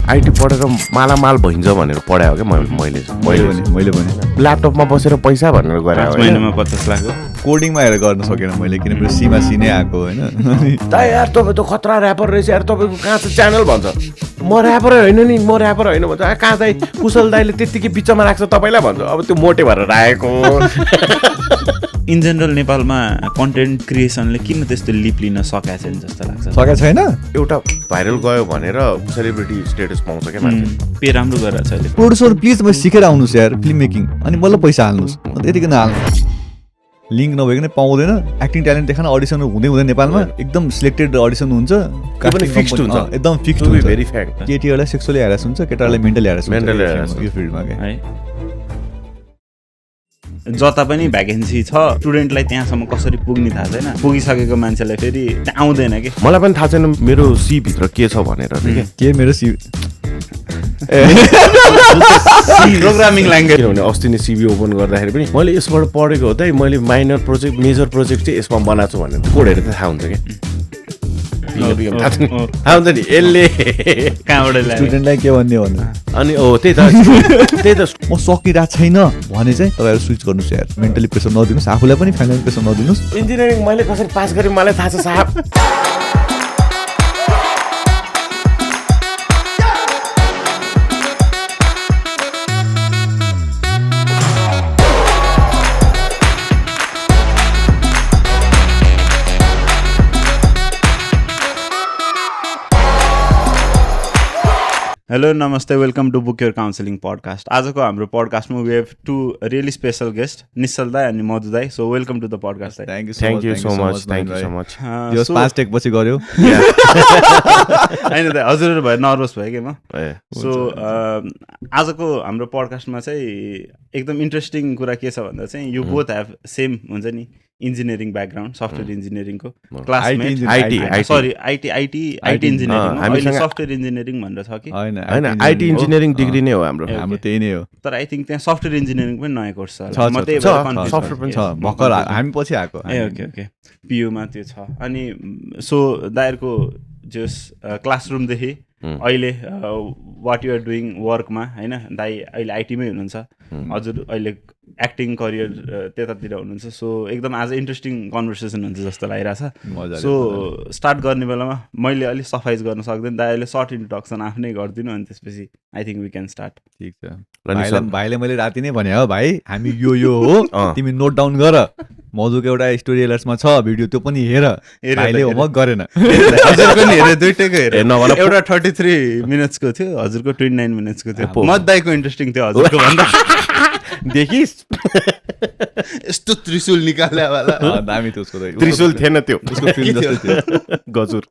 IT पढेर मालामाल भइन्छ भनेर पढायो क्या मैले पनि ल्यापटपमा बसेर पैसा भनेर गरे 5 महिनामा 50 लाख हो। कोडिङमा हेरेर गर्न सकेन मैले, किनभने सीमा सिनै आएको होइन। यार तपाईँ त खतरा ऱ्यापर रहेछ यार, तपाईँको कहाँ छ च्यानल भन्छ। म ऱ्यापरै होइन नि, म ऱ्यापर होइन भन्छ। कहाँ दाइ कुशल दाइले त्यत्तिकै बिचमा राख्छ तपाईँलाई भन्छ। अब त्यो मोटे भएर राखेको। इन जेनरल नेपालमा कन्टेन्ट क्रिएसनले किन त्यस्तो लिप लिन सकेको छैन जस्तो लाग्छ? सकेको छैन। एउटा भाइरल गयो भनेर सेलिब्रिटी स्टेटस पाउँछ क्या मान्छे। पे राम्रो गरेर छ अहिले। प्रोड्युसर प्लिज तपाईँ सिकेर आउनुहोस् यार फिल्म मेकिङ, अनि बल्ल पैसा हाल्नुहोस्, अन्त यतिकै नहाल्नु। लिङ्क नभइकन पाउँदैन। एक्टिङ ट्यालेन्ट देखान अडिसन हुँदै एकदम सिलेक्टेड अडिसन हुन्छ, फिक्स्ड हुन्छ, एकदम फिक्स्ड हुन्छ। Very fact. केटीहरूलाई सेक्सुअली ह्यारास हुन्छ, केटाहरूलाई मेन्टली ह्यारास हुन्छ यो फिल्डमा क्या। है जता पनि भ्याकेन्सी छ, स्टुडेन्टलाई त्यहाँसम्म कसरी पुग्ने थाहा छैन, पुगिसकेको मान्छेलाई फेरि त्यहाँ आउँदैन कि। मलाई पनि थाहा छैन मेरो सी भित्र के छ भनेर के मेरो प्रोग्रामिङ ल्याङ्ग्वेज। किनभने अस्ति नै सिभी ओपन गर्दाखेरि पनि मैले यसबाट पढेको हो त, मैले माइनर प्रोजेक्ट मेजर प्रोजेक्ट चाहिँ यसमा बनाएको छु भनेर कोडहरू त थाहा हुन्छ क्या। थाहा हुन्छ नि यसले कहाँबाट ल्यायो? स्टुडेन्टलाई के भन्ने भन्नु। अनि त्यही त म सकिरहेको छैन भने चाहिँ तपाईँहरू स्विच गर्नुहोस् यार। मेन्टली प्रेसर नदिनुहोस्, आफूलाई पनि फाइनेन्सियल प्रेसर नदिनुहोस्। इन्जिनियरिङ मैले कसरी पास गरेँ मलाई थाहा छ साहब। हेलो नमस्ते, welcome to book your counselling podcast. आजको हाम्रो पडकास्टमा we have to really special guest, Nischal दाई अनि मधु दाई। So welcome to the podcast. Thank you so much. यो 5 टेक पछि गर्यो होइन दाइ, हजुरहरू भए नर्भस भयो कि म। सो आजको हाम्रो पडकास्टमा चाहिँ एकदम इन्ट्रेस्टिङ कुरा के छ भन्दा चाहिँ यु बोथ हेभ सेम हुन्छ नि इन्जिनियरिङ ब्याकग्राउन्ड, सफ्टवेयर इन्जिनियरिङको क्लासमेट। सरी आइटी इन्जिनियरिङ, अहिले सफ्टवेयर इन्जिनियरिङ भनेर छ कि होइन? आइटी इन्जिनियरिङ डिग्री नै हो हाम्रो त्यही नै हो। तर आई थिङ्क त्यहाँ सफ्टवेयर इन्जिनियरिङ पनि नयाँ कोर्स छ, सफ्टवेयर पनि छ भर्खर हामी पछि आएको। ओके पियुमा त्यो छ। अनि सो दाइहरूको जस क्लासरुमदेखि अहिले वाट युआर डुइङ वर्कमा होइन, दाइ अहिले आइटीमै हुनुहुन्छ, हजुर अहिले एक्टिङ करियर त्यतातिर हुनुहुन्छ। सो एकदम आज इन्ट्रेस्टिङ कन्भर्सेसन हुन्छ जस्तो लागिरहेछ। सो स्टार्ट गर्ने बेलामा मैले अलिक सफाइज गर्न सक्दैन, दाइ अहिले सर्ट इन्ट्रोडक्सन आफ्नै गरिदिनु, अनि त्यसपछि I think we can start. ठिक छ भाइले मैले राति नै भने हो भाइ हामी यो हो, तिमी नोट डाउन गर। मधुको एउटा स्टोरी एलर्समा छ भिडियो, त्यो पनि हेर। भाइले होमवर्क गरेन, हजुरको नि हेरे, दुइटैको हेरे। एउटा 33 मिनट्सको थियो, हजुरको 29 मिनट्सको थियो। मधुदाइको इन्ट्रेस्टिङ थियो हजुरको भन्दा। देखिस् यस्तो त्रिशूल निकाले वाला दामी थियो उसको। त्रिशूल थिएन त्यो, उसको फिल्म जस्तै थियो गजुर।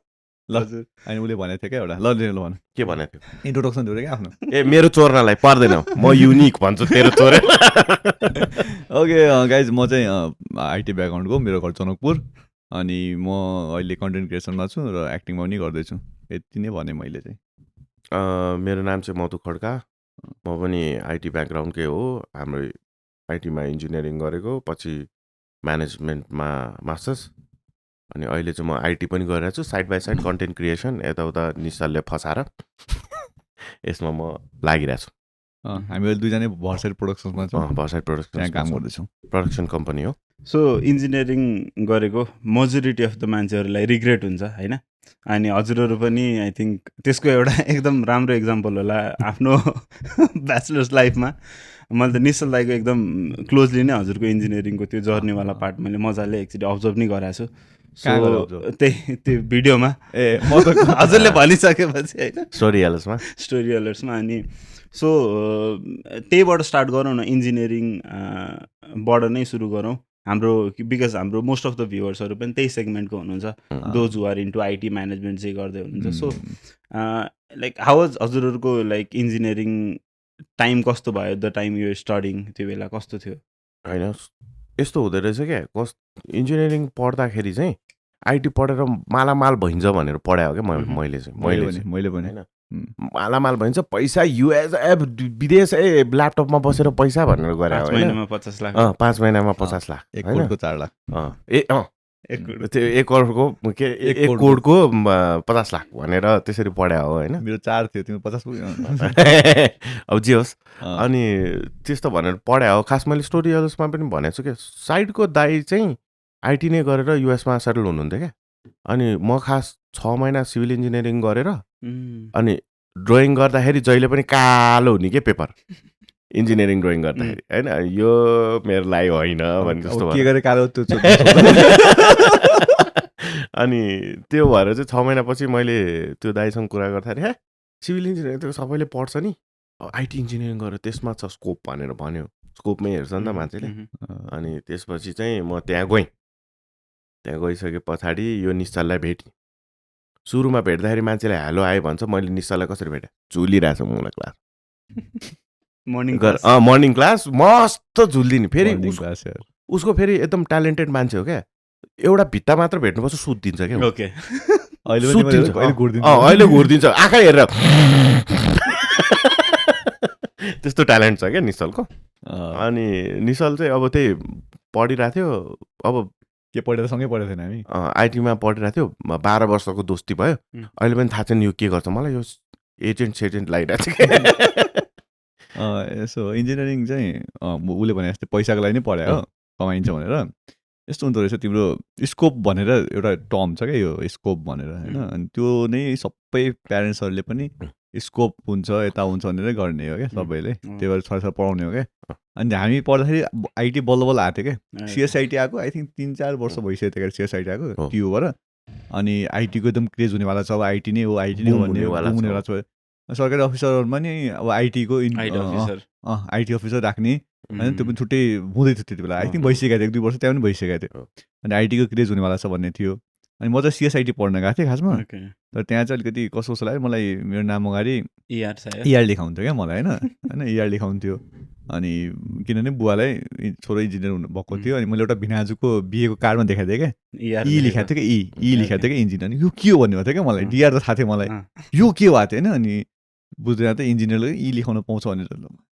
ल अनि उसले भनेको थियो क्या एउटा, ल भन के भनेको थियो? इन्ट्रोडक्सन दियो क्या आफ्नो। ए मेरो चोर्नलाई पर्दैन, म युनिक भन्छु तेरो चोर। ओके गाइज, म चाहिँ आइटी ब्याकग्राउन्डको, मेरो घर जनकपुर, अनि म अहिले कन्टेन्ट क्रिएसनमा छु र एक्टिङमा पनि गर्दैछु। यति नै भने मैले चाहिँ। मेरो नाम चाहिँ मधु खड्का, म पनि आइटी ब्याकग्राउन्डकै हो। हाम्रो आइटीमा इन्जिनियरिङ गरेको, पछि म्यानेजमेन्टमा मास्टर्स, अनि अहिले चाहिँ म आइटी पनि गरिरहेको छु side by side content creation यताउता निश्चलले फसाएर यसमा म लागिरहेको छु। हामी अहिले दुईजना भर्साइड प्रोडक्सनमा छौँ। भर्साइड प्रोडक्सन त्यहाँ काम गर्दैछौँ, प्रोडक्सन कम्पनी हो। सो इन्जिनियरिङ गरेको मेजोरिटी अफ द मान्छेहरूलाई रिग्रेट हुन्छ होइन, अनि हजुरहरू पनि आई थिङ्क त्यसको एउटा एकदम राम्रो इक्जाम्पल होला आफ्नो ब्याचलर्स लाइफमा। मैले त निश्चल दाइको एकदम क्लोजली नै हजुरको इन्जिनियरिङको त्यो जर्नीवाला पार्ट मैले मजाले एकचोटि अब्जर्भ नै गराएको छु। सो त्यही त्यो भिडियोमा हजुरले भनिसकेपछि होइन, स्टोरी अलर्समा। अनि सो त्यहीबाट स्टार्ट गरौँ न, इन्जिनियरिङबाट नै सुरु गरौँ हाम्रो, बिकज हाम्रो मोस्ट अफ द भ्युवर्सहरू पनि त्यही सेगमेन्टको हुनुहुन्छ, those who are into IT management चाहिँ गर्दै हुनुहुन्छ। सो लाइक हाउ वाज हजुरहरूको लाइक इन्जिनियरिङ टाइम कस्तो भयो? द टाइम यु स्टडिङ त्यो बेला कस्तो थियो? होइन यस्तो हुँदो रहेछ क्या, इन्जिनियरिङ पढ्दाखेरि चाहिँ आइटी पढेर मालामाल भइन्छ भनेर पढायो क्या मैले पनि होइन। मालामाल भइन्छ, पैसा युएस विदेश ल्यापटपमा बसेर पैसा भनेर गरे। 5 महिनामा 50 लाख, 5 महिनामा 50 लाख, 1 करोडको 4 लाख। त्यो 1 करोडको के 1 करोडको 50 लाख भनेर त्यसरी पढ्या हो होइन मेरो 4 थियो तिम्रो 50 पुग्यो अब जे होस् अनि त्यस्तो भनेर पढ्या हो खास मैले स्टोरी टेलर्समा पनि भनेको छु क्या साइडको दाइ चाहिँ आइटी नै गरेर युएसमा सेटल हुनुहुन्थ्यो क्या अनि म खास 6 महिना सिभिल इन्जिनियरिङ गरेर अनि ड्रइङ गर्दाखेरि जहिले पनि कालो हुने के पेपर इन्जिनियरिङ ड्रइङ गर्दाखेरि होइन यो मेरो लागि होइन भने जस्तो के गरे कालो त्यो अनि त्यो भएर चाहिँ 6 महिनापछि मैले त्यो दाइसँग कुरा गर्दाखेरि हे सिभिल इन्जिनियरिङ त सबैले पढ्छ नि आइटी इन्जिनियरिङ गरेर त्यसमा छ स्कोप भनेर भन्यो स्कोपमै हेर्छ नि त मान्छेले अनि त्यसपछि चाहिँ म त्यहाँ गइसके पछाडि यो निश्चललाई भेटेँ सुरुमा भेट्दाखेरि मान्छेले हेलो आयो भन्छ मैले निश्चललाई कसरी भेटेँ झुलिरहेछ मलाई क्लास मर्निङ क्लास मस्त झुल्दिने फेरि उसको फेरि एकदम ट्यालेन्टेड मान्छे हो क्या एउटा भित्ता मात्र भेट्नुपर्छ सुत्दिन्छ क्या अहिले घुर्दिन्छ आँखा हेरेर त्यस्तो ट्यालेन्ट छ क्या निश्चलको अनि निश्चल चाहिँ अब त्यही पढिरहेको थियो अब के पढेर सँगै पढेको थिएन हामी आइटीमा पढिरहेको थियो 12 वर्षको दोस्ती भयो अहिले पनि थाहा छैन यो के गर्छ मलाई यो एजेन्ट लागिरहेको छ यसो इन्जिनियरिङ चाहिँ उसले भने जस्तै पैसाको लागि नै पढायो हो कमाइन्छ भनेर यस्तो हुँदो रहेछ तिम्रो स्कोप भनेर एउटा टर्म छ क्या यो स्कोप भनेर होइन अनि त्यो नै सबै प्यारेन्ट्सहरूले पनि स्कोप हुन्छ यता हुन्छ भनेर गर्ने हो क्या सबैले त्यही भएर छोराछोरा पढाउने हो क्या अनि हामी पढ्दाखेरि आइटी बल्ल बल्ल आएको थियो क्या सिएसआइटी आएको आई थिङ्क 3-4 वर्ष भइसक्यो त्यहाँ सिएसआइटी आएको टियुबाट अनि आइटीको एकदम क्रेज हुनेवाला छ अब आइटी नै हो हुनेवाला छ सरकारी अफिसरहरूमा नि अब आइटीको आइटी अफिसर राख्ने होइन त्यो पनि छुट्टै हुँदै थियो त्यति बेला आई थिङ्क भइसकेको थियो 1-2 वर्ष त्यहाँ पनि भइसकेको थियो अनि आइटीको क्रेज हुनेवाला छ भन्ने थियो अनि म चाहिँ सिएसआइटी पढ्न गएको थिएँ खासमा तर त्यहाँ चाहिँ अलिकति कस्तो लाग्यो मलाई मेरो नाम अगाडि इआर लेखाउँथ्यो क्या मलाई होइन इआर लेखाउँथ्यो अनि किनभने बुवालाई छोरो इन्जिनियर भएको थियो अनि मैले एउटा भिनाजुको बिएको कार्डमा देखाएको थिएँ क्या ई लेखाएको थियो क्या ई लेखाएको थियो क्या इन्जिनियर यो के हो भन्ने भएको थियो क्या मलाई डिआर त थाहा थियो मलाई यो के भएको थियो होइन अनि बुझ्दैन त इन्जिनियरले ई लेखाउनु पाउँछ भनेर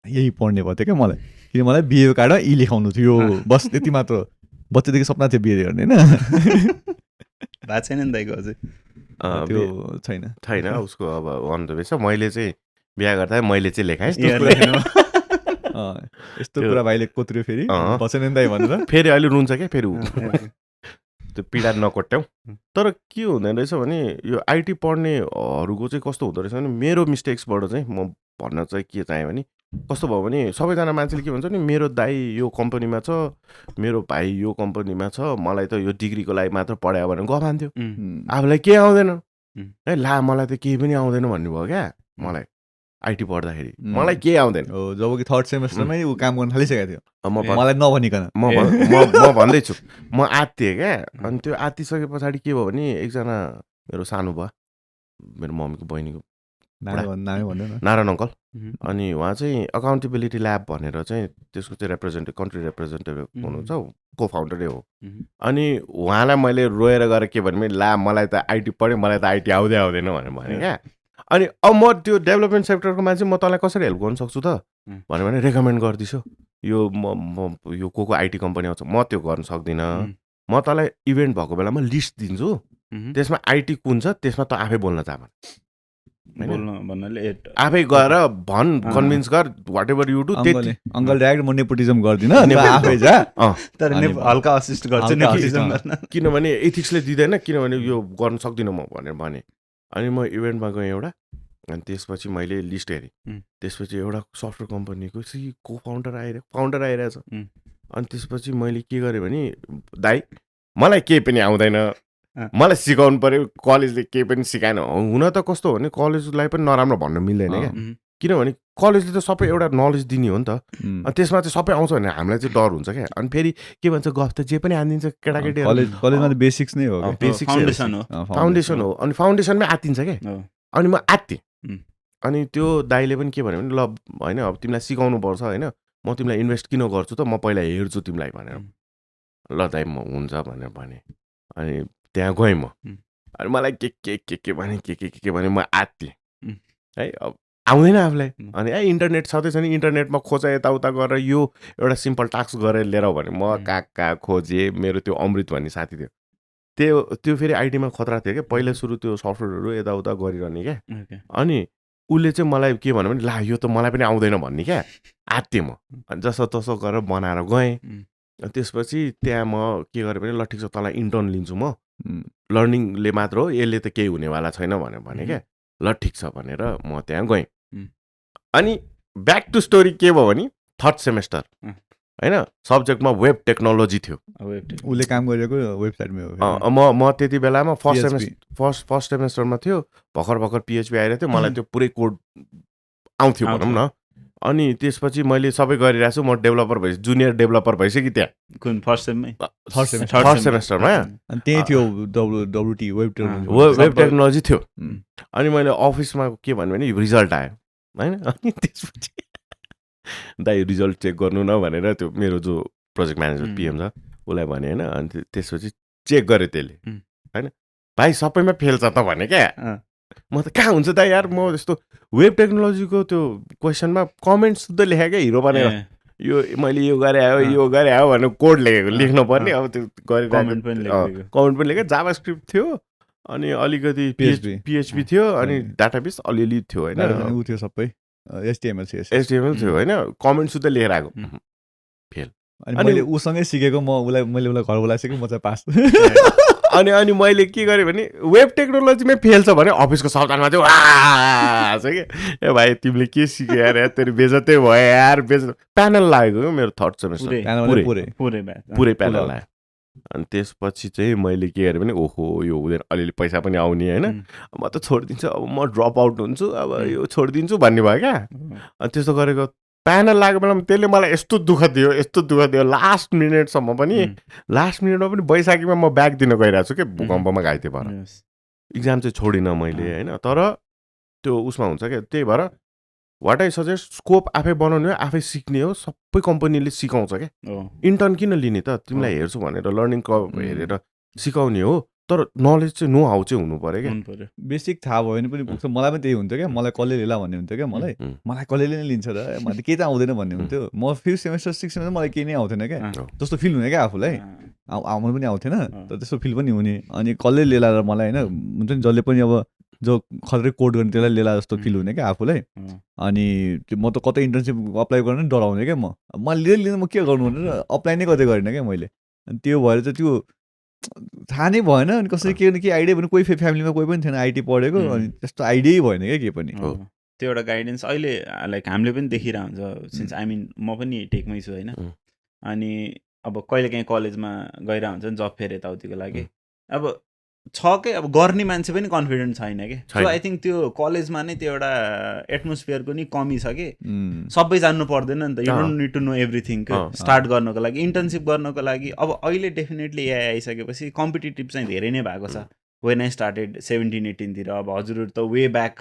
यही पढ्ने भएको थियो क्या मलाई किन मलाई बिएको कार्डमा ई लेखाउनु थियो बस त्यति मात्र बच्चादेखि सपना थियो बिहे गर्ने होइन भएको छैन नि दाइको अझै त्यो छैन उसको अब अन द वे छ मैले चाहिँ बिहा गर्दा मैले चाहिँ लेखाएँ यस्तो कुरा भाइले कोत्रियो फेरि बसेन नि दाइ भनेर फेरि अहिले रुन्छ क्या फेरि त्यो पीडा नकोट्याउ तर के हुँदो रहेछ भने यो आइटी पढ्नेहरूको चाहिँ कस्तो हुँदो रहेछ भने मेरो मिस्टेक्सबाट चाहिँ म भन्न चाहिँ के चाहेँ भने कस्तो भयो भने सबैजना मान्छेले के भन्छ नि मेरो दाइ यो कम्पनीमा छ मेरो भाइ यो कम्पनीमा छ मलाई त यो डिग्रीको लागि मात्र पढायो भनेर गफान्थ्यो आफूलाई केही आउँदैन है ला मलाई त केही पनि आउँदैन भन्ने भयो क्या मलाई आइटी पढ्दाखेरि मलाई केही आउँदैन जब कि 3rd सेमेस्टरमै ऊ काम गर्न थालिसकेको थियो मलाई नभनिकन म भन्दैछु म आत्तिएँ क्या अनि त्यो आत्तिसके पछाडि के भयो भने एकजना मेरो सानो भयो मेरो मम्मीको बहिनीको नारायण अङ्कल अनि उहाँ चाहिँ अकाउन्टेबिलिटी ल्याब भनेर चाहिँ त्यसको चाहिँ कन्ट्री रिप्रेजेन्टेटिभ हुनुहुन्छ को फाउन्डरै हो अनि उहाँलाई मैले रोएर गएर के भने ला मलाई त आइटी पढेँ मलाई त आइटी आउँदैन भने क्या अनि अब म त्यो डेभलपमेन्ट सेक्टरको मान्छे म तँलाई कसरी हेल्प गर्न सक्छु त भने रेकमेन्ड गरिदिन्छु यो म यो को आइटी कम्पनी आउँछ म त्यो गर्न सक्दिनँ म तँलाई इभेन्ट भएको बेलामा लिस्ट दिन्छु त्यसमा आइटी कुन छ त्यसमा त आफै बोल्न जा आफै गएर भन कन्भिन्स गर whatever you do uncle direct म नेपोटिजम गर्दिनँ आफै जा तर हल्का असिस्ट गर्छु किनभने एथिक्सले दिँदैन किनभने यो गर्न सक्दिनँ म भनेर भने अनि म इभेन्टमा गएँ एउटा अनि त्यसपछि मैले लिस्ट हेरेँ त्यसपछि एउटा सफ्टवेयर कम्पनीको को फाउन्डर आइरहेछ अनि त्यसपछि मैले के गरेँ भने दाइ मलाई केही पनि आउँदैन मलाई सिकाउनु पर्यो कलेजले केही पनि सिकाएन हुन त कस्तो हो भने कलेजलाई पनि नराम्रो भन्न मिल्दैन क्या किनभने कलेजले त सबै एउटा नलेज दिने हो नि त अनि त्यसमा चाहिँ सबै आउँछ भने हामीलाई चाहिँ डर हुन्छ क्या अनि फेरि के भन्छ गफ त जे पनि हानिदिन्छ केटाकेटी कलेजमा त बेसिक्स नै हो फाउन्डेसन हो अनि फाउन्डेसनमै आत्तिन्छ क्या अनि म आत्तेँ अनि त्यो दाइले पनि के भन्यो भने ल होइन अब तिमीलाई सिकाउनु पर्छ होइन म तिमीलाई इन्भेस्ट किन गर्छु त म पहिला हेर्छु तिमीलाई भनेर ल दाइ म हुन्छ भनेर भने अनि त्यहाँ गएँ म अनि मलाई के भने के भने म आत्तेँ है अब आउँदैन आफूलाई अनि इन्टरनेट छँदैछ नि इन्टरनेटमा खोज यताउता गरेर यो एउटा सिम्पल टास्क गरेर लिएर भने म कहाँ खोजेँ मेरो त्यो अमृत भन्ने साथी थियो त्यो फेरि आइटीमा खतरा थियो क्या पहिला सुरु त्यो सफ्टवेयरहरू यताउता गरिरहने क्या Okay. अनि उसले चाहिँ मलाई के भन्यो भने ला यो त मलाई पनि आउँदैन भन्ने क्या आत्तेँ म अनि जसो तसो गरेर बनाएर गएँ अनि त्यसपछि त्यहाँ म के गरेँ भने ल ठिक छ तँलाई इन्टर्न लिन्छु म लर्निङले मात्र हो यसले त केही हुनेवाला छैन भने क्या ल ठिक छ भनेर म त्यहाँ गएँ अनि ब्याक टु स्टोरी के भयो भने थर्ड सेमेस्टर होइन सब्जेक्टमा वेब टेक्नोलोजी थियो उसले काम गरेको वेबसाइटमै हो म त्यति बेलामा फर्स्ट सेमेस्टरमा थियो भर्खर पिएचपी आइरहेको थियो मलाई त्यो पुरै कोड आउँथ्यो भनौँ न अनि त्यसपछि मैले सबै गरिरहेको छु म डेभलपर भइसकेँ जुनियर डेभलपर भइसकेँ त्यहाँ फर्स्ट सेममै फर्स्ट सेमेस्टरमा अनि त्यही थियो डब्लुटी वेब टेक्नोलोजी थियो अनि मैले अफिसमा के भन्यो भने रिजल्ट आयो होइन अनि त्यसपछि दाइ रिजल्ट चेक गर्नु न भनेर त्यो मेरो जो प्रोजेक्ट म्यानेजर पिएम छ उसलाई भने होइन अनि त्यसपछि चेक गर्यो त्यसले होइन भाइ सबैमा फेल छ त भने क्या म त कहाँ हुन्छ त यार म यस्तो वेब टेक्नोलोजीको त्यो क्वेसनमा कमेन्ट सुध लेखेँ क्या हिरो भनेर यो मैले यो गरे आयो भनेर कोड लेख्नु पर्ने अब त्यो गरिरहेको कमेन्ट पनि लेखेँ जाभा स्क्रिप्ट थियो अनि अलिकति पिएचपी थियो अनि डाटाबेस अलिअलि थियो होइन ऊ थियो सबै एचटिएमएल थियो होइन कमेन्ट सुध लेखेर आएको फेल अनि मैले उसँगै सिकेको मैले उसलाई घर बोलाइसकेँ म चाहिँ पास अनि मैले के गरेँ भने वेब टेक्नोलोजीमै फेल छ भने अफिसको सबजना चाहिँ छ कि ए भाइ तिमीले के सिक्यो यार तेरो बेजतै भयो यार प्यानल लागेको क्या मेरो थर्ड सेमेस्टर पुरै प्यानल लाग्यो अनि त्यसपछि चाहिँ मैले के गरेँ भने ओहो यो हुँदैन अलिअलि पैसा पनि आउने होइन म त छोडिदिन्छु अब म ड्रप आउट हुन्छु अब यो छोडिदिन्छु भन्ने भयो क्या अनि त्यस्तो गरेको प्यानल लागेको बेलामा त्यसले मलाई यस्तो दुःख दियो लास्ट मिनटसम्म पनि लास्ट मिनटमा पनि बैशाखीमा म ब्याक दिन गइरहेको छु कि भूकम्पमा घाइते भएर इक्जाम चाहिँ छोडिनँ मैले होइन तर त्यो उसमा हुन्छ क्या त्यही भएर वाट आई सजेस्ट स्कोप आफै बनाउने हो आफै सिक्ने हो सबै कम्पनीले सिकाउँछ क्या इन्टर्न किन लिने त तिमीलाई हेर्छु भनेर लर्निङ कर्भ हेरेर सिकाउने हो तर नलेज चाहिँ नो हाउ चाहिँ हुनु पऱ्यो क्या बेसिक थाहा भयो भने पनि पुग्छ मलाई पनि त्यही हुन्थ्यो क्या मलाई कसले लिला भन्ने हुन्थ्यो क्या मलाई कसले नै लिन्छ र मलाई केही त आउँदैन भन्ने हुन्थ्यो म 5th सेमेस्टर 6th सेमेस्टर मलाई केही नै आउँथेन क्या जस्तो फिल हुने क्या आफूलाई आउनु पनि आउँथेन तर त्यस्तो फिल पनि हुने अनि कसले लिला र मलाई होइन हुन्छ नि जसले पनि अब जो खतरै कोड गर्ने त्यसलाई लिला जस्तो फिल हुने क्या आफूलाई अनि म त कतै इन्टर्नसिप अप्लाई गर्न डराउने क्या म लिँदैन म के गर्नु भनेर अप्लाई नै कतै गरेन क्या मैले अनि त्यो भएर चाहिँ त्यो थाहा नै भएन अनि कसरी के आइडिया पनि कोही फ्यामिलीमा कोही पनि थिएन आइटी पढेको अनि त्यस्तो आइडियै भएन क्या के पनि त्यो एउटा गाइडेन्स अहिले लाइक हामीले पनि देखिरहेको हुन्छ सिन्स आई मिन म पनि टेकमै छु होइन अनि अब कहिलेकाहीँ कलेजमा गइरहेको हुन्छ नि जब फेर यताउतिको लागि अब छ कि अब गर्ने मान्छे पनि कन्फिडेन्ट छैन कि सो आई थिङ्क त्यो कलेजमा नै त्यो एउटा एटमोस्फियरको नि कमी छ कि सबै जान्नु पर्दैन नि त you don't need to know everything start गर्नको लागि इन्टर्नसिप गर्नको लागि अब अहिले डेफिनेटली एआई आइसकेपछि कम्पिटिटिभ चाहिँ धेरै नै भएको छ वेन आई स्टार्टेड 17-18 तिर अब हजुरहरू त वे ब्याक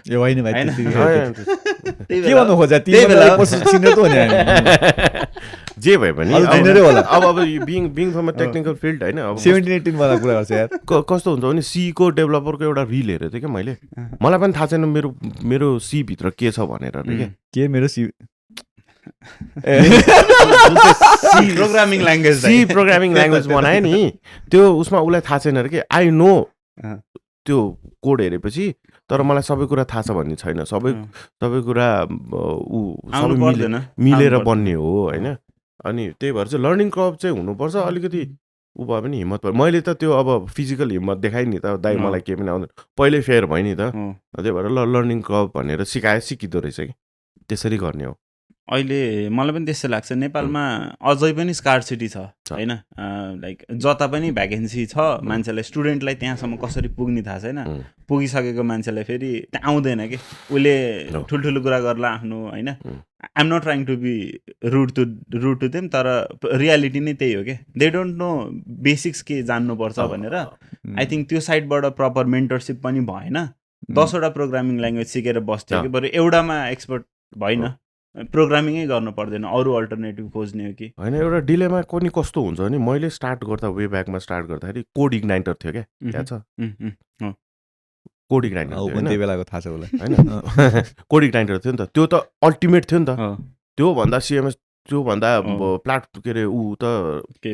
जे भए पनि अब being from a technical field होइन अब 17-18 वाला कुरा गर्छ यार कस्तो हुन्छ भने सीको डेभलपरको एउटा रिल हेरेको थिएँ क्या मैले मलाई पनि थाहा छैन मेरो सी भित्र के छ भनेर के मेरो सी प्रोग्रामिङ ल्याङ्ग्वेज बनायो नि त्यो उसमा उसलाई थाहा छैन अरे कि आई नो त्यो कोड हेरेपछि तर मलाई सबै कुरा थाहा छ भन्ने छैन सबै कुरा सबै मिलेर बन्ने हो होइन अनि त्यही भएर चाहिँ लर्निङ कर्भ चाहिँ हुनुपर्छ अलिकति ऊ भयो भने हिम्मत भयो मैले त त्यो अब फिजिकल हिम्मत देखाएँ नि त दाइ मलाई केही पनि आउँदैन पहिल्यै फेयर भयो नि त त्यही भएर लर्निङ कर्भ भनेर सिकिँदो रहेछ कि त्यसरी गर्ने हो अहिले मलाई पनि त्यस्तो लाग्छ नेपालमा अझै पनि स्कार्सिटी छ होइन लाइक जता पनि भ्याकेन्सी छ मान्छेलाई स्टुडेन्टलाई त्यहाँसम्म कसरी पुग्ने थाहा छैन पुगिसकेको मान्छेलाई फेरि त्यहाँ आउँदैन कि उसले ठुल्ठुलो कुरा गर्ला आफ्नो होइन I'm not trying to be rude to them तर रियालिटी नै त्यही हो कि दे डोन्ट नो बेसिक्स के जान्नुपर्छ भनेर आई थिङ्क त्यो साइडबाट प्रपर मेन्टरसिप पनि भएन 10वटा प्रोग्रामिङ ल्याङ्ग्वेज सिकेर बस्थ्यो कि बरु एउटामा एक्सपर्ट भएन प्रोग्रामिङै गर्नु पर्दैन अरू अल्टरनेटिभ खोज्ने हो कि होइन एउटा डिलेमा पनि कस्तो हुन्छ भने मैले स्टार्ट गर्दा वे ब्याकमा स्टार्ट गर्दाखेरि कोड इग्नाइटर थियो क्या थाहा छ कोड इग्नाइटर त्यही बेलाको थाहा छ उसलाई होइन कोड इग्नाइटर थियो नि त त्यो त अल्टिमेट थियो नि त त्योभन्दा सिएमएस त्योभन्दा प्लाट के अरे ऊ त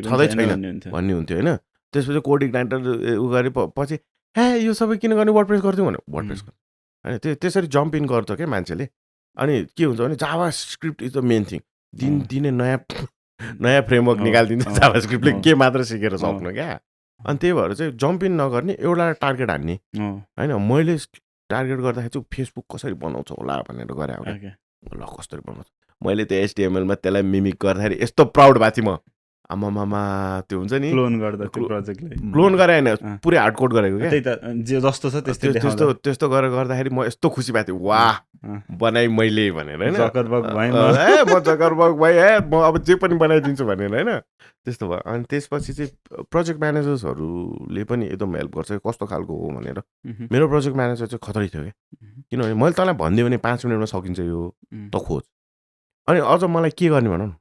छँदै छैन भन्ने हुन्थ्यो होइन त्यसपछि कोड इग्नाइटर उ गरे पछि यो सबै किन गर्ने वर्डप्रेस गर्थ्यौँ भने वर्डप्रेस होइन त्यसरी जम्प इन गर्छ क्या मान्छेले अनि के हुन्छ भने Java script is the main thing दिने नयाँ फ्रेमवर्क निकालिदिन्छ जावा स्क्रिप्टले के मात्र सिकेर सक्नु क्या अनि त्यही भएर चाहिँ जम्प इन नगर्ने एउटा टार्गेट हान्ने होइन मैले टार्गेट गर्दाखेरि चाहिँ फेसबुक कसरी बनाउँछ होला भनेर गरेँ ल कसरी बनाउँछ मैले त्यो HTML मा त्यसलाई मिमिक गर्दाखेरि यस्तो प्राउड भएको थिएँ म आमामामा त्यो हुन्छ नि क्लोन गर्दा त्यो प्रोजेक्टले क्लोन गरे होइन पुरै हार्डकोड गरेको क्या त्यही त जे जस्तो छ त्यस्तै त्यस्तो गरेर गर्दाखेरि म यस्तो खुसी भएको थिएँ वाह बनाइ मैले भनेर होइन म जकरबर्ग भएँ म अब जे पनि बनाइदिन्छु भनेर होइन त्यस्तो भयो अनि त्यसपछि चाहिँ प्रोजेक्ट म्यानेजर्सहरूले पनि एकदम हेल्प गर्छ कस्तो खालको हो भनेर मेरो प्रोजेक्ट म्यानेजर चाहिँ खतरै थियो क्या किनभने मैले तँलाई भनिदिएँ भने 5 मिनटमा सकिन्छ यो त खोज अनि अझ मलाई के गर्ने भनौँ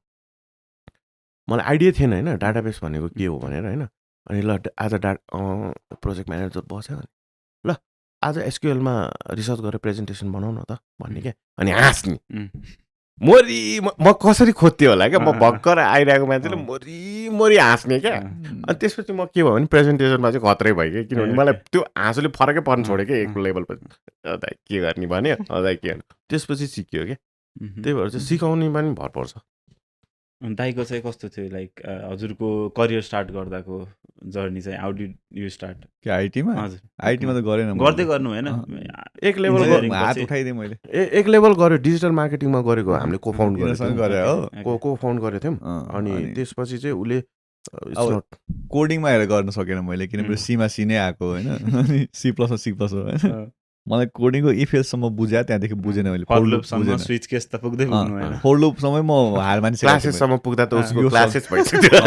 मलाई आइडिया थिएन होइन डाटाबेस भनेको के हो भनेर होइन अनि ल आज प्रोजेक्ट म्यानेजर बस्यो भने ल आज एसक्युएलमा रिसर्च गरेर प्रेजेन्टेसन बनाऊ न त भन्ने क्या अनि हाँस्ने म कसरी खोज्थेँ होला क्या म भर्खर आइरहेको मान्छेले मोरी हाँस्ने क्या अनि त्यसपछि म के भयो भने प्रेजेन्टेसनमा चाहिँ खतरै भयो क्या किनभने मलाई त्यो हाँसोले फरकै पर्न छोड्यो क्या एक लेभलपछि के गर्ने भन्यो के गर्ने त्यसपछि सिक्यो क्या त्यही भएर चाहिँ सिकाउने पनि भर पर्छ दाइको चाहिँ कस्तो थियो लाइक हजुरको करियर स्टार्ट गर्दाको जर्नी चाहिँ हाउ डिड यु स्टार्ट के आइटीमा हजुर आइटीमा त गरेन गर्दै गर्नु होइन एक लेभल हात उठाइदिएँ मैले एक लेभल गऱ्यो डिजिटल मार्केटिङमा गरेको हामीले को फाउन्ड गरे हो को फाउन्ड गरेको थियौँ अनि त्यसपछि चाहिँ उसले कोडिङमा हेरेर गर्न सकेन मैले किनभने सीमा सी नै आएको होइन अनि सी प्लस हो होइन मलाई कोडिङको इफेल्सम्म बुझायो त्यहाँदेखि बुझेन मैले फर लुपसम्म स्विच केस त पुग्दै पुग्नु होइन फोर लुपसम्मै म हार मानिसकेको क्लासेससम्म पुग्दा त उसको क्लासेस भइसक्यो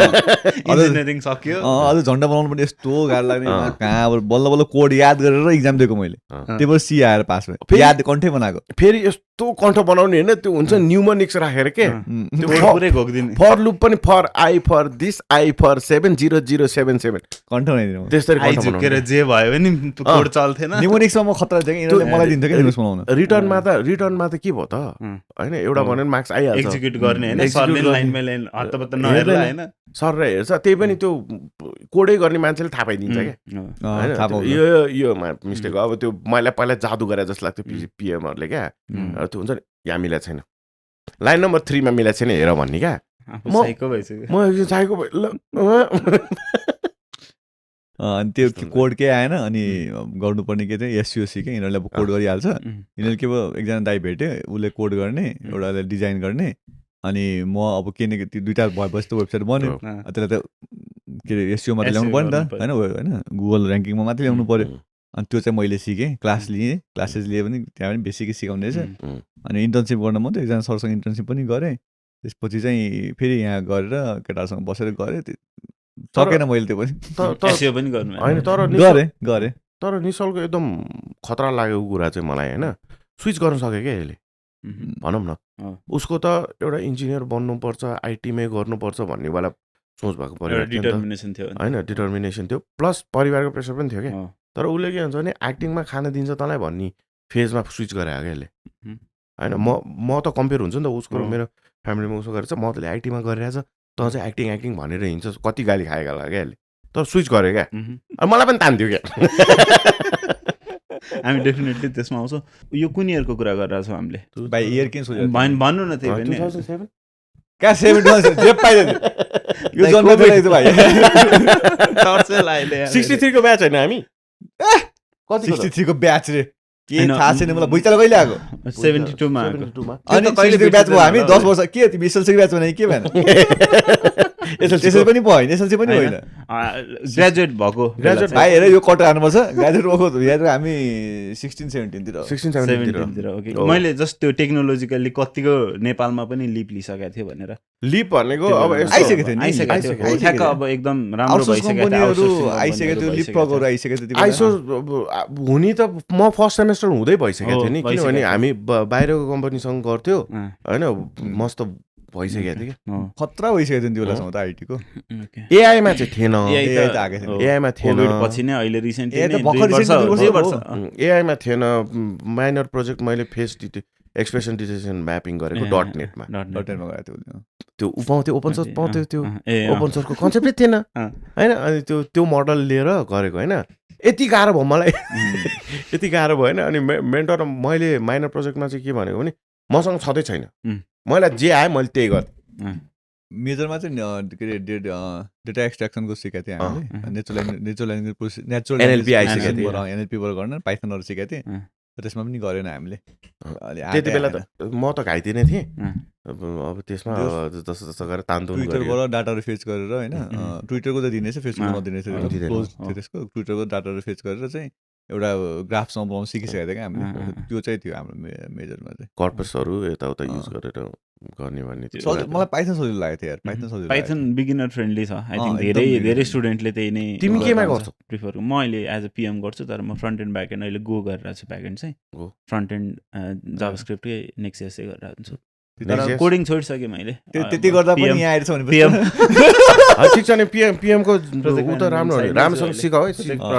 इन्जिनियरिङ सक्यो अझ झन्डा बनाउनु पनि यस्तो गाह्रो लाग्ने कहाँ अब बल्ल बल्ल कोड याद गरेर इक्जाम दिएको मैले त्यही भएर सी आएर पास भयो याद कन्ठै बनाएको फेरि यस्तो कन्ठ बनाउने होइन त्यो हुन्छ न्युमोनिक्स राखेर के पुरै घोक्दिने फर लुप पनि for I for this I for 70077 कन्ठ बनाइदिनु त्यसरी आई झुकेर जे भयो भने कोड चल्थेन न्युमोनिक्समा म खतरा थिएँ यिनीहरूले मलाई दिन्छ क्या न्युज बनाउन रिटर्नमा त के भयो त होइन एउटा भनेर मार्क्स आइहाल्छ एक्जिक्युट गर्ने होइन सरले लाइनमा लाइन हत्तपत्त नहेर्ला होइन सर हेर्छ त्यही पनि त्यो कोडै गर्ने मान्छेले थाहा पाइदिन्छ क्या होइन यो मिस्टेक हो अब त्यो मैले पहिला जादु गरे जस्तो लाग्थ्यो पिएमहरूले क्या त्यो हुन्छ नि यहाँ मिलेको छैन लाइन नम्बर 3 मा मिलेको छैन हेर भन्ने क्या म साइको अनि त्यो कोड केही आएन अनि गर्नुपर्ने के चाहिँ एससिओसी के यिनीहरूले अब कोड गरिहाल्छ यिनीहरूले के भयो एकजना दाइ भेट्यो उसले कोड गर्ने एउटाले डिजाइन गर्ने अनि म अब के न त्यो दुइटा भएपछि त वेबसाइट बन्यो त्यसलाई त के अरे एससिओ मात्रै ल्याउनु पऱ्यो नि त होइन गुगल ऱ्याङ्किङमा मात्रै ल्याउनु पऱ्यो अनि त्यो चाहिँ मैले सिकेँ क्लासेस लिए पनि त्यहाँ पनि बेसिकै सिकाउने रहेछ अनि इन्टर्नसिप गर्न म त एकजना सरसँग इन्टर्नसिप पनि गरेँ त्यसपछि चाहिँ फेरि यहाँ गरेर केटाहरूसँग बसेर गरेँ सकेन मैले त्यो पनि होइन गरेँ तर निशलको एकदम खतरा लागेको कुरा चाहिँ मलाई होइन स्विच गर्न सक्यो क्या यसले भनौँ न उसको त एउटा इन्जिनियर बन्नुपर्छ आइटीमै गर्नुपर्छ भन्ने वाला सोच भएको डिटर्मिनेसन थियो होइन डिटर्मिनेसन थियो प्लस परिवारको प्रेसर पनि थियो क्या तर उसले के भन्छ भने एक्टिङमा खान दिन्छ तँलाई भन्ने फेजमा स्विच गरे क्या यसले होइन म त कम्पेयर हुन्छ नि त उसको मेरो फ्यामिलीमा उसो गरेर म त आइटीमा गरिरहेछ तँ चाहिँ एक्टिङ भनेर हिँड्छ कति गाली खाएको होला क्या यसले तर स्विच गऱ्यो क्या मलाई पनि तान्थ्यो क्या हामी डेफिनेटली त्यसमा आउँछौँ यो कुन इयरको कुरा गरिरहेको छौँ हामीले भाइ इयर किन सोचेको भन्नु न त्यही पनि 2007 कहाँ 7 जे पाइदैन यो जन्म थियो भाइ टर्चेल आइले 63 को ब्याच हैन हामी कति 63 को ब्याच रे के थाहा छैन मलाई बुइचाल कहिले आएको 72 मा अनि कहिले ब्याच भयो हामी 10 वर्ष के तिमी एसएलसी ब्याच भने के भएन एसएलसी पनि भयो एसएलसी पनि होइन ग्रेजुएट भएको ग्रेजुएट भाइ हेर यो कट हान्नुपर्छ ग्रेजुएट भएको याद हामी 16-17 तिर ओके मैले जस्ट त्यो टेक्नोलोजिकली कतिको नेपालमा पनि लिप लिइसकेको थियो भनेर लिप भनेको अब आइसकेको थियो ठ्याक्क अब एकदम राम्रो भइसकेको थियो आइसकेको थियो लिप प्लगहरू आइसकेको थियो आइसो हुने त म फर्स्ट सेमेस्टर हुँदै भइसकेको थियो नि किनभने हामी बाहिरको कम्पनीसँग गर्थ्यो होइन मस्त भइसकेको थियो कि खतरा भइसकेको थियो त्यो बेलासम्म त आइटीको एआईमा चाहिँ थिएन एआईमा थिएन पछि नै अहिले रिसेन्टली एआईमा थिएन माइनर प्रोजेक्ट मैले फेस एक्सप्रेसन डिटेक्सन म्यापिङ गरेको .NET मा गएको थियो त्यो पाउँथ्यो ओपन सोर्स पाउँथ्यो त्यो ए ओपन सोर्सको कन्सेप्टै थिएन होइन अनि त्यो मोडल लिएर गरेको होइन यति गाह्रो भयो मलाई यति गाह्रो भयो होइन अनि मेन्टर मैले माइनर प्रोजेक्टमा चाहिँ के भनेको भने मसँग छँदै छैन मलाई जे आयो मैले त्यही गरेँ मेजरमा चाहिँ के अरे डेटा एक्सट्र्याक्सनको सिकाएको थिएँ हामीले नेचुरल NLP आइसकेको थियो। एनएलपीबाट गर्न पाइथनहरू सिकाएको थिएँ त्यसमा पनि गरेन हामीले त्यति बेला त म त घाइते नै थिएँ अब त्यसमा जस्तो जस्तो गरेर तान्दुन ट्विटरबाट डाटाहरू फेच गरेर होइन ट्विटरको त दिनेछ फेसबुकमा नदिनेछ क्लोज थियो त्यसको ट्विटरको डाटाहरू फेच गरेर चाहिँ एउटा ग्राफसँग बनाउनु सिकिसकेको थियो क्या हामीले त्यो चाहिँ थियो हाम्रो मेजरमा चाहिँ कर्पसहरू यताउता युज गरेर गर्ने भन्ने थियो मलाई पाइथन सजिलो लागेको थियो यार पाइथन सजिलो पाइथन बिगिनर फ्रेन्डली छ आई थिङ्क धेरै स्टुडेन्टले त्यही नै तिमी केमा गर्छौ प्रिफर म अहिले एज अ पिएम गर्छु तर म फ्रन्ट एन्ड ब्याक एन्ड अहिले गो गरिरहेको छु ब्याक एन्ड चाहिँ फ्रन्ट एन्ड जाभास्क्रिप्टकै नेक्स्ट गरिरहेको हुन्छु तर कोडिङ छोडिसकेँ मैले त्यति गर्दा पनि यहाँ आएछ भने ठिक छ नि पिएमको ऊ त राम्रोसँग सिकाऊ है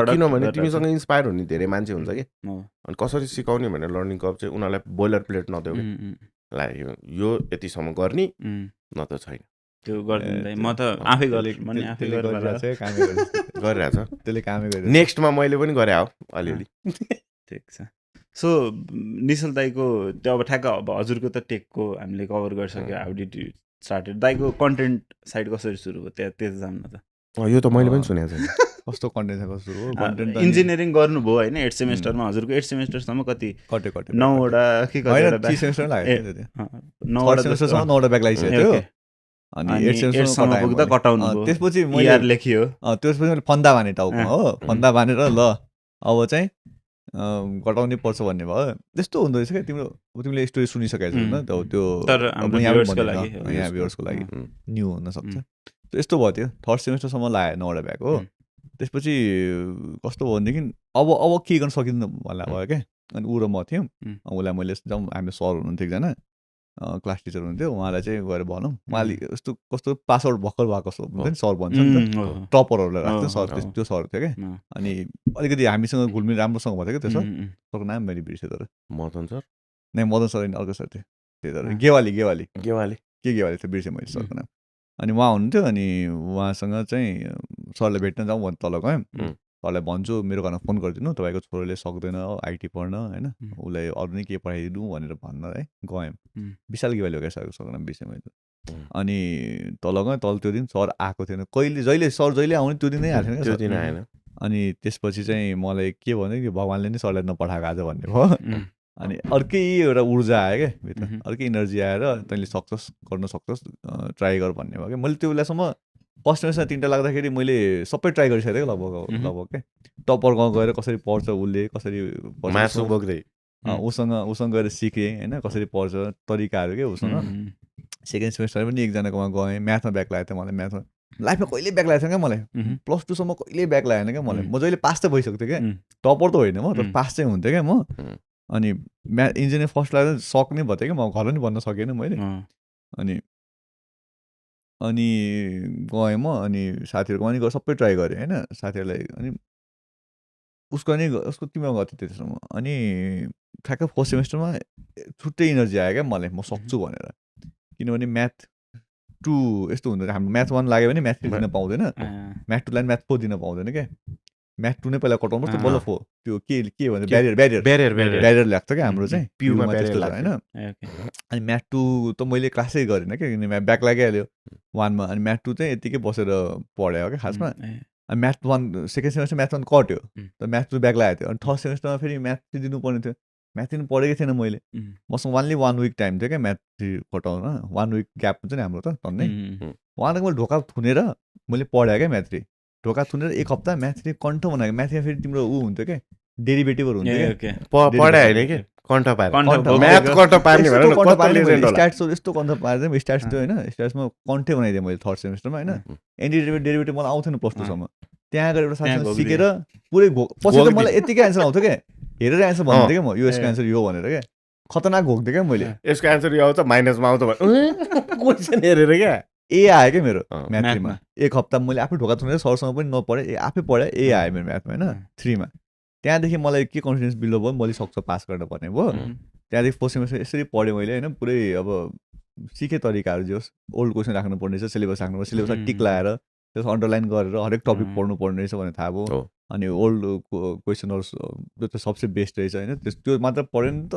किनभने तिमीसँग इन्सपायर हुने धेरै मान्छे हुन्छ कि अनि कसरी सिकाउने भनेर लर्निङ कर्भ चाहिँ उनीहरूलाई बोइलर प्लेट नदेऊ कि यो यतिसम्म गर्ने न त छैन त्यो गर्दैन म त आफै गरिरहेछ त्यसले कामै गरेर नेक्स्टमा मैले पनि गरेँ हो अलिअलि ठिक छ सो निश्चल दाईको त्यो अब ठ्याक्क अब हजुरको त टेकको हामीले कभर गरिसक्यो हाउ डिड यु स्टार्टेड दाईको कन्टेन्ट साइड कसरी सुरु भयो त्यो जान्न त यो त मैले पनि सुनेको छैन कस्तो कन्टेन्ट छ कस्तो हो कन्टेन्ट इन्जिनियरिङ गर्नुभयो होइन 8 सेमेस्टरमा हजुरको 8 सेमेस्टरसम्म कति कटे 9वटा के कतिवटा 3 सेमेस्टर लाग्यो त्यो 9वटा सेमेस्टरसम्म 9वटा ब्याक लागिसक्यो अनि 8 सेमेस्टरसम्म पुग्दा कटाउनु भयो त्यसपछि मैले लेखियो त्यसपछि मैले फन्दा बाने टाउको हो फन्दा बानेर ल अब चाहिँ घटाउनै पर्छ भन्ने भयो त्यस्तो हुँदो रहेछ क्या तिमीले स्टोरी सुनिसकेको छैन त्यो यहाँ भ्युअर्सको लागि न्यू हुनसक्छ यस्तो भयो त्यो थर्ड सेमेस्टरसम्म लाग्यो 9वटा ब्याक हो त्यसपछि कस्तो भयो भनेदेखि अब के गर्न सकिँदैन भन्दा भयो क्या अनि ऊ र म थियौँ उसलाई मैले जाउँ हामीले सर हुनुहुन्थ्यो एकजना क्लास टिचर हुनुहुन्थ्यो उहाँलाई चाहिँ गएर भनौँ उहाँले यस्तो कस्तो पासआउट भर्खर भएको हुन्छ नि सर भन्छ नि त टपरहरूलाई राख्छ सर त्यो सर थियो क्या अनि अलिकति हामीसँग घुलमिल राम्रोसँग भएको थियो क्या त्यो सरको नाम मैले बिर्सेँ तर मदन सर नै मदन सर अर्को सर थियो त्यही तर गेवाली थियो बिर्सेँ मैले सरको नाम अनि उहाँ हुनुहुन्थ्यो अनि उहाँसँग चाहिँ सरलाई भेट्न जाउँ भने तल गयौँ सरलाई भन्छु मेरो घरमा फोन गरिदिनु तपाईँको छोरोले सक्दैन आइटी पढ्न होइन उसलाई अरू नै के पढाइदिनु भनेर भन्न है गयौँ विशाल गेवाली हो क्या सरको नाम बिर्सेँ मैले अनि तल गएँ तल त्यो दिन सर आएको थिएन जहिले आउने त्यो दिन नै आएको त्यो दिन आएन अनि त्यसपछि चाहिँ मलाई के भन्यो कि भगवान्ले नै सरलाई नपठाएको आज भन्ने भयो अनि अर्कै एउटा ऊर्जा आयो क्या भित्र अर्कै इनर्जी आएर तैँले सक्सेस गर्न सक्छस् ट्राई गर भन्ने भयो क्या मैले त्यो बेलासम्म फर्स्ट सेमेस्टरमा 3टा लाग्दाखेरि मैले सबै ट्राई गरिसकेको लगभग क्या टप्पर गाउँ गएर कसरी पढ्छ उसले कसरी मासु बोक्दै उसँग गएर सिकेँ होइन कसरी पढ्छ तरिकाहरू क्या उसँग सेकेन्ड सेमेस्टर पनि एकजनाकोमा गएँ म्याथमा ब्याक लागेको थियो मलाई म्याथमा लाइफमा कहिले ब्याक लागेको थिएन क्या मलाई +2 सम्म कहिले ब्याक लागेन क्या मलाई म जहिले पास त भइसक्थेँ क्या टप्पर त होइन म तर पास चाहिँ हुन्थेँ क्या म अनि इन्जिनियर फर्स्ट लाग्दा सक नै भयो क्या म घर पनि भन्न सकेन मैले अनि गएँ म अनि साथीहरूकोमा नि गएर सबै ट्राई गरेँ होइन साथीहरूलाई अनि उसको टिममा गएको थिएँ त्यसमा अनि ठ्याक्क फर्स्ट सेमेस्टरमा छुट्टै इनर्जी आयो क्या मलाई म सक्छु भनेर किनभने म्याथ 2 यस्तो हुँदैन हाम्रो म्याथ 1 लाग्यो भने म्याथ 3 दिन पाउँदैन म्याथ 2 लाई म्याथ 4 दिन पाउँदैन क्या म्याथ 2 नै पहिला कटाउनुपर्छ बल्ल 4 त्यो के भन्छ ब्यारियर लाग्छ क्या हाम्रो चाहिँ पियुमा होइन अनि म्याथ 2 त मैले क्लासै गरेन क्या किनभने ब्याक लागिहाल्यो 1 मा अनि म्याथ 2 चाहिँ यतिकै बसेर पढ्यो क्या खासमा अनि म्याथ 1 सेकेन्ड सेमेस्टर म्याथ 1 कट्यो तर म्याथ 2 ब्याक लागेको थियो अनि थर्ड सेमेस्टरमा फेरि म्याथ 3 दिनुपर्ने थियो म्याथ 3 पढेकै थिएन मैले मसँग ओन्ली 1 विक टाइम थियो क्या म्याथ 3 कटाउन 1 विक ग्याप हुन्छ नि हाम्रो त टन्नै उहाँलाई मैले ढोका थुनेर मैले पढाएँ क्या म्याथ 3 ढोका थुनेर 1 हप्ता म्याथ 3 कन्ठ बनाएको म्याथमा फेरि तिम्रो ऊ हुन्थ्यो क्या डेरिभेटिभहरू हुन्थ्यो क्या पढाए होइन कि कन्ठ पाएर म्याथ कन्ठ पार्ने भनेर स्ट्याट्स यस्तो कन्ठ पाएर चाहिँ स्ट्याट्स थियो होइन स्ट्याट्समा कन्ठै बनाइदिएँ मैले थर्ड सेमेस्टरमा होइन डेरिभेटिभ मलाई आउँथेन +2 त्यहाँ गएर एउटा साथीसँग सिकेर पुरै पछि त मलाई यतिकै एन्सर आउँथ्यो क्या हेरेर एन्सर भन्थेँ क्या म यो यसको एन्सर यो भनेर क्या खतरनाक घोक्थेँ क्या मैले यसको एन्सर यो आउँछ माइनसमा आउँछ क्वेसन हेरेर क्या ए आयो क्या मेरो म्याथमा 1 हप्ता मैले आफै ढोका थुनेर सरसँग पनि नपढेँ आफै पढेँ ए आयो मेरो म्याथमा होइन 3 मा त्यहाँदेखि मलाई के कन्फिडेन्स बिल्ड भयो मैले सक्छु पास गर्न पर्ने भयो त्यहाँदेखि फोर्थ सेमेस्टर यसरी पढेँ मैले होइन पुरै अब सिके तरिकाहरू जे होस् ओल्ड क्वेसन राख्नुपर्ने रहेछ सिलेबस राख्नुपर्छ सिलेबसमा टिक लगाएर त्यसको अन्डरलाइन गरेर हरेक टपिक पढ्नुपर्ने रहेछ भन्ने थाहा भयो अनि ओल्ड क्वेसनहरू त्यो त सबसे बेस्ट रहेछ होइन त्यो मात्र पढ्यो नि त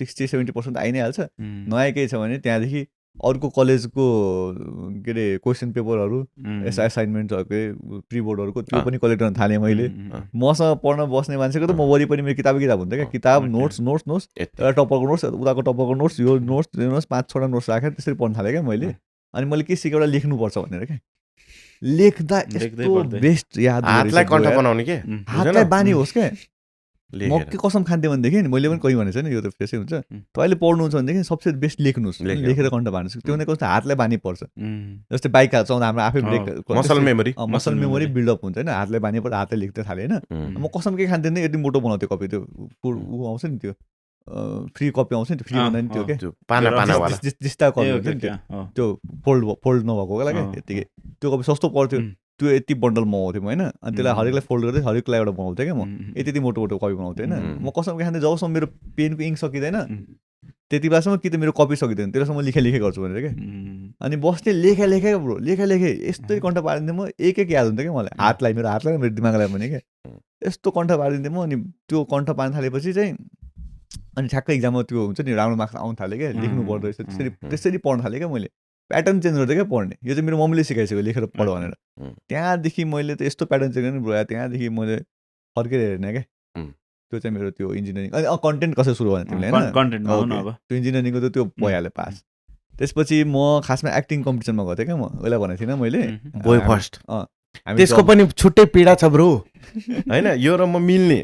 60-70% आइ नै हाल्छ नयाँ केही छ भने त्यहाँदेखि अर्को कलेजको के अरे क्वेसन पेपरहरू असाइनमेन्टहरूको प्री बोर्डहरूको त्यो पनि कलेक्ट गर्न थालेँ मैले मसँग पढ्न बस्ने मान्छेको त म वरिपरि मेरो किताब हुन्थ्यो क्या किताब नोट्स एउटा टपरको नोट्स उताको टपरको नोट्स यो नोट्स 5-6वटा नोट्स राखेर त्यसरी पढ्न थालेँ क्या मैले अनि मैले के सिकेँ एउटा लेख्नुपर्छ भनेर क्या लेख्दा यस्तो बेस्ट याद हातलाई कण्ठ बनाउने के हातलाई बानी होस् क्या म के कसम खान्थेँ भनेदेखि मैले पनि कहीँ भनेको छैन यो त फेसै हुन्छ तपाईँले पढ्नुहुन्छ भनेदेखि सबसे बेस्ट लेख्नुहोस् लेखेर कण्ठ बाँड्नुहोस् त्यो भने कस्तो हातलाई बानी पर्छ जस्तै बाइक चलाउँदा हाम्रो आफै ब्रेक मसल मेमोरी बिल्डअप हुन्छ होइन हातलाई बानी पर्छ हातले लेख्दै थालेँ होइन म कसम के खान्थेँ यति मोटो बनाउँथेँ कपी त्यो ऊ आउँछ नि त्यो फ्री कपी आउँछ नि त्यो फ्री भन्दा नि त्यो के जिस्ता कपी हुन्छ नि त्यो फोल्ड नभएको होला क्या यतिकै त्यो कपी सस्तो पर्थ्यो त्यो यति बन्डल मगाउँथेँ म होइन अनि त्यसलाई हरेकलाई फोल्ड गर्दै हरेकलाई एउटा बनाउँथेँ क्या म यति मोटो मोटो कपी बनाउँथेँ होइन म कसम के खान्थेँ जबसम्म मेरो पेनको इङ्क सकिँदैन त्यति बेलासम्म कि त मेरो कपी सकिँदैन त्यसलासम्म म लेखे गर्छु भनेर क्या अनि बस्थेँ लेखे ब्रो लेखे यस्तै कण्ठ पारिदिन्थेँ म एक याद हुन्थ्यो क्या मलाई हातलाई मेरो दिमागलाई पनि क्या यस्तो कण्ठ पारिदिन्थेँ म अनि त्यो कण्ठ पार्न थालेपछि चाहिँ अनि ठ्याक्कै इक्जाममा त्यो हुन्छ नि राम्रो मार्क्स आउनु थाल्यो क्या लेख्नु पर्दो रहेछ त्यसरी पढ्न थालेँ क्या मैले प्याटर्न चेन्ज गर्थेँ क्या पढ्ने यो चाहिँ मेरो मम्मीले सिकाइसक्यो लेखेर पढ भनेर त्यहाँदेखि मैले त यस्तो प्याटर्न चेन्ज गर्ने भयो त्यहाँदेखि मैले फर्केर हेर्ने क्या त्यो चाहिँ मेरो त्यो इन्जिनियरिङ अनि कन्टेन्ट कसरी सुरु भने तिमीले होइन त्यो इन्जिनियरिङको त त्यो भइहाल्यो पास त्यसपछि म खासमा एक्टिङ कम्पिटिसनमा गएको थिएँ क्या म उसलाई भनेको थिइनँ मैले बोय फर्स्ट त्यसको पनि छुट्टै पीडा छ ब्रो होइन यो र म मिल्ने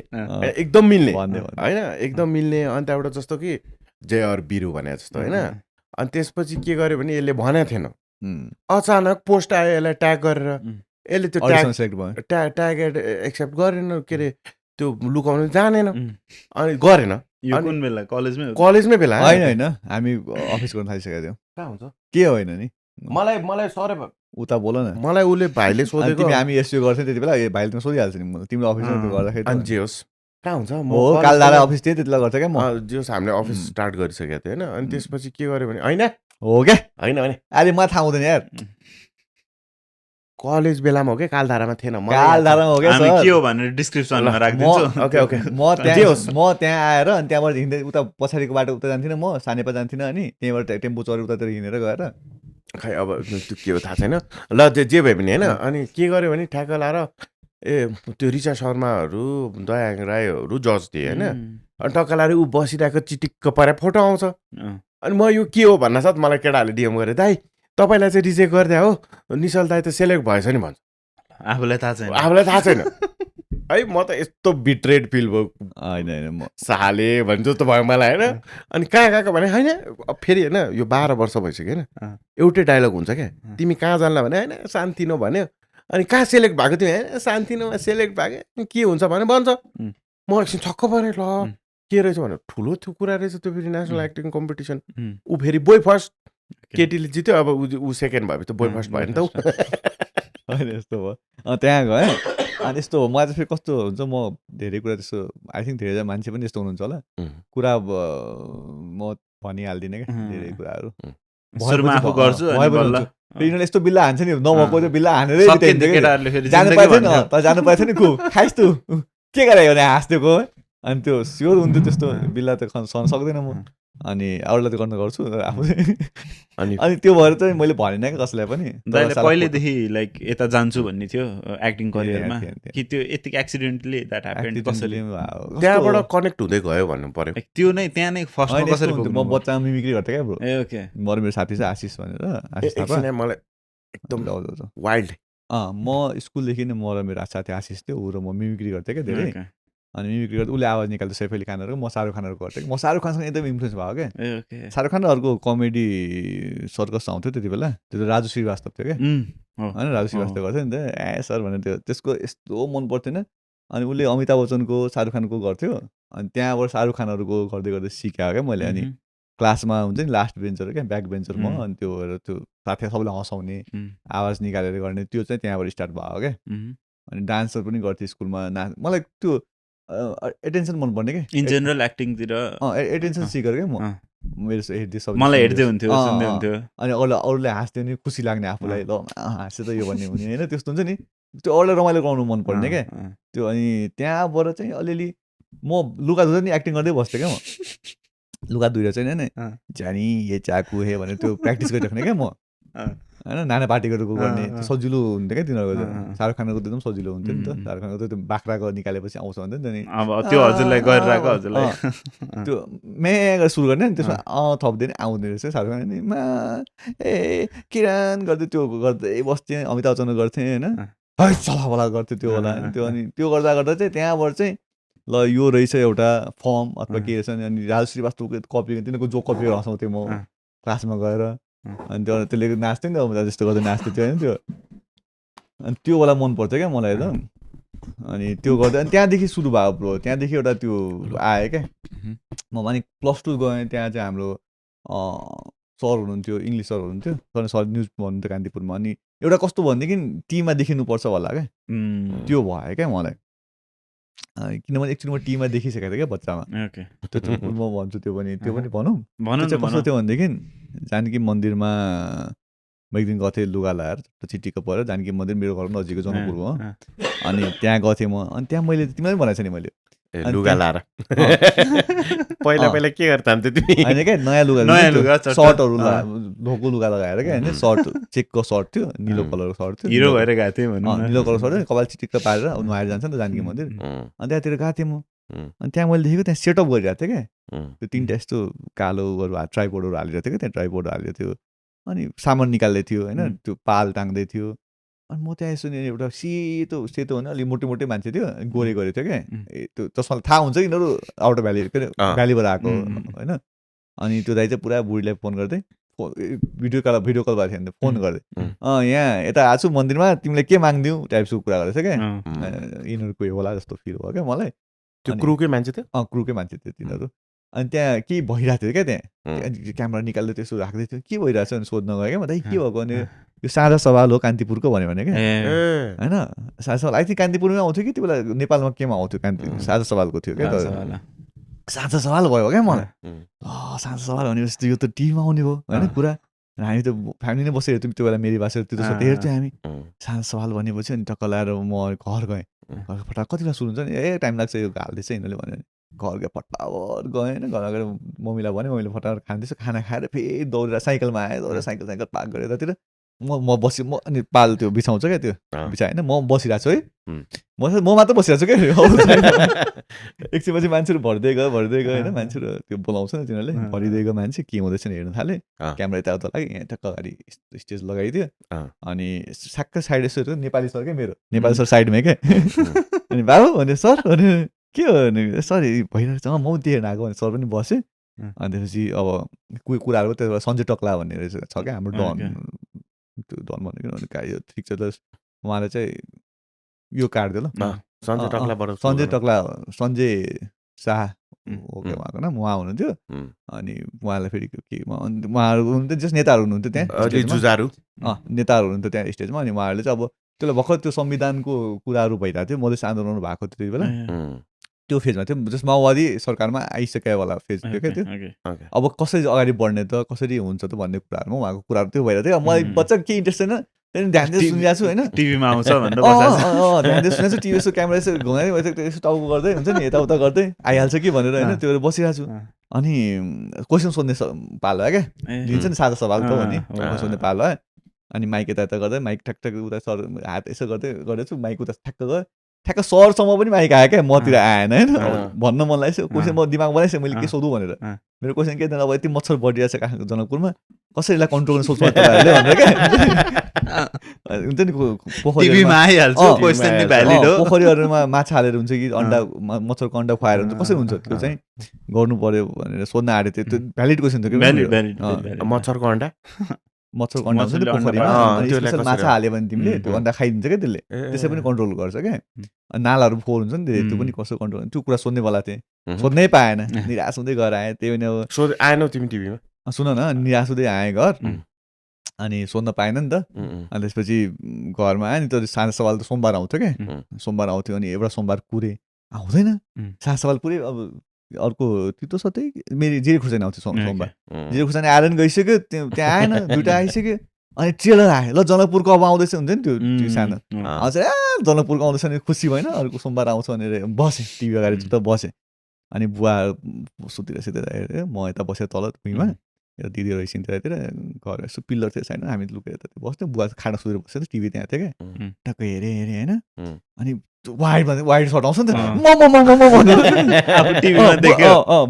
एकदम मिल्ने होइन एकदम मिल्ने अनि त्यहाँबाट जस्तो कि JR बिरु भने जस्तो होइन अनि त्यसपछि के गर्यो भने यसले भनेको थिएन अचानक पोस्ट आयो यसलाई ट्याग गरेर यसले त्यो ट्याग एक्सेप्ट गरेन के अरे त्यो लुकाउनु जानेन अनि गरेन कलेजमै बेला होइन हामी अफिस गर्न थालिसकेको थियौँ कहाँ हुन्छ के होइन नि मलाई सर उता बोल न मलाई उसले भाइले सोधेको हामी यसो गर्थ्यौँ त्यति बेला भाइले त सोधिहाल्छ नि मलाई तिम्रो अफिसमा गर्दाखेरि अनि जे होस् कहाँ हुन्छ हो कालधारा अफिस थियो त्यति बेला गर्छ क्या म जे होस् हामीले अफिस स्टार्ट गरिसकेको थियो होइन अनि त्यसपछि के गर्यो भने होइन हो क्या होइन भने अहिले मलाई थाहा हुँदैन यार कलेज बेलामा हो क्या कालधारामा थिएन कालधारामा हो क्या के हो भनेर डिस्क्रिप्सनमा राखिदिन्छु ओके म त्यहाँ आएर अनि त्यहाँबाट हिँड्दै उता पछाडिको बाटो उता जान्थिनँ म सानेपा जान्थिनँ अनि त्यहीँबाट टेम्पो चढेर उतातिर हिँडेर गएर खै अब त्यो के हो थाहा छैन ल जे भए पनि होइन अनि के गर्यो भने ठ्याक्क लाएर त्यो रिचा शर्माहरू दयाङ राईहरू जज थिए होइन अनि टक्क लाएर ऊ बसिरहेको चिटिक्क परे फोटो आउँछ अनि म यो के हो भन्न साथ मलाई केटाहरूले डिएम गरेँ दाइ तपाईँलाई चाहिँ रिजेक्ट गरिदिया हो निश्चल दाइ त सेलेक्ट भएछ नि भन्छ आफूलाई थाहा छैन है म त यस्तो बिट्रेड फिल भयो होइन म साले भने जस्तो भयो मलाई होइन अनि कहाँ गएको भने होइन फेरि होइन यो 12 वर्ष भइसक्यो होइन एउटै डायलग हुन्छ क्या तिमी कहाँ जान्ला भने होइन सान्तिनो भन्यो अनि कहाँ सेलेक्ट भएको तिमी होइन सान्तिनोमा सेलेक्ट भएको के हुन्छ भने भन्छ म एकछिन छक्क परेँ ल के रहेछ भने ठुलो त्यो कुरा रहेछ त्यो फेरि नेसनल एक्टिङ कम्पिटिसन ऊ फेरि बोय फर्स्ट केटीले जित्यो अब ऊ सेकेन्ड भएपछि त बोय फर्स्ट भयो नि त होइन यस्तो भयो त्यहाँ गएँ अनि यस्तो मलाई चाहिँ फेरि कस्तो हुन्छ म धेरै कुरा त्यस्तो आई थिङ्क धेरैजना मान्छे पनि यस्तो हुनुहुन्छ होला कुरा म भनिहाल्दिनँ क्या धेरै कुराहरू यिनीहरूले यस्तो बिल्ला हान्छ नि नभएको त्यो बिल्ला हानेरै जानु पाएको थिएन त जानु पाएको थियो नि कु खाइस् तँ के गरे भने हाँसिदिएको अनि त्यो स्योर हुन्थ्यो त्यस्तो बिल्ला त सहन सक्दैन म अनि अरूलाई त गर्न गर्छु आफू अनि त्यो भएर चाहिँ मैले भनेन क्या कसैलाई पनि पहिलेदेखि लाइक यता जान्छु भन्ने थियो एक्टिङ करियरमा कि त्यो यतिकै एक्सिडेन्टली द्याट ह्यापेन्ड कसैले त्यहाँबाट कनेक्ट हुँदै गयो भन्नु पर्यो त्यो नै त्यहाँ नै फर्स्टमा कसरी म बच्चामा मिमिक्री गर्थेँ क्या ब्रो ए ओके मेरो साथी चाहिँ आशिष भनेर आशिष थापा मलाई एकदम वाइल्ड म स्कुलदेखि नै म र मेरो साथी आशिष थियो ऊ र म मिमिक्री गर्थेँ क्या धेरै अनि मिमिक्री गर्दा उसले आवाज निकाल्थ्यो सैफ अली खानहरूको म शाहरुख खानहरूको गर्थेँ म शाहरुख खानसँग एकदम इन्फ्लुएन्स भयो क्या शाहरुख खान अर्को कमेडी सर्कस आउँथ्यो त्यति बेला त्यो त राजु श्रीवास्तव थियो क्या होइन राजु श्रीवास्तव गर्थ्यो नि त ए सर भने त्यो त्यसको यस्तो मन पर्थेन अनि उसले अमिताभ बच्चनको शाहरुख खानको गर्थ्यो अनि त्यहाँबाट शाहरुख खानहरूको गर्दै गर्दै सिकायो क्या मैले अनि क्लासमा हुन्छ नि लास्ट बेन्चर क्या ब्याक बेन्चर म अनि त्यो त्यो साथी सबैलाई हँसाउने आवाज निकालेर गर्ने त्यो चाहिँ त्यहाँबाट स्टार्ट भयो क्या अनि डान्सर पनि गर्थेँ स्कुलमा मलाई त्यो एटेन्सन मनपर्ने क्या इन जेनरल एक्टिङतिर एटेन्सन सिकर क्या म मेरो हेर्दै सब मलाई हेर्दै हुन्थ्यो सुन्दै हुन्थ्यो अनि अरूले हाँस्थ्यो नि खुसी लाग्ने आफूलाई ल हाँस्यो त यो भन्ने हुने होइन त्यस्तो हुन्छ नि त्यो अरूलाई रमाइलो गराउनु मन पर्ने क्या त्यो अनि त्यहाँबाट चाहिँ अलिअलि म लुगा धुँदा नि एक्टिङ गर्दै बस्थेँ क्या म लुगा धुएर चाहिँ होइन जानी ये चाकु हे भनेर त्यो प्र्याक्टिस गरिराख्ने क्या म होइन नाना पार्टीको गर्ने त्यो सजिलो हुन्थ्यो क्या तिनीहरूको शाहरुख खानको एकदम सजिलो हुन्थ्यो नि त शाहरुख खानको त्यो बाख्राको निकालेपछि आउँछ भन्थ्यो नि त नि अब त्यो हजुरलाई गरिरहेको हजुरलाई त्यो मेगा सुरु गर्ने नि त्यसमा थप्दै नि आउँदो रहेछ शाहरुख खान नि मा ए किरण गर्दै त्यो गर्दै बस्थेँ अमिताभ बच्चन गर्थेँ होइन है चलावाला गर्थ्यो त्यो होला त्यो अनि त्यो गर्दा गर्दा चाहिँ त्यहाँबाट चाहिँ ल यो रहेछ एउटा फर्म अथवा के रहेछ अनि राजु श्रीवास्तवको कपी तिनीहरूको जो कपी हँसाउँथेँ म क्लासमा गएर अनि त्यो त्यसले नाच्थ्यो नि त अमिताभ जस्तो गर्दै नाच्थ्यो त्यो होइन त्यो अनि त्यो वाला मन पर्छ क्या मलाई एकदम अनि त्यो गर्दा अनि त्यहाँदेखि सुरु भयो ब्रो त्यहाँदेखि एउटा त्यो आयो क्या म अनि +2 गएँ त्यहाँ चाहिँ हाम्रो सर हुनुहुन्थ्यो इङ्ग्लिस सर हुनुहुन्थ्यो सर न्युज भन्नुहुन्थ्यो कान्तिपुरमा अनि एउटा कस्तो भनेदेखि टिममा देखिनुपर्छ होला क्या त्यो भयो क्या मलाई किनभने एकचोटि म टिममा देखिसकेको थिएँ क्या बच्चामा त्यो म भन्छु त्यो पनि भनौँ चाहिँ कस्तो थियो भनेदेखि जानकी मन्दिरमा म एक दिन गएको थिएँ लुगा लगाएर चिट्टीको परेर जानकी मन्दिर मेरो घर नजिकै जनकपुरमा हो अनि त्यहाँ गएको थिएँ म अनि त्यहाँ मैले तिमीलाई पनि भनेको छ नि मैले लुगा लाएर पहिला के गर्दा तिमी होइन क्या नयाँ लुगा सर्टहरू ढोको लुगा लगाएर क्या होइन सर्ट चेकको सर्ट थियो निलो कलरको सर्ट थियो हिरो भएर गएको थिएँ निलो कलर सर्ट कपाल चिटिक्क पारेर नुहाएर जान्छ नि त जानकी मन्दिर अनि त्यहाँतिर गएको थिएँ म अनि त्यहाँ मैले देखेको त्यहाँ सेटअप गरिरहेको थिएँ क्या त्यो 3टा यस्तो कालोहरू ट्राइपोडहरू हालिरहेको थियो क्या त्यहाँ ट्राइपोडहरू हालिरहेको थियो अनि सामान निकाल्दै थियो होइन त्यो पाल टाङ्दै थियो अनि म त्यहाँ यसो एउटा सेतो भने अलिक मोटे मान्छे थियो गोरे थियो क्या त्यो जसमा थाहा हुन्छ कि यिनीहरू आउटर भ्याली के अरे भ्यालीबाट आएको होइन अनि त्यो दाइ चाहिँ पुरा बुढीलाई फोन गर्दै भिडियो कल भएको थियो भने फोन गर्दै यहाँ यता आएको छु मन्दिरमा तिमीले के माग्दियौ टाइप्सको कुरा गरेछ क्या यिनीहरू कोही होला जस्तो फिल भयो क्या मलाई त्यो क्रुकै मान्छे थियो क्रुकै मान्छे थियो तिनीहरू अनि त्यहाँ के भइरहेको थियो क्या त्यहाँ क्यामेरा निकाल्दै त्यसो राख्दै थियो के भइरहेको छ भने सोध्न गयो क्या म दाइ के भएको भने यो साझा सवाल हो कान्तिपुरको भने क्या होइन साझा सवाल आई थिङ्क कान्तिपुरमै आउँथ्यो कि त्यो बेला नेपालमा केमा आउँथ्यो साझा सवालको थियो क्या साझा सवाल भयो क्या मलाई साझा सवाल भनेपछि यो त टिभीमा आउने भयो होइन पुरा हामी त फ्यामिली नै बसेर हेर्थ्यौँ त्यो बेला मेरी बासेर त्यो त हेर्थ्यौँ हामी साझा सवाल भनेपछि अनि टक्क लगाएर म घर गएँ फटाक कति बेला सुरु हुन्छ नि टाइम लाग्छ यो हाल्दैछ यिनीहरूले भन्यो भने घर गयो फटाफट गएँ होइन घरमा गएर मम्मीलाई भने मम्मीले फटाफट खाँदैछ खाना खाएर फेरि दौडेर साइकलमा आएँ दौडेर साइकल पार्क गरेर यतातिर म बसी म अनि पाल त्यो बिछाउँछ क्या त्यो बिछाएँ होइन म बसिरहेको छु है म मात्र बसिरहेको छु क्या एकछिनपछि मान्छेहरू भर्दै गयो होइन मान्छेहरू त्यो बोलाउँछ नि तिनीहरूले भरिँदै गयो मान्छे के हुँदैछ नि हेर्नु थालेँ क्यामेरा यताउता लाग्यो यहाँ टक्क अगाडि स्टेज लगाइदियो अनि साक्क साइड यसो नेपाली सर क्या मेरो नेपाली सर साइडमै क्या अनि बाबु भने सर भने के हो भने सर भइरहेको छ म त्यही हेर्न आएको भने सर पनि बसेँ अनि त्यसपछि अब कोही कुराहरू त्यसबाट सञ्जय टक्ला भन्ने रहेछ छ क्या हाम्रो डन त्यो डन भनेको यो ठिक छ त उहाँले चाहिँ यो काट्दियो ल सञ्जय टक्ला सञ्जय शाह हो क्या उहाँको नाम उहाँ हुनुहुन्थ्यो अनि उहाँलाई फेरि के उहाँहरू हुनुहुन्थ्यो जस नेताहरू हुनुहुन्थ्यो त्यहाँ नेताहरू हुनुहुन्थ्यो त्यहाँ स्टेजमा अनि उहाँहरूले चाहिँ अब त्यसलाई भर्खर त्यो संविधानको कुराहरू भइरहेको थियो मधेस आन्दोलन भएको थियो त्यति बेला त्यो फेजमा थियो जस माओवादी सरकारमा आइसकेवाला फेज थियो क्या त्यो अब कसरी अगाडि बढ्ने त कसरी हुन्छ त भन्ने कुराहरूमा उहाँको कुराहरू त्यो भइरहेको थियो मलाई बच्चा केही इन्ट्रेस्ट छैन त्यहाँदेखि ध्यान दिएर सुनिरहेको छु होइन टिभीमा आउँछ ध्यान दिएर सुनेको छु टिभी यसो क्यामेरा यसो घुमाइ यसो टाउको गर्दै हुन्छ नि यताउता गर्दै आइहाल्छ कि भनेर होइन त्यो बसिरहेको छु अनि क्वेसन सोध्ने पालो आयो क्या दिन्छ नि साझा सवाल त भन्ने क्वेसन सोध्ने पालो आयो अनि माइक यता गर्दै माइक ठ्याक उता सर हात यसो गर्दै छु माइक उता ठ्याक्क गयो ठ्याक्क सरसम्म पनि माइक आयो क्या मतिर आएन होइन भन्न मन लाग्यो क्वेसन म दिमाग बनाइसकेँ मैले के सोधौँ भनेर मेरो क्वेसन के थिएन अब यति मच्छर बढिरहेको छ काठमाडौँ जनकपुरमा कसरी यसलाई कन्ट्रोल गर्न सोच्नु तपाईँहरूले भनेर क्या हुन्छ नि पोखरीहरूमा माछा हालेर हुन्छ कि अन्डा मच्छरको अन्डा खुवाएर हुन्छ कसरी हुन्छ त्यो चाहिँ गर्नु पर्यो भनेर सोध्न आँटेको थियो त्यो भ्यालिड क्वेसन थियो कि मच्छरको अन्डा मच्छरको अन्डा हुन्छ नि पोखरीमा माछा हाल्यो भने तिमीले त्यो अन्डा खाइदिन्छ क्या त्यसले त्यसै पनि कन्ट्रोल गर्छ क्या नालाहरू फोहोर हुन्छ नि धेरै त्यो पनि कसो कन्ट्रोल त्यो कुरा सोध्नेवाला थिएँ सोध्नै पाएन निराश हुँदै गएर आएँ त्यही पनि अब आएनौ तिमी टिभीमा सुन न निराश हुँदै आएँ घर अनि सोध्न पाएन नि त अनि त्यसपछि घरमा आएँ नि त साझा सवाल त सोमबार आउँथ्यो क्या सोमबार आउँथ्यो अनि एउटा सोमबार कुरेँ आउँदैन साझा सवाल पुरै अब अर्को तितो सतै मेरो जिरे खुर्सानी आउँथ्यो सोमबार उम्, जिरे खुर्सानी आएर गइसक्यो त्यहाँ आएन दुइटा आइसक्यो अनि ट्रेलर आयो ल जनकपुरको अब आउँदैछ हुन्छ नि त्यो सानो आउँछ जनकपुरको आउँदैछ भने खुसी भएन अर्को सोमबार आउँछ भनेर बसेँ टिभी अगाडि त बसेँ अनि बुवा सुतिर हेरेँ म यता बसेँ तल भुइँमा एउटा दिदी रहेछ त्यतातिर घर यसो पिल्लर थियो छैन हामी लुकेर यता बस्थ्यौँ बुवा खाना सुतेर बस्थ्यो टिभी त्यहाँ थियो क्या टक्कै हेरेँ होइन अनि वाइड सर्ट आउँछ नि त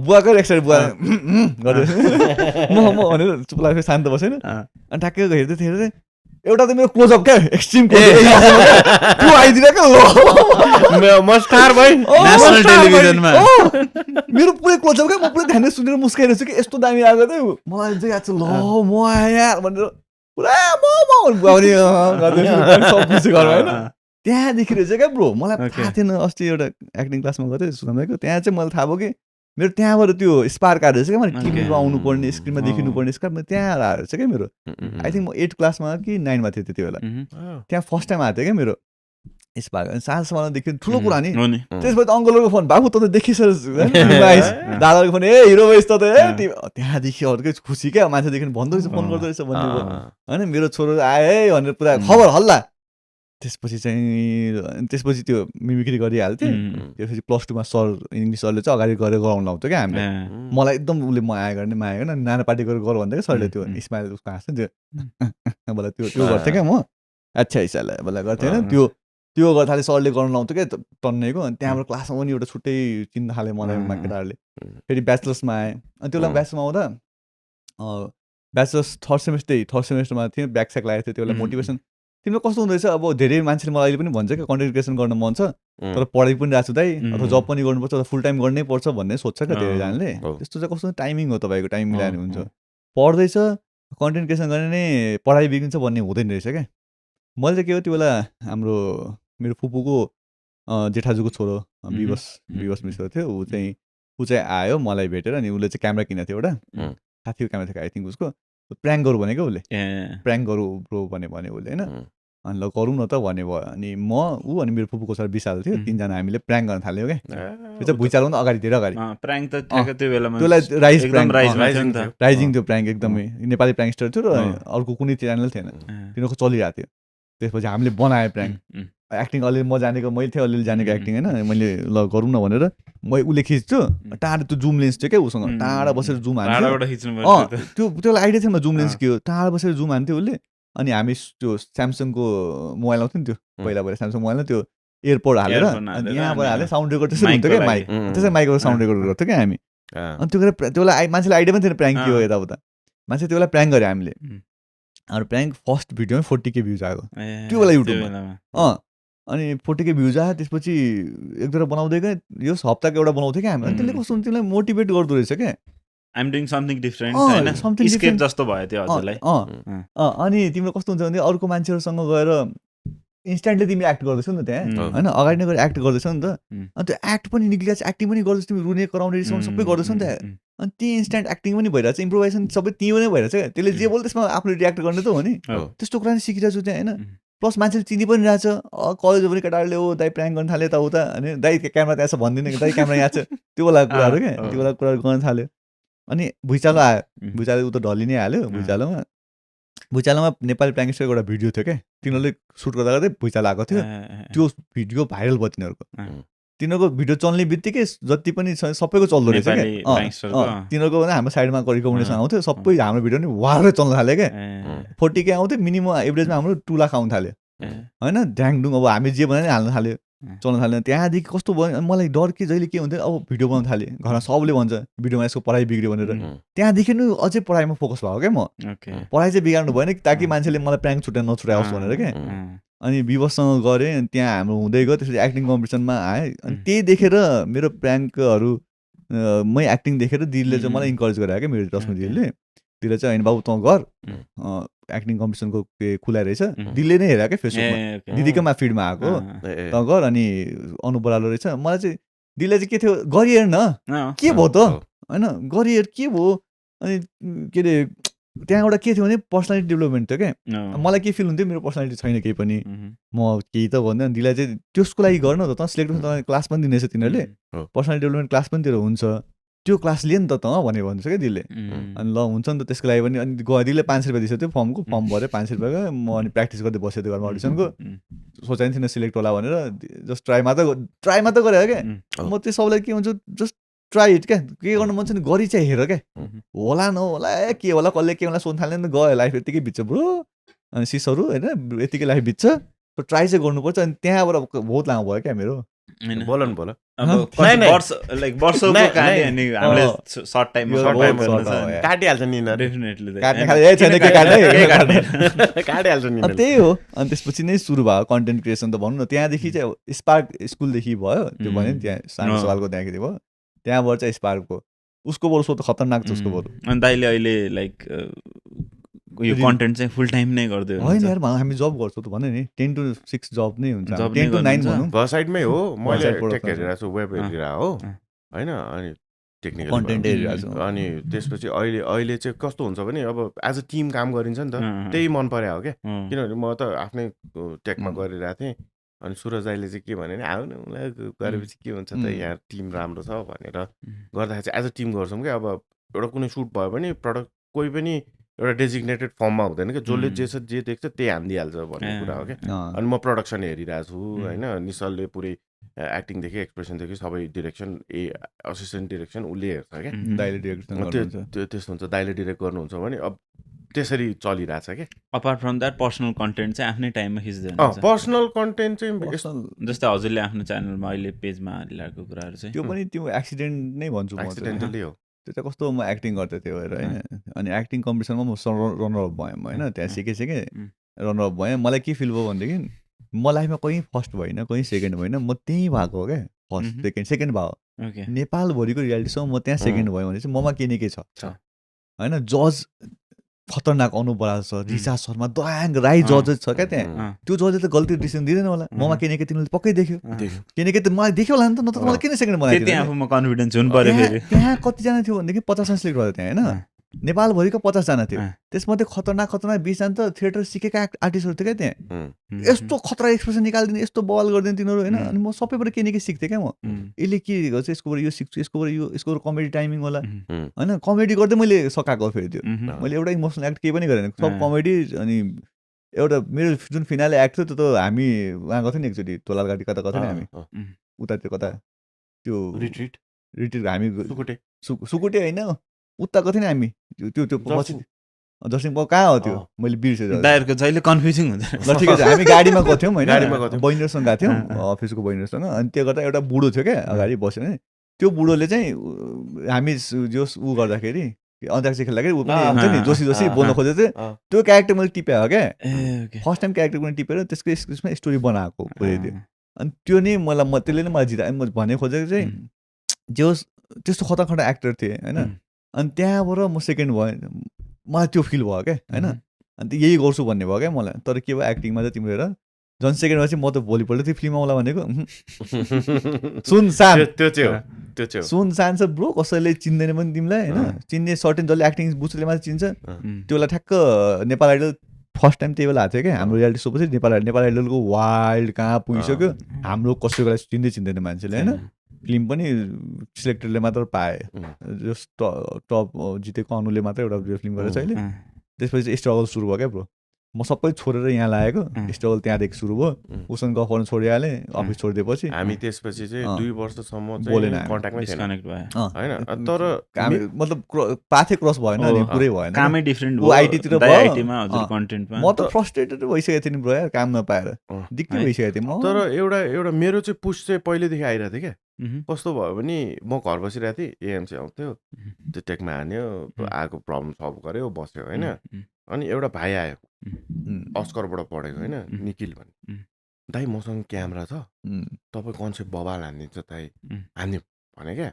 बुवाकै एक्साइड बुवा गर्दै म भनेर चुप लागेर शान्त बसेन अनि ठ्याक्कै हेर्दै थिएँ हेर्दै एउटा त मेरो क्लोजअप क्या एक्सट्रिम त्यो आइदिरहेको म स्टार भएँ नेसनल टेलिभिजनमा मेरो पुरै क्लोजअप क्या म पुरै ध्यान सुनेर मुस्काइरहेको छु कि यस्तो दामी आएको थियो मलाई चाहिँ याद छ ल म आएँ यार भनेर पुरा सब खुसी घरमा होइन त्यहाँदेखि रहेछ क्या ब्रो मलाई थाहा थिएन अस्ति एउटा एक्टिङ क्लासमा गएको थिएँ सुनाएको त्यहाँ चाहिँ मलाई थाहा भयो कि मेरो त्यहाँबाट त्यो स्पार्क आएर रहेछ क्या मैले टिभीमा आउनुपर्ने स्क्रिनमा देखिनुपर्ने स्पार्क त्यहाँ आएर रहेछ क्या मेरो आई थिङ्क म 8 क्लासमा कि 9 मा थिएँ त्यति बेला त्यहाँ फर्स्ट टाइम आएको थियो क्या मेरो स्पार्क अनि साँझसम्मदेखि ठुलो कुरा नि त्यसपछि अङ्कलको फोन बाबु त देखिसर दादाको फोन हिरो भइस त त्यहाँदेखि अर्कै खुसी क्या मान्छेदेखि भन्दो रहेछ फोन गर्दो रहेछ भन्ने होइन मेरो छोरो आयो भनेर पुरा खबर हल्ला त्यसपछि त्यो मिमिक्री गरिहाल्थेँ त्यसपछि +2 सर इङ्ग्लिस सरले चाहिँ अगाडि गरेर गराउनु लाउँथ्यो क्या हामीले मलाई एकदम उसले माया गर्ने माया गर्न नाना पार्टी गरेर गर भन्थ्यो क्या सरले त्यो स्माइल उसको हाँस्छ त्यो मलाई त्यो गर्थेँ क्या म अच्छा हिसाबले मलाई गर्थेँ होइन त्यो गर्दा थालेँ सरले गर्नु लाउँथ्यो क्या टन्नेको अनि त्यहाँबाट क्लासमा पनि एउटा छुट्टै चिन्न थालेँ मलाई केटाहरूले फेरि ब्याचलर्समा आएँ अनि त्यो बेला ब्याचलर्समा आउँदा ब्याचलर्स थर्ड सेमेस्टरमा थिएँ ब्याक स्याक लागेको थियो त्यो बेला मोटिभेसन तिम्रो कस्तो हुँदैछ अब धेरै मान्छेले मलाई अहिले पनि भन्छ क्या कन्टेन्ट क्रिएसन गर्न मन छ तर पढाइ पनि राख्छु दाइ अथवा जब पनि गर्नुपर्छ अथवा फुल टाइम गर्नै पर्छ भन्ने सोध्छ क्या धेरैजनाले त्यस्तो चाहिँ कस्तो टाइमिङ हो तपाईँको टाइम मिलाएर हुन्छ पढ्दैछ कन्टेन्ट क्रिएसन गर्ने नै पढाइ बिग्रिन्छ भन्ने हुँदैन रहेछ क्या मैले चाहिँ के हो त्यो बेला हाम्रो मेरो फुपूको जेठाजुको छोरो विवश मिश्र थियो ऊ चाहिँ आयो मलाई भेटेर अनि उसले चाहिँ क्यामेरा किनेको थियो एउटा साथीको क्यामेरा थियो आई थिङ्क उसको प्र्याङ्क गरौँ भनेको उसले प्र्याङ्क गरौँ ब्रो भन्यो उसले होइन अनि ल गरौँ न त भन्ने भयो अनि ऊ अनि मेरो फुपूको सर विशाल थियो तिनजना हामीले प्र्याङ्क गर्न थाल्यौँ क्या त्यो चाहिँ भुइँचालो अगाडि धेरै अगाडि त्यसलाई राइजिङ थियो प्र्याङ्क एकदमै नेपाली प्र्याङ्कस्टर थियो र अर्को कुनै च्यानल थिएन तिनीहरूको चलिरहेको थियो त्यसपछि हामीले बनायो प्र्याङ्क एक्टिङ अलिअलि म जानेको मैले थिएँ अलिअलि जानेको एक्टिङ होइन मैले ल गरौँ न भनेर उसले खिच्छु टाढा त्यो जुम लेन्स थियो क्या उसँग टाढा बसेर जुम हान्थ्यो त्यो आइडिया थियो जुम लेन्स के हो टाढा बसेर जुम हान्थ्यो उसले अनि हामी त्यो स्यामसङको मोबाइल आउँथ्यो नि त्यो पहिला स्यामसङ मोबाइलमा त्यो एयरपोर्ट हालेर अनि यहाँबाट हालेर साउन्ड रेकर्ड त्यसरी हुन्थ्यो क्या माइक त्यसै माइकबाट साउन्ड रेकर्ड गर्थ्यो क्या हामी अनि त्यो गरेर त्यो बेला मान्छेले आइडिया पनि थिएन प्र्याङ्क के हो यताउता मान्छे त्यो बेला प्र्याङ्क गऱ्यो हामीले अरू प्र्याङ्क फर्स्ट भिडियोमै 40K भ्युज आएको त्यो बेला युट्युबमा अनि 40K भ्युज आयो त्यसपछि एक दुईवटा बनाउँदै गएँ यो हप्ताको एउटा बनाउँथ्यो क्या हामी अनि त्यसले कस्तो तिमीलाई मोटिभेट गर्दो रहेछ क्या आइम डुइङ समथिङ डिफरेन्ट हैन स्केप जस्तो भयो त्यो हजुरलाई अनि तिम्रो कस्तो हुन्छ भने अर्को मान्छेहरूसँग गएर इन्स्ट्यान्टली तिमी एक्ट गर्दैछौ नि त त्यहाँ होइन अगाडि नै गएर एक्ट गर्दैछौ नि त अनि त्यो एक्ट पनि निक्लिरहेको छ एक्टिङ पनि गर्दैछौ तिमी रुने कराउने रिसाउने सबै गर्दैछौ नि त अनि त्यही इन्स्ट्यान्ट एक्टिङ पनि भइरहेको छ इम्प्रोभाइजेसन सबै त्यहीँ नै भइरहेको छ त्यसले जे बोल्यो त्यसमा आफूले रियाक्ट गर्ने त हो नि त्यस्तो कुरा नि सिकिरहेको छु त्यहाँ होइन प्लस मान्छेले चिनी पनि रहेछ कलेजमा पनि केटाहरूले दाइ प्र्याङ्क गर्न थाल्यो यताउता अनि दाइ क्यामेरा त्यहाँ छ भनिदिने दाइ क्यामेरा यहाँ छ त्यो बेला कुराहरू क्या त्यो बेला कुराहरू गर्न थाल्यो अनि भुइँचालो आयो भुइँचालो ऊ त ढल्ली नै हाल्यो भुइँचालोमा नेपाली प्र्याङ्कस्टरको एउटा भिडियो थियो क्या तिनीहरूले सुट गर्दा गर्दै भुइँचालो आएको थियो त्यो भिडियो भाइरल भयो तिनीहरूको भिडियो चल्ने बित्तिकै जति पनि छ सबैको चल्दो रहेछ क्या तिनीहरूको हाम्रो साइडमा रिकमेन्डेसन आउँथ्यो सबै हाम्रो भिडियो नि वारै चल्न थाल्यो क्या 40K आउँथ्यो मिनिमम एभरेजमा हाम्रो 2 लाख आउनु थाल्यो होइन ड्याङडुङ अब हामी जे बनायो नि हाल्न थाल्यो चल्न थाल्यो त्यहाँदेखि कस्तो भयो मलाई डर के जहिले के हुन्थ्यो अब भिडियो बनाउनु थालेँ घरमा सबले भन्छ भिडियोमा यसको पढाइ बिग्रियो भनेर त्यहाँदेखि नै अझै पढाइमा फोकस भएको क्या म पढाइ चाहिँ बिगार्नु भएन ताकि मान्छेले मलाई प्र्याङ्क नछुटाओस् भनेर क्या अनि विवशसँग गऱ्यो अनि त्यहाँ हाम्रो हुँदै गयो त्यसपछि एक्टिङ कम्पिटिसनमा आएँ अनि त्यही देखेर मेरो प्र्याङ्कहरू मै एक्टिङ देखेर दिदीले चाहिँ मलाई इन्करेज गरायो क्या मेरो रश्मि दिदीले दिदीले चाहिँ होइन बाबु तँ गर एक्टिङ कम्पिटिसनको खुलाइ रहेछ दिदीले नै हेरेको क्या फेसबुकमा दिदीकोमा फिडमा आएको तँ गर अनि अनु बरालो रहेछ मलाई चाहिँ दिदीले चाहिँ के थियो गरिहेर न के भयो त होइन गरिहेर के भयो अनि के अरे त्यहाँ एउटा के थियो भने पर्सनालिटी डेभलपमेन्ट थियो क्या मलाई के फिल हुन्थ्यो मेरो पर्सनालिटी छैन केही पनि म केही त भन्दैन अनि दिदीलाई चाहिँ त्यसको लागि गर्न त सिलेक्ट हुन्छ त क्लास पनि दिनेछ तिनीहरूले पर्सनालिटी डेभलपमेन्ट क्लास पनि तेरो हुन्छ त्यो क्लास लिए नि त भनेर भन्छ क्या दिदीले अनि ल हुन्छ नि त त्यसको लागि पनि अनि दिदीले 500 रुपियाँ दिएको थियो फर्मको फर्म भरेँ 500 रुपियाँको म अनि प्र्याक्टिस गर्दै बसेको थियो घरमा अडिसनको सोचाइ थिएन सिलेक्ट होला भनेर जस्ट ट्राई मात्र गरेँ क्या म त्यो सबैलाई के हुन्छ जस्ट ट्राई इट क्या के गर्नु मन छ नि गरी चाहिँ हेर क्या होला नहोला के होला कसले के होला सोध्नु थाल्यो नि गयो लाइफ यतिकै बित्छ ब्रो अनि सिसहरू होइन यतिकै लाइफ बित्छ ट्राई चाहिँ गर्नुपर्छ अनि त्यहाँबाट बहुत लामो भयो क्या मेरो बोल न बोल वर्षको कहानी अनि हामीले सर्ट टाइममा काटिहाल्छ नि डेफिनेटली काटिहाल्छ नि त्यही हो अनि त्यसपछि नै सुरु भयो कन्टेन्ट क्रिएसन त भनौँ न त्यहाँदेखि चाहिँ स्पार्क स्कुलदेखि भयो त्यो भन्यो नि त्यहाँ सानो सवालको त्यहाँदेखि भयो त्यहाँबाट चाहिँ स्पार्कको उसको बरु त खतरनाक छ उसको बरु अनि दाइले अहिले लाइक यो कन्टेन्ट चाहिँ फुल टाइम नै गर्दै होइन यार हामी जब गर्छौँ त भने नि 10 to 6 जब नै हुन्छ 10 to 9 भनौँ वेबसाइटमै हो मैले टेक हेरिरहेको छु वेब हेरिरहेको हो होइन अनि टेक्निकल कन्टेन्ट हेरिरहेको छु अनि त्यसपछि अहिले चाहिँ कस्तो हुन्छ भने अब एज अ टिम काम गरिन्छ नि त त्यही मन पर्यो हो क्या किनभने म त आफ्नै टेकमा गरिरहेको थिएँ अनि सुरज दाइले चाहिँ के भन्यो भने आउनु मलाई गरेपछि के हुन्छ त यहाँ टिम राम्रो छ भनेर गर्दाखेरि चाहिँ एज अ टिम गर्छौँ क्या अब एउटा कुनै सुट भयो भने प्रडक्ट कोही पनि एउटा डेजिग्नेटेड फर्ममा हुँदैन क्या जसले जे देख्छ त्यही हानिदिइहाल्छ भन्ने कुरा हो क्या अनि म प्रडक्सन हेरिरहेको छु होइन निशलले पुरै एक्टिङदेखि एक्सप्रेसनदेखि सबै डिरेक्सन असिस्टेन्ट डिरेक्सन उसले हेर्छ क्या दाइले डिरेक्सन त्यस्तो हुन्छ दाइले डिरेक्ट गर्नुहुन्छ भने अब त्यसरी चलिरहेछ क्या apart from that personal content चाहिँ आफ्नै टाइममा खिच्दै हुन्छ पर्सनल कन्टेन्ट चाहिँ जस्तै हजुरले आफ्नो च्यानलमा अहिले पेजमा हालिरहेको कुराहरू चाहिँ त्यो पनि त्यो एक्सिडेन्ट नै भन्छु म एक्सिडेन्टली हो त्यो त कस्तो म एक्टिङ गर्थेँ त्यो भएर होइन अनि एक्टिङ कम्पिटिसनमा म रनर अप भएँ होइन त्यहाँ सिकेँ रनर अप भएँ मलाई के फिल भयो भनेदेखि म लाइफमा कहीँ फर्स्ट भइनँ कहीँ सेकेन्ड भइनँ म त्यहीँ भएको हो क्या फर्स्ट सेकेन्ड भयो नेपालभरिको रियालिटी सो म त्यहाँ सेकेन्ड भयो भने चाहिँ ममा के न के छ होइन जज खतरनाक अनु बराल छ रिसा शर्मा दयाङ राई जजेस छ क्या त्यहाँ त्यो जजले त गल्ती डिसिसन दिँदैन होला ममा के न के तिनीहरूले पक्कै देख्यो के न के त मलाई देख्यो होला नि त न त मलाई किन सेकेन्ड बनायो कन्फिडेन्स हुनु पर्यो फेरि त्यहाँ कतिजना थियो भनेदेखि 50 सिलेक्ट भयो त्यहाँ होइन नेपालभरिको 50 जना थियो त्यसमध्ये खतरनाक 20 जना त थिएटर सिकेका आर्टिस्टहरू थियो क्या त्यहाँ यस्तो खतरा एक्सप्रेसन निकालिदिने यस्तो बवाल गरिदिने तिनीहरू होइन अनि म सबैबाट के न के सिक्थेँ क्या म यसले के गर्छ यसकोबाट यो सिक्छु यसकोबाट कमेडी टाइमिङ होला होइन कमेडी गर्दै मैले सकाएको फेरि त्यो मैले एउटा इमोसनल एक्ट केही पनि गरेन सब कमेडी अनि एउटा मेरो जुन फिनाले एक्ट थियो त्यो त हामी उहाँ गएको थियो नि एकचोटि तोलालघाटी कता गएको थियो नि हामी उता त्यो कता त्यो रिट्रिट हामी सुकुटे होइन उता गएको थियो नि हामी त्यो पछि जर्सिङ कहाँ हो त्यो मैले बिर्सेँ दाइरको जहिले कन्फ्युजिङ हुन्छ ल ठिकै छ हामी गाडीमा गएको थियौँ होइन बहिनीहरूसँग गएको थियौँ अफिसको बहिनीहरूसँग अनि त्यो गर्दा एउटा बुढो थियो क्या अगाडि बस्यो नि त्यो बुढोले चाहिँ हामी जोस ऊ गर्दाखेरि अन्ताक्षरी खेल्दाखेरि ऊ पनि हुन्छ नि जोसी बोल्न खोजेको थियो त्यो क्यारेक्टर मैले टिपेँ हो क्या फर्स्ट टाइम क्यारेक्टर पनि टिपेर त्यसको स्क्रिप्टमा स्टोरी बनाएको पुरै थियो अनि त्यो नै त्यसले नै मलाई जिता म भन्ने खोजेको चाहिँ जोस त्यस्तो खतरा एक्टर थिएँ होइन अनि त्यहाँबाट म सेकेन्ड भएँ मलाई त्यो फिल भयो क्या होइन अन्त यही गर्छु भन्ने भयो क्या मलाई तर के भयो एक्टिङमा चाहिँ तिम्रो हेर झन् सेकेन्डमा चाहिँ म त भोलिपल्ट त्यो फिल्ममा आउला भनेको सुनसान छ ब्रो कसैले चिन्दैन पनि तिमीलाई होइन चिन्ने सर्टेन जसले एक्टिङ बुझ्ने मात्रै चिन्छ त्यो बेला ठ्याक्क नेपाल आइडल फर्स्ट टाइम त्यही बेला आएको थियो क्या हाम्रो रियालिटी सो पछि नेपाल आइडलको वाइल्ड कहाँ पुगिसक्यो हाम्रो कसैको लागि चिन्दैन मान्छेले होइन फिल्म पनि सिलेक्टेडले मात्र पाए जस टप जितेको अनुले मात्रै एउटा फिल्म गरेको छ अहिले त्यसपछि चाहिँ स्ट्रगल सुरु भयो क्या ब्रो म सबै छोडेर यहाँ लागेको स्ट्रगल त्यहाँदेखि सुरु भयो उसँग गफ गर्नु छोडिहालेँ अफिस छोडिदिएपछि हामी त्यसपछि चाहिँ 2 वर्षसम्म बोलेन कन्ट्याक्टमै डिस्कनेक्ट भयो हैन तर मतलब पाथै क्रस भएन अनि पुरै भएन कामै डिफरेन्ट भयो आइटीतिर भयो आइटीमा हजुर कन्टेन्टमा म त फ्रस्ट्रेटेड भइसकेको थिएँ नि ब्रो यार काम नपाएर दिक्कै भइसकेको थिएँ म तर एउटा मेरो चाहिँ पुस चाहिँ पहिलेदेखि आइरहेको थियो क्या कस्तो भयो भने म घर बसिरहेको थिएँ एएमसी आउँथ्यो त्यो टेकमा हान्यो आएको प्रब्लम सल्भ गर्यो बस्यो होइन अनि एउटा भाइ आयो अस्करबाट पढेको होइन निखिल भन्ने दाइ मसँग क्यामेरा छ तपाईँ कन्सेप्ट बबाल हानिदिन्छ दाइ हानिदिउँ भने क्या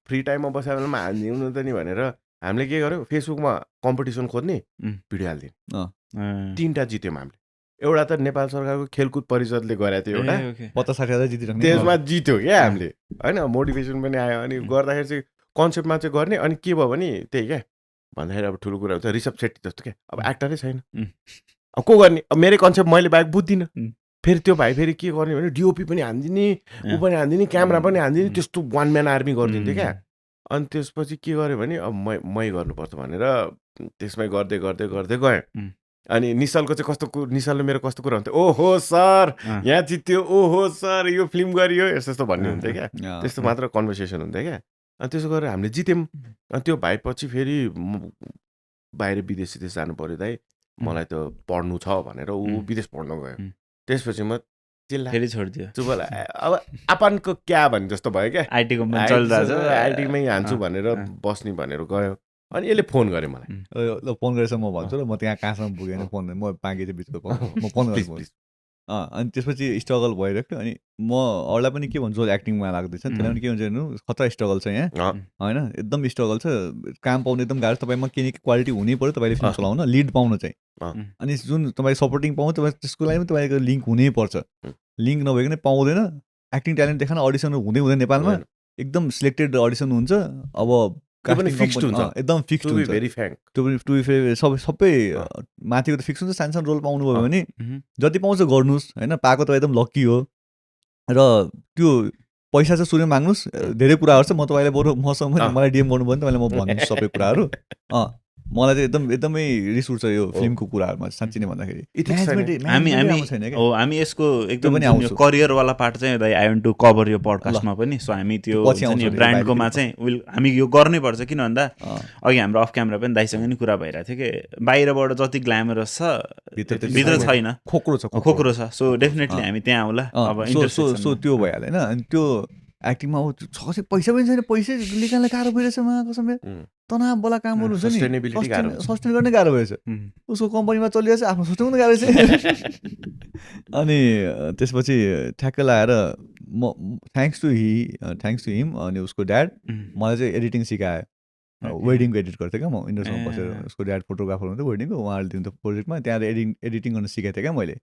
फ्री टाइममा बसेर बेलामा हानिदिउँ त नि भनेर हामीले के गर्यो फेसबुकमा कम्पिटिसन खोज्ने भिडियो हालिदिने 3टा जित्यौँ हामीले एउटा त नेपाल सरकारको खेलकुद परिषदले गरेको थियो एउटा 50-60 जितिरहने त्यसमा जित्यो क्या हामीले होइन मोटिभेसन पनि आयो अनि गर्दाखेरि चाहिँ कन्सेप्टमा चाहिँ गर्ने अनि के भयो भने त्यही क्या भन्दाखेरि अब ठुलो कुरा हुन्छ ऋषभ शेट्टी जस्तो क्या अब एक्टरै छैन उम्. अब को गर्ने अब मेरै कन्सेप्ट मैले बाइक बुझ्दिनँ उम्. फेरि त्यो भाइ फेरि के गर्ने भने डिओपी पनि हानिदिने ऊ पनि हानिदिने क्यामेरा पनि हानिदिने त्यस्तो वान म्यान आर्मी गरिदिन्थ्यो क्या अनि त्यसपछि के गर्यो भने अब मै गर्नुपर्छ भनेर त्यसमै गर्दै गर्दै गर्दै गएँ अनि निश्चलको चाहिँ कस्तो निश्चलले मेरो कस्तो कुरा हुन्थ्यो ओहो सर यहाँ जित्यो ओहो सर यो फिल्म गरियो यस्तो यस्तो भन्ने हुन्थ्यो क्या त्यस्तो मात्र कन्भर्सेसन हुन्थ्यो क्या अनि त्यसो गरेर हामीले जित्यौँ अनि त्यो भाइ पछि फेरि बाहिर विदेश जानु पऱ्यो दाइ मलाई त पढ्नु छ भनेर ऊ विदेश पढ्न गयो त्यसपछि म चिल्ला फेरि छोडिदियो चुपला अब आपनको क्या भन्ने जस्तो भयो क्या आइटी कम्पनी चलिरहेछ आइटीमै हान्छु भनेर बस्ने भनेर गयो अनि यसले फोन गर्यो मलाई ल फोन गरेछ म भन्छु र म त्यहाँ कहाँसम्म पुगेन फोन म बाँकी चाहिँ बिचको म फोन गर्छु अनि त्यसपछि स्ट्रगल भइरहेको अनि म अरूलाई पनि के भन्छु एक्टिङमा लाग्दैछ त्यसलाई पनि के हुन्छ हेर्नु खतरा स्ट्रगल छ यहाँ होइन एकदम स्ट्रगल छ काम पाउनु एकदम गाह्रो तपाईँमा के न के क्वालिटी हुनै पऱ्यो तपाईँले फिल्म चलाउन लिड पाउनु चाहिँ अनि जुन तपाईँ सपोर्टिङ पाउनु तपाईँ त्यसको लागि पनि तपाईँको लिङ्क हुनैपर्छ लिङ्क नभइकन पाउँदैन एक्टिङ ट्यालेन्ट देखाउन अडिसन हुँदै हुँदैन नेपालमा एकदम सिलेक्टेड अडिसन हुन्छ अब एकदम फिक्स्ड हुन्छ त्यो सबै माथिको त फिक्स हुन्छ सानो सानो रोल पाउनुभयो भने जति पाउँछ गर्नुहोस् होइन पाएको त एकदम लक्की हो र त्यो पैसा चाहिँ सुरु माग्नुहोस् धेरै कुराहरू छ म तपाईँलाई बरु मसँग मलाई डिएम गर्नुभयो भने तपाईँलाई म भन्छु सबै कुराहरू मलाई चाहिँ एकदमै रिस उठ्छ यो फिल्मको कुराहरूमा साँच्ची नै भन्दाखेरि हामी यसको एकदम करियरवाला पार्ट चाहिँ आई वान्ट टु कभर यो पडकास्टमा पनि सो हामी त्यो ब्रान्डकोमा चाहिँ हामी यो गर्नै पर्छ किन भन्दा अघि हाम्रो अफ क्यामेरा पनि दाइसँग नि कुरा भइरहेको थियो कि बाहिरबाट जति ग्ल्यामरस छ भित्र छैन खोक्रो छ सो डेफिनेटली हामी त्यहाँ आउला अब सो त्यो भइहाल्यो होइन अनि त्यो एक्टिङमा छ पैसा पनि छैन पैसै निकाल्न गाह्रो भइरहेछ उहाँ कसम तनाव बोला कामहरू हुन्छ नि सस्टेन गर्ने गाह्रो भएछ उसको कम्पनीमा चलिरहेछ आफ्नो सस्टेन पनि गाह्रो छ अनि त्यसपछि ठ्याक्क लगाएर म थ्याङ्क्स टु हिम अनि उसको ड्याड मलाई चाहिँ एडिटिङ सिकायो वेडिङको एडिट गर्थेँ क्या म इन्डस्ट्रीमा बसेर उसको ड्याड फोटोग्राफर हुन्थ्यो वेडिङको उहाँहरूले दिन्थ्यो प्रोजेक्टमा त्यहाँ एडिटिङ गर्न सिकाएको थिएँ क्या मैले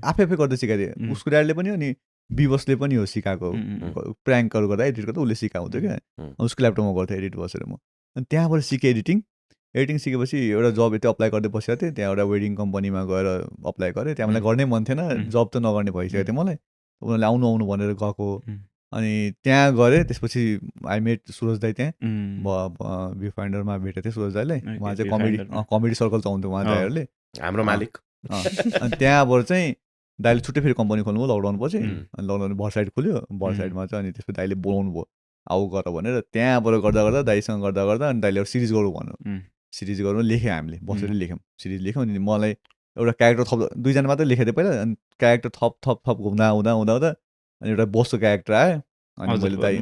आफै गर्दै सिकाएको थिएँ उसको ड्याडले पनि अनि विवसले पनि हो सिकाएको प्र्याङ्कहरू गर्दा एडिट गर्दा उसले सिकाउँथ्यो क्या उसको ल्यापटपमा गर्थेँ एडिट बसेर म अनि त्यहाँबाट सिकेँ एडिटिङ सिकेपछि एउटा जब यति अप्लाई गर्दै बसेको थिएँ त्यहाँ एउटा वेडिङ कम्पनीमा गएर अप्लाई गरेँ त्यहाँ मलाई गर्नै मन थिएन जब त नगर्ने भइसकेको थियो मलाई उनीहरूले आउनु भनेर गएको अनि त्यहाँ गएँ त्यसपछि आई मेट सुरज दाई त्यहाँ भ्यू फाइन्डरमा भेटेको थिएँ सुरज दाईलाई उहाँ चाहिँ कमेडी सर्कल चलाउँथ्यो उहाँ दाईहरूले हाम्रो मालिक अनि त्यहाँबाट चाहिँ दाइले छुट्टै फेरि कम्पनी खोल्नु भयो लकडाउन पछि अनि लकडाउन भर साइड खोल्यो भर साइडमा चाहिँ अनि त्यसपछि दाइले बोलाउनु भयो आऊ गर भनेर त्यहाँबाट गर्दा दाइसँग गर्दा अनि दाइले एउटा सिरिज गरौँ भन्नु सिरिज गर्नु लेख्यौँ हामीले बसेर लेख्यौँ सिरिज लेख्यौँ अनि मलाई एउटा क्यारेक्टर थप 2जना मात्रै लेखेको थिएँ पहिला अनि क्यारेक्टर थप हुँदा अनि एउटा बसको क्यारेक्टर आयो अनि मैले दाइ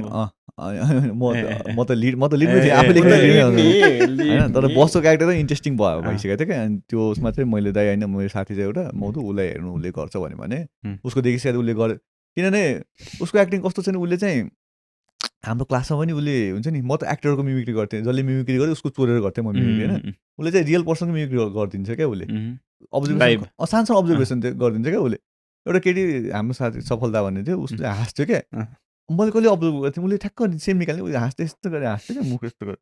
म त लिडमै थिएँ आफै लेख्दै होइन तर बसको क्यारेक्टर चाहिँ इन्ट्रेस्टिङ भइसकेको थियो क्या अनि त्यो उसमा चाहिँ मैले दाइ होइन मेरो साथी चाहिँ एउटा मधु उसलाई हेर्नु उसले गर्छ भने उसको देखि उसले गर्यो किनभने उसको एक्टिङ कस्तो छ नि उसले चाहिँ हाम्रो क्लासमा पनि उसले हुन्छ नि म त एक्टरको मिमिक्री गर्थेँ जसले मिमिक्री गरेँ उसको चोरेर गर्थेँ म मिमिक्री होइन उसले चाहिँ रियल पर्सनको मिमिक्री गरिदिन्छ क्या उसले अब्जर्भेसन सानो अब्जर्भेसन गरिदिन्छ क्या उसले एउटा केटी हाम्रो साथी सफलता भन्ने थियो उसले हाँस्थ्यो क्या मैले कहिले अब्जर्भ गरेको थिएँ उसले ठ्याक्क सेम निकाल्ने उसले हाँस्दै यस्तो गरेर हाँस्थ्यो क्या मुख यस्तो गरेर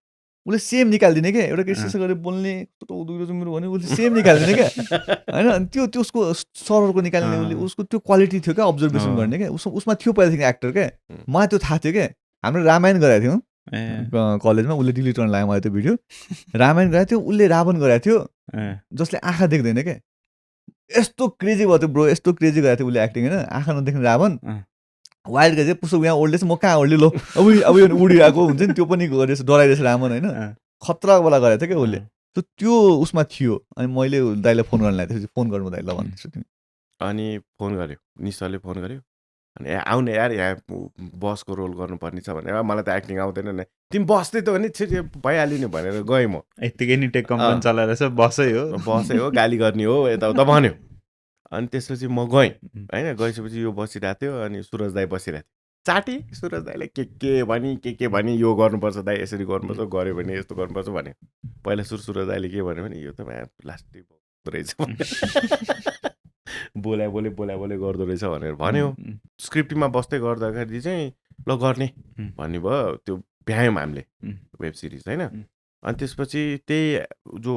उसले सेम निकालिदिने क्या एउटा केटी यस्तो गरेर बोल्ने भने उसले सेम निकालिदिने क्या होइन अनि त्यो उसको सररको निकाल्ने उसले उसको त्यो क्वालिटी थियो क्या अब्जर्भेसन गर्ने क्या उसमा थियो पहिलादेखि एक्टर क्या मलाई त्यो थाहा थियो क्या हाम्रो रामायण गराएको थियौँ कलेजमा उसले डिलिट गर्न लाग्यो मलाई त्यो भिडियो रामायण गराएको थियो उसले रावण गराएको थियो जसले आँखा देख्दैन क्या यस्तो क्रेजी भयो त्यो ब्रो यस्तो क्रेजी गराएको थियो उसले एक्टिङ होइन आँखा नदेख्ने रावण वाइल्ड चाहिँ पुस्तक यहाँ ओल्डेछ म कहाँ ओल्डे लो अब यो उडिरहेको हुन्छ नि त्यो पनि गरेछ डराइरहेछ रावण होइन खतरावाला गरेको थियो क्या उसले त्यो उसमा थियो अनि मैले दाइलाई फोन गर्न लाग्यो फोन गर्नु दाइ ल भन्दैछु तिमी अनि फोन गर्यो निश्चलले फोन गर्यो अनि आउने यार यहाँ बसको रोल गर्नुपर्ने छ भने मलाई त एक्टिङ आउँदैन नि तिमी बस्दै त हो नि भइहाल्यो नि भनेर गएँ म यत्तिकै नि टेक कम्पनी चलाएर बसै हो गाली गर्ने हो यताउता भन्यो अनि त्यसपछि म गएँ होइन गइसकेपछि यो बसिरहेको थियो अनि सुरज दाई बसिरहेको थियो चाटी सुरज दाईले के भनी यो गर्नुपर्छ दाई यसरी गर्नुपर्छ गऱ्यो भने यस्तो गर्नुपर्छ भने पहिला सुरज दाईले के भन्यो भने यो त प्लास्टिक रहेछ बोले गर्दो रहेछ भनेर भन्यो स्क्रिप्टमा बस्दै गर्दाखेरि चाहिँ ल गर्ने भन्ने भयो त्यो भ्यायौँ हामीले वेब सिरिज होइन अनि त्यसपछि त्यही जो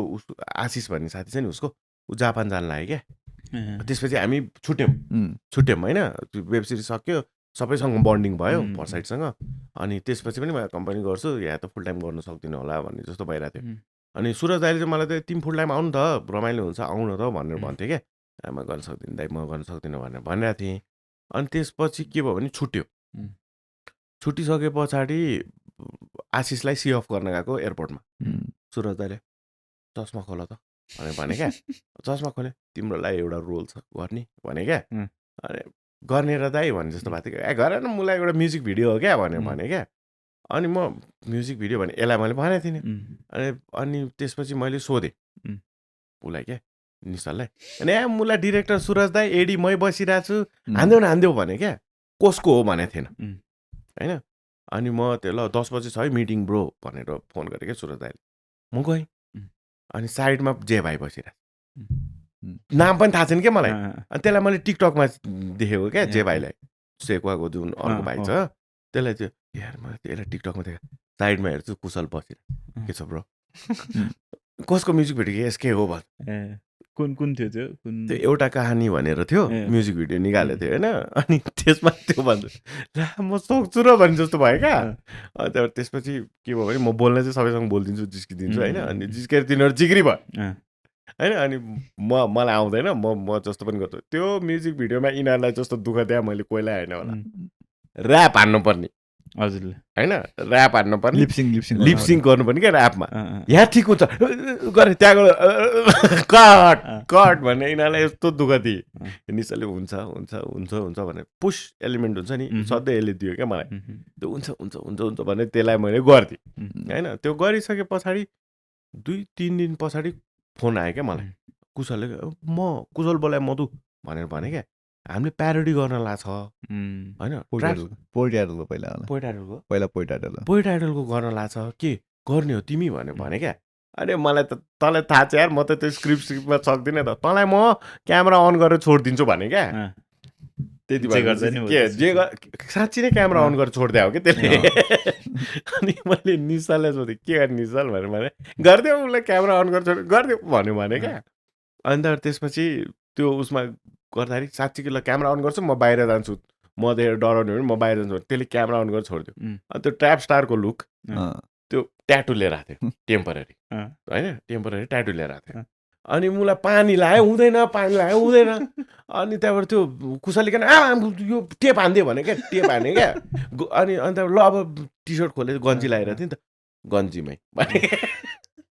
आशिष भन्ने साथी छ नि उसको ऊ जापान जान लाग्यो क्या त्यसपछि हामी छुट्यौँ होइन वेब सिरिज सक्यो सबैसँग बन्डिङ भयो फर्साइडसँग अनि त्यसपछि पनि म कम्पनी गर्छु या त फुल टाइम गर्न सक्दिनँ होला भन्ने जस्तो भइरहेको थियो अनि सुरज दाइले चाहिँ मलाई त तिमी फुल टाइम आउनु त रमाइलो हुन्छ आउनु त भनेर भन्थ्यो क्या म गर्न सक्दिनँ दाइ म गर्न सक्दिनँ भनेर भनिरहेको थिएँ अनि त्यसपछि के भयो भने छुट्टिसके पछाडि आशिषलाई सी अफ गर्न गएको एयरपोर्टमा सुरज दाइले चस्मा खोल त भने क्या चस्मा खोले तिम्रो लागि एउटा रोल छ गर्ने भने क्या अनि गर्ने र दाइ भने जस्तो भएको थियो गर न मलाई एउटा म्युजिक भिडियो हो क्या भने क्या अनि म म्युजिक भिडियो भने यसलाई मैले भनेको थिइनँ अनि त्यसपछि मैले सोधेँ उसलाई क्या निशललाई अनि मलाई डिरेक्टर सुरज दाइ एडी मै बसिरहेको छु हान्देऊ भने क्या कसको हो भनेको थिएन होइन अनि म त्यो ल 10 बजे छ है मिटिङ ब्रो भनेर फोन गरेँ क्या सुरज दाइले म गएँ अनि साइडमा जे भाइ बसिरहेको नाम पनि थाहा छैन क्या मलाई अनि त्यसलाई मैले टिकटकमा देखेको क्या जे भाइलाई सेक्वाको जुन अर्को भाइ छ त्यसलाई त्यो यार मलाई त्यसलाई टिकटकमा देखेँ साइडमा हेर्छु कुशल बसिरहेको के छ ब्रो कसको म्युजिक भिडियो यसकै हो भन् कुन थियो त्यो एउटा कहानी भनेर थियो म्युजिक भिडियो निकालेको थियो होइन अनि त्यसमा त्यो भन्छु ला म सक्छु र भने जस्तो भयो क्या अनि त्यहाँबाट त्यसपछि के भयो भने म बोल्न चाहिँ सबैसँग बोलिदिन्छु जिस्किदिन्छु होइन अनि जिस्केर तिनीहरू जिग्री भयो होइन अनि मलाई आउँदैन म जस्तो पनि गर्छु त्यो म्युजिक भिडियोमा यिनीहरूलाई जस्तो दुःख दिए मैले कोहीलाई होइन होला ऱ्याप हान्नुपर्ने हजुरले होइन ऱ्याप हान्नुपर्ने लिपसिङ गर्नुपर्ने क्या ऱ्यापमा यहाँ ठिक हुन्छ गरे त्यहाँबाट कट भन्ने यिनीहरूलाई यस्तो दुःख दिए निशले हुन्छ भने पुस एलिमेन्ट हुन्छ नि सधैँ यसले दियो क्या मलाई त्यो हुन्छ भने त्यसलाई मैले गर्थेँ होइन त्यो गरिसके पछाडि 2-3 दिन पछाडि फोन आयो क्या मलाई कुशलले कुशल बोलाए मधु भनेर भने क्या हामीले प्यारोडी गर्न लाग्छ होइन पोइट आइडलको गर्न लाग्छ के गर्ने हो तिमी भने क्या अरे मलाई त तँलाई थाहा छ यार म त त्यो स्क्रिप्टमा सक्दिनँ त तँलाई म क्यामेरा अन गरेर छोडिदिन्छु भने क्या त्यति के साँच्ची नै क्यामेरा अन गरेर छोडिदिए हो कि त्यसले अनि मैले निशालाई सोधेँ के गर्ने निशाल भने गरिदियो उसलाई क्यामेरा अन गरेर गरिदियो भन्यो भने क्या अनि त त्यसपछि त्यो उसमा गर्दाखेरि साँच्ची कि ल क्यामेरा अन गर्छु म बाहिर जान्छु म धेरै डराउने हो भने म बाहिर जान्छु त्यसले क्यामेरा अन गरेर छोडिदियो अनि त्यो ट्र्याप स्टारको लुक त्यो ट्याटु लिएर आएको थियो टेम्पररी होइन टेम्पररी ट्याटु लिएर आएको थियो अनि मलाई पानी लायो हुँदैन अनि त्यहाँबाट त्यो कुशली किन यो टेप हानिदियो भने क्या टेप हाने क्या अनि त्यहाँबाट ल अब टी सर्ट खोलेर गन्जी लगाइरहेको थिएँ नि त गन्जीमै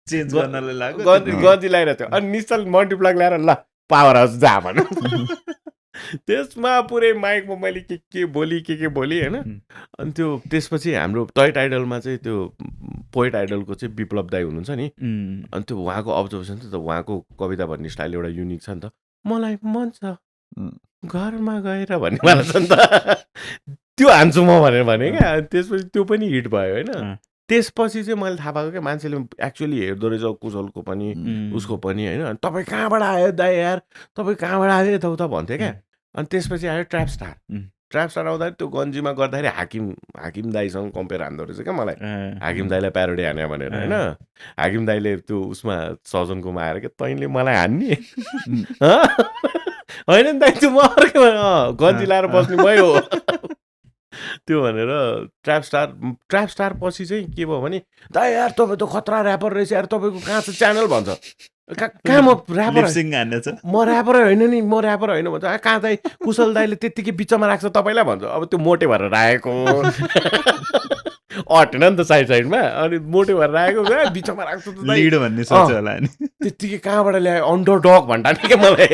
चेन्ज गर्नलाई लाग्यो गन्जी लगाइरहेको थियो अनि निश्चल मल्टिप्लग ल्याएर ल पावर हाउस जा भन त्यसमा पुरै माइकमा मैले के बोली होइन अनि त्यो त्यसपछि हाम्रो टय टाइडलमा चाहिँ त्यो पोइट आइडलको चाहिँ विप्लव दाई हुनुहुन्छ नि अनि त्यो उहाँको अब्जर्भेसन थियो त उहाँको कविता भन्ने स्टाइल एउटा युनिक छ नि त मलाई मन छ घरमा गएर भन्ने वाला छ नि त त्यो हान्छु म भनेर भने क्या त्यसपछि त्यो पनि हिट भयो होइन त्यसपछि चाहिँ मैले थाहा पाएको क्या मान्छेले एक्चुअली हेर्दो रहेछ कुशलको पनि उसको पनि होइन तपाईँ कहाँबाट आयो दाइ यार तपाईँ कहाँबाट आयो यताउता भन्थ्यो क्या अनि त्यसपछि आयो ट्र्याप स्टार आउँदाखेरि त्यो गन्जीमा गर्दाखेरि हाकिम दाईसँग कम्पेयर हान्दो रहेछ क्या मलाई हाकिम दाईलाई प्यारोडी हाने भनेर होइन हाकिम दाईले त्यो उसमा सजनको आएर क्या तैँले मलाई हान्ने होइन नि दाइ त्यो म अर्कै गन्जी लाएर बस्ने मै हो त्यो भनेर ट्र्याप स्टार पछि चाहिँ के भयो भने दाइ यार तपाईँ त खतरा ऱ्यापर रहेछ यार तपाईँको कहाँ छ च्यानल भन्छ कहाँ म ऱ्यापरै होइन नि म ऱ्यापर होइन भन्छ कहाँ दाइ कुशल दाइले त्यत्तिकै बिचमा राख्छ तपाईँलाई भन्छ अब त्यो मोटे भएर राखेको अटेन नि त साइडमा अनि मोटे भएर राखेको बिचमा राख्छ त्यत्तिकै कहाँबाट ल्यायो अन्डर डग भन्दा नि क्या मलाई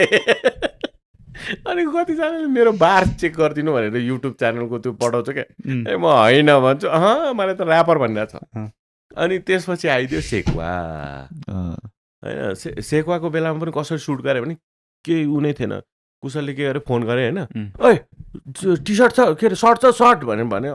अनि कतिजनाले मेरो बार चेक गरिदिनु भनेर युट्युब च्यानलको त्यो पठाउँछ क्या ए म होइन भन्छु मलाई त ऱ्यापर भनिरहेको छ अनि त्यसपछि आइदियो सेक्वा होइन सेक्वाको बेलामा पनि कसरी सुट गऱ्यो भने केही उ नै थिएन कुशलले के गरे फोन गरे होइन उम्. ओइ टी सर्ट छ के अरे सर्ट छ सर्ट भने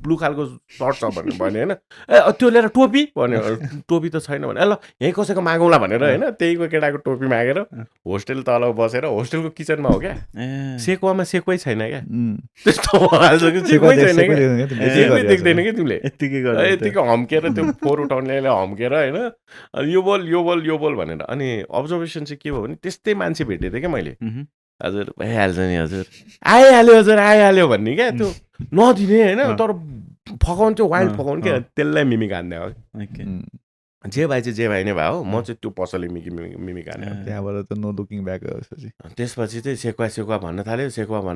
ब्लू खालको सर्ट छ भने होइन ए त्यो लिएर टोपी भन्यो टोपी त छैन भने ल यहीँ कसैको मागौँला भनेर होइन त्यहीको केटाको टोपी मागेर होस्टेल तल बसेर होस्टेलको किचनमा हो क्या ए, सेकुवामा सेकुवै छैन क्या उम्. त्यस्तो भइहाल्छ कि सेकुवै छैन क्या सेकुवै देख्दैन कि तिमीले यत्तिकै गर्दा त- यतिकै हम्केर त्यो फोहोर उठाउनेले हम्केर होइन अनि यो बोल भनेर अनि अब्जर्भेसन चाहिँ के भयो भने त्यस्तै मान्छे भेटेको थिएँ क्या मैले उहुँ. हजुर भइहाल्छ नि हजुर आइहाल्यो भन्ने क्या त्यो नदिने होइन तर फकाउँथ्यो वाइल्ड फकाउनु क्या त्यसलाई मिमिक हान्ने हो ओके. उम्. जे भाइ चाहिँ जे भाइ नै भयो म चाहिँ त्यो पसलले मिमिक हान्ने हो त्यहाँबाट त नो लुकिङ ब्याक त्यसपछि चाहिँ सेकुवा भन्न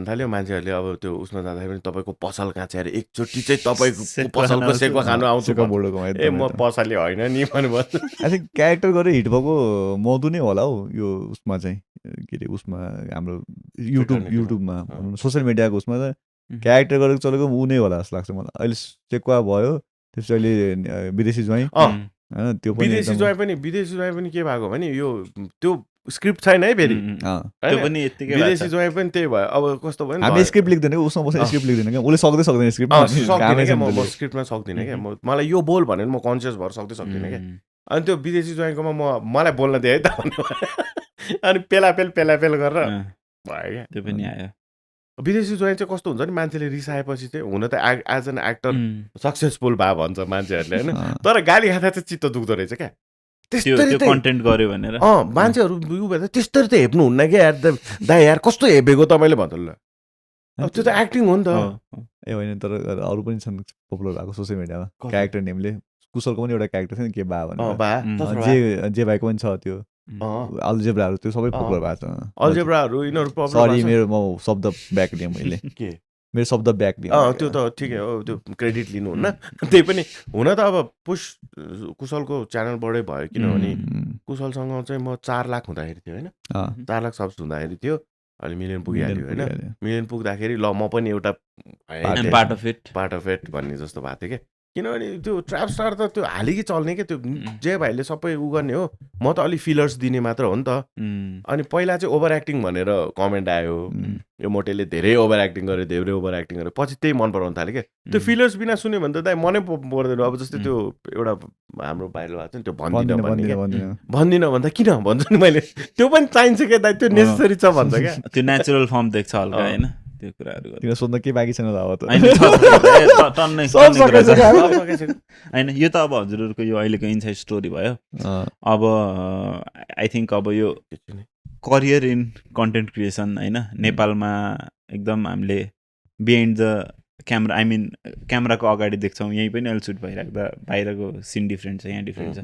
थाल्यो मान्छेहरूले अब त्यो उसमा जाँदाखेरि पनि तपाईँको पसल कहाँ चाहिँ अरे एकचोटि चाहिँ तपाईँको सेकुवा पसलको खानु सेकुवा खानु आउँछ सेकुवा बोर्डोकोमा ए म पसलले होइन नि भन्नुभयो आई थिङ्क क्यारेक्टर गरेर हिट भएको मधु नै होला हौ यो उसमा चाहिँ के अरे उसमा हाम्रो युट्युबमा भनौँ न सोसियल मिडियाको उसमा त क्यारेक्टर गरेर चलेको ऊ नै होला जस्तो लाग्छ मलाई अहिले सेकुवा भयो त्यसपछि अहिले विदेशी ज्वाइँ होइन त्यो पनि विदेशी ज्वाइँ पनि के भएको भने यो त्यो स्क्रिप्ट छैन है फेरि त्यो पनि यत्तिकै विदेशी ज्वाइँ पनि त्यही भयो अब कस्तो भयो हामी स्क्रिप्ट लेख्दैन कि उसमा बसेर स्क्रिप्ट लेख्दैन क्या उसले सक्दैन स्क्रिप्ट सक्दिनँ क्या म स्क्रिप्टमा सक्दिनँ क्या मलाई यो बोल भनेर म कन्सियस भएर सक्दिनँ क्या अनि त्यो विदेशी ज्वाइँकोमा मलाई बोल्न दिएँ है त अनि पेलापेल गरेर भयो क्या त्यो पनि आयो विदेशी ज्वाइँ चाहिँ कस्तो हुन्छ नि मान्छेले रिसाएपछि चाहिँ हुन त एज एन एक्टर सक्सेसफुल भए भन्छ मान्छेहरूले होइन तर गाली खाँदा चाहिँ चित्त दुख्दो रहेछ क्या त्यो कन्टेन्ट गर्यो भनेर मान्छेहरू उ भएर त्यस्तरी त हेप्नुहुन्न क्या यार दा यार कस्तो हेपेको तपाईँले भन्नु ल अब त्यो त एक्टिङ हो नि त ए होइन तर अरू पनि छन् पपुलर भएको सोसियल मिडियामा क्यारेक्टर नेमले कुशलको पनि एउटा क्यारेक्टर छ नि के बा भनेर जे भाइको पनि छ त्यो अल्जेब्राहरू त्यो सबै पपुलर भएको छ अल्जेब्राहरू यिनीहरू सरी मेरो म शब्द ब्याक दिएँ मैले के मेरो शब्द ब्याक दिएँ त्यो त ठिकै हो त्यो क्रेडिट लिनुहुन्न त्यही पनि हुन त अब कुशलको च्यानलबाटै भयो किनभने कुशलसँग चाहिँ म 4 लाख हुँदाखेरि थियो होइन 4 लाख सब्स हुँदाखेरि थियो अहिले मिलियन पुगिहाल्यो होइन मिलियन पुग्दाखेरि ल म पनि एउटा पार्ट अफ इट भन्ने जस्तो भएको थियो क्या किनभने त्यो ट्र्याप स्टार त त्यो हालिकै चल्ने क्या त्यो जे भाइले सबै उ गर्ने हो म त अलिक फिलर्स दिने मात्र हो नि त अनि पहिला चाहिँ ओभर एक्टिङ भनेर कमेन्ट आयो यो मोटेले धेरै ओभर एक्टिङ गर्यो पछि त्यही मन पराउनु थाल्यो क्या त्यो फिलर्स बिना सुन्यो भने त दाइ मनै पर्दैन अब जस्तै त्यो एउटा हाम्रो भाइरल भएको छ नि त्यो भन्दिनँ भन्दा किन भन्छु नि मैले त्यो पनि चाहिन्छ क्या दाइ त्यो नेसेसरी छ भन्छ क्या त्यो नेचुरल फर्म देख्छ हल्का होइन त्यो कुराहरू किन सोध्न के बाँकी छैन अब त होइन यो त अब हजुरहरूको यो अहिलेको इन्साइड स्टोरी भयो अब आई थिङ्क अब यो करियर इन कन्टेन्ट क्रिएसन होइन नेपालमा एकदम हामीले behind the camera I mean क्यामेराको अगाडि देख्छौँ यहीँ पनि अहिले सुट भइराख्दा बाहिरको सिन डिफ्रेन्ट छ यहाँ डिफ्रेन्ट छ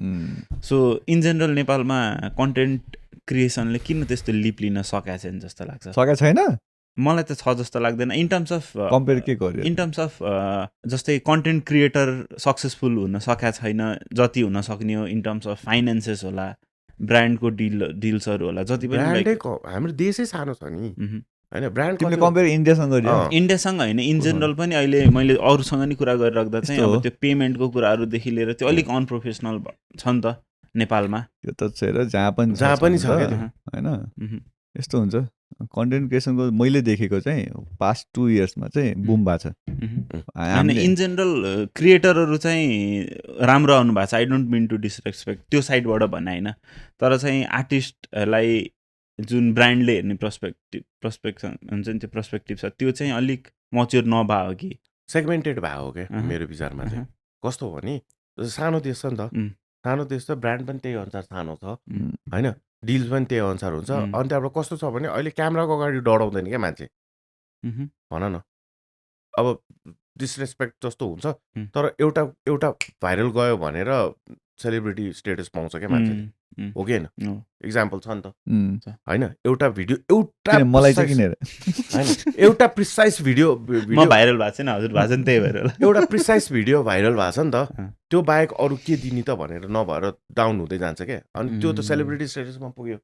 सो इन जेनरल नेपालमा कन्टेन्ट क्रिएसनले किन त्यस्तो लिप लिन सकेको छैन जस्तो लाग्छ सकेको छैन मलाई त छ जस्तो लाग्दैन इन टर्म्स अफ कम्पेयर के गर्यो इन टर्म्स अफ जस्तै कन्टेन्ट क्रिएटर सक्सेसफुल हुन सकेको छैन जति हुन सक्ने हो इन टर्म्स अफ फाइनेन्सेस होला ब्रान्डको डिल्सहरू होला जति पनि हाम्रो देशै सानो छ नि होइन ब्रान्ड तिमीले कम्पेयर इन्डियासँग गर्यो इन्डियासँग होइन इन जेनरल पनि अहिले मैले अरूसँग नि कुरा गरिराख्दा चाहिँ अब त्यो पेमेन्टको कुराहरूदेखि लिएर त्यो अलिक अनप्रोफेसनल छ नि त नेपालमा त्यो त छ जहाँ पनि छ होइन यस्तो हुन्छ कन्टेन्ट क्रिएसनको मैले देखेको चाहिँ पास्ट 2 इयर्समा चाहिँ बुम भएको छ इन जेनरल क्रिएटरहरू चाहिँ राम्रो आउनु भएको छ I don't mean to disrespect त्यो साइडबाट भन्ने होइन तर चाहिँ आर्टिस्टहरूलाई जुन ब्रान्डले हेर्ने पर्सपेक्ट हुन्छ नि त्यो पर्सपेक्टिभ छ त्यो चाहिँ अलिक मच्योर नभएको कि सेगमेन्टेड भएको हो क्या मेरो विचारमा चाहिँ कस्तो हो भने सानो देश छ नि त सानो देश छ ब्रान्ड पनि त्यही अनुसार सानो छ होइन डिल्स पनि त्यही अनुसार हुन्छ अनि त्यहाँबाट कस्तो छ भने अहिले क्यामेराको अगाडि डराउँदैन क्या मान्छे भन न अब डिसरेस्पेक्ट जस्तो हुन्छ तर एउटा भाइरल गयो भनेर सेलिब्रिटी स्टेटस पाउँछ क्या मान्छेले हो कि होइन इक्जाम्पल छ नि त होइन एउटा भिडियो एउटा प्रिसाइज भिडियो भाइरल भएको छैन हजुर भएको नि त्यही भएर एउटा प्रिसाइज भिडियो भाइरल भएको छ नि त त्यो बाहेक अरू के दिने त भनेर नभएर डाउन हुँदै जान्छ क्या अनि त्यो त सेलिब्रिटी स्टेटसमा पुग्यो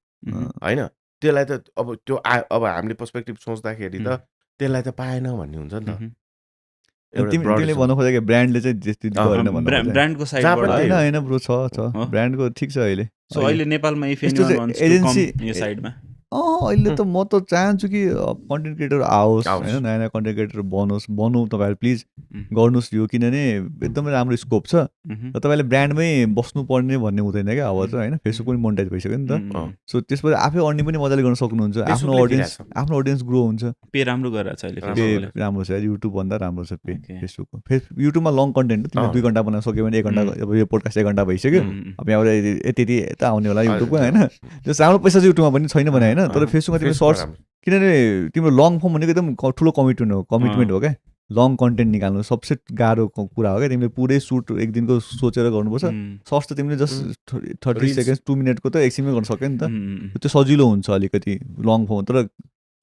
होइन त्यसलाई त अब त्यो अब हामीले पर्सपेक्टिभ सोच्दाखेरि त त्यसलाई त पाएन भन्ने हुन्छ नि त तिमीले भन्नु खोजेको ब्रान्डले चाहिँ त्यति गरेन भन्नु ब्रान्डको साइडबाट होइन ब्रो छ ब्रान्डको ठिक छ अहिले सो अहिले नेपालमा एजेन्सी यो साइडमा अहिले त म त चाहन्छु कि कन्टेन्ट क्रिएटर आओस् आओस्। होइन, नयाँ नयाँ कन्टेन्ट क्रिएटर बनौँ तपाईँहरू प्लिज गर्नुहोस् यो, किनभने एकदमै राम्रो स्कोप छ र तपाईँले ब्रान्डमै बस्नुपर्ने भन्ने हुँदैन क्या अब चाहिँ होइन। फेसबुक पनि मोनिटाइज भइसक्यो नि त, सो त्यसबाट आफै अर्निङ पनि मजाले गर्न सक्नुहुन्छ, फेसबुकले आफ्नो अडियन्स ग्रो हुन्छ, पे राम्रो गरेर छ अहिले पे फेसबुकले। राम्रो छ, युट्युब भन्दा राम्रो छ पे Okay. फेसबुकको। युट्युबमा लङ कन्टेन्ट हो, तिमीले 2 घन्टा बनाउन सक्यो भने 1 घन्टा, अब यो पोडकास्ट 1 घन्टा भइसक्यो, अब यहाँबाट यति यता आउने होला युट्युबको होइन। जस्तो राम्रो पैसा चाहिँ युट्युबमा पनि छैन भने होइन, तर फेसबुकमा तिम्रो सर्च, किनभने तिम्रो लङ फर्म भनेको एकदम ठुलो कमिटमेन्ट हो क्या। लङ कन्टेन्ट निकाल्नु सबसे गाह्रो कुरा हो क्या। तिमीले पुरै सुट एक दिनको सोचेर गर्नुपर्छ। सर्च त तिमीले जस्ट 30 सेकेन्ड्स 2 मिनटको त एकछिनमै गर्न सक्यो नि त, त्यो सजिलो हुन्छ अलिकति लङ फर्म, तर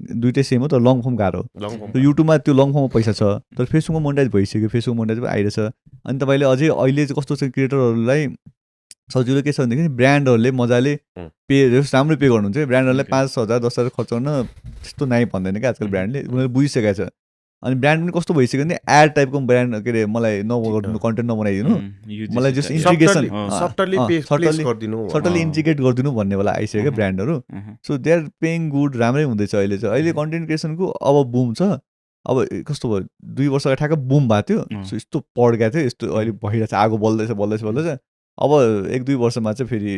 दुइटै सेम हो, तर लङ फर्म गाह्रो हो। युट्युबमा त्यो लङ फर्ममा पैसा छ, तर फेसबुकमा मोनिटाइज भइसक्यो, फेसबुक मोनिटाइज पनि आइरहेछ। अनि तपाईँले अझै अहिले चाहिँ कस्तो छ, क्रिएटरहरूलाई सजिलो के छ भनेदेखि ब्रान्डहरूले मजाले पे राम्रो पे गर्नुहुन्छ। ब्रान्डहरूलाई 5,000 10,000 खर्च गर्न त्यस्तो नाइ भन्दैन क्या आजकल ब्रान्डले, उनीहरूले बुझिसकेको छ। अनि ब्रान्ड पनि कस्तो भइसक्यो भने एड टाइपको ब्रान्ड, के अरे मलाई नगर्नु, कन्टेन्ट नबनाइदिनु, मलाई जस्ट इन्टिग्रेसन सटली इन्टिग्रेट गरिदिनु भन्नेवाला आइसक्यो क्या ब्रान्डहरू। So they are paying good, राम्रै हुँदैछ अहिले चाहिँ। अहिले कन्टेन्ट क्रिएसनको अब बुम छ। अब कस्तो भयो, 2 वर्ष अगाडि ठ्याक्क बुम भएको थियो, सो यस्तो पड्काएको थियो, यस्तो अहिले भइरहेछ, आगो बल्दैछ। अब 1-2 वर्षमा चाहिँ फेरि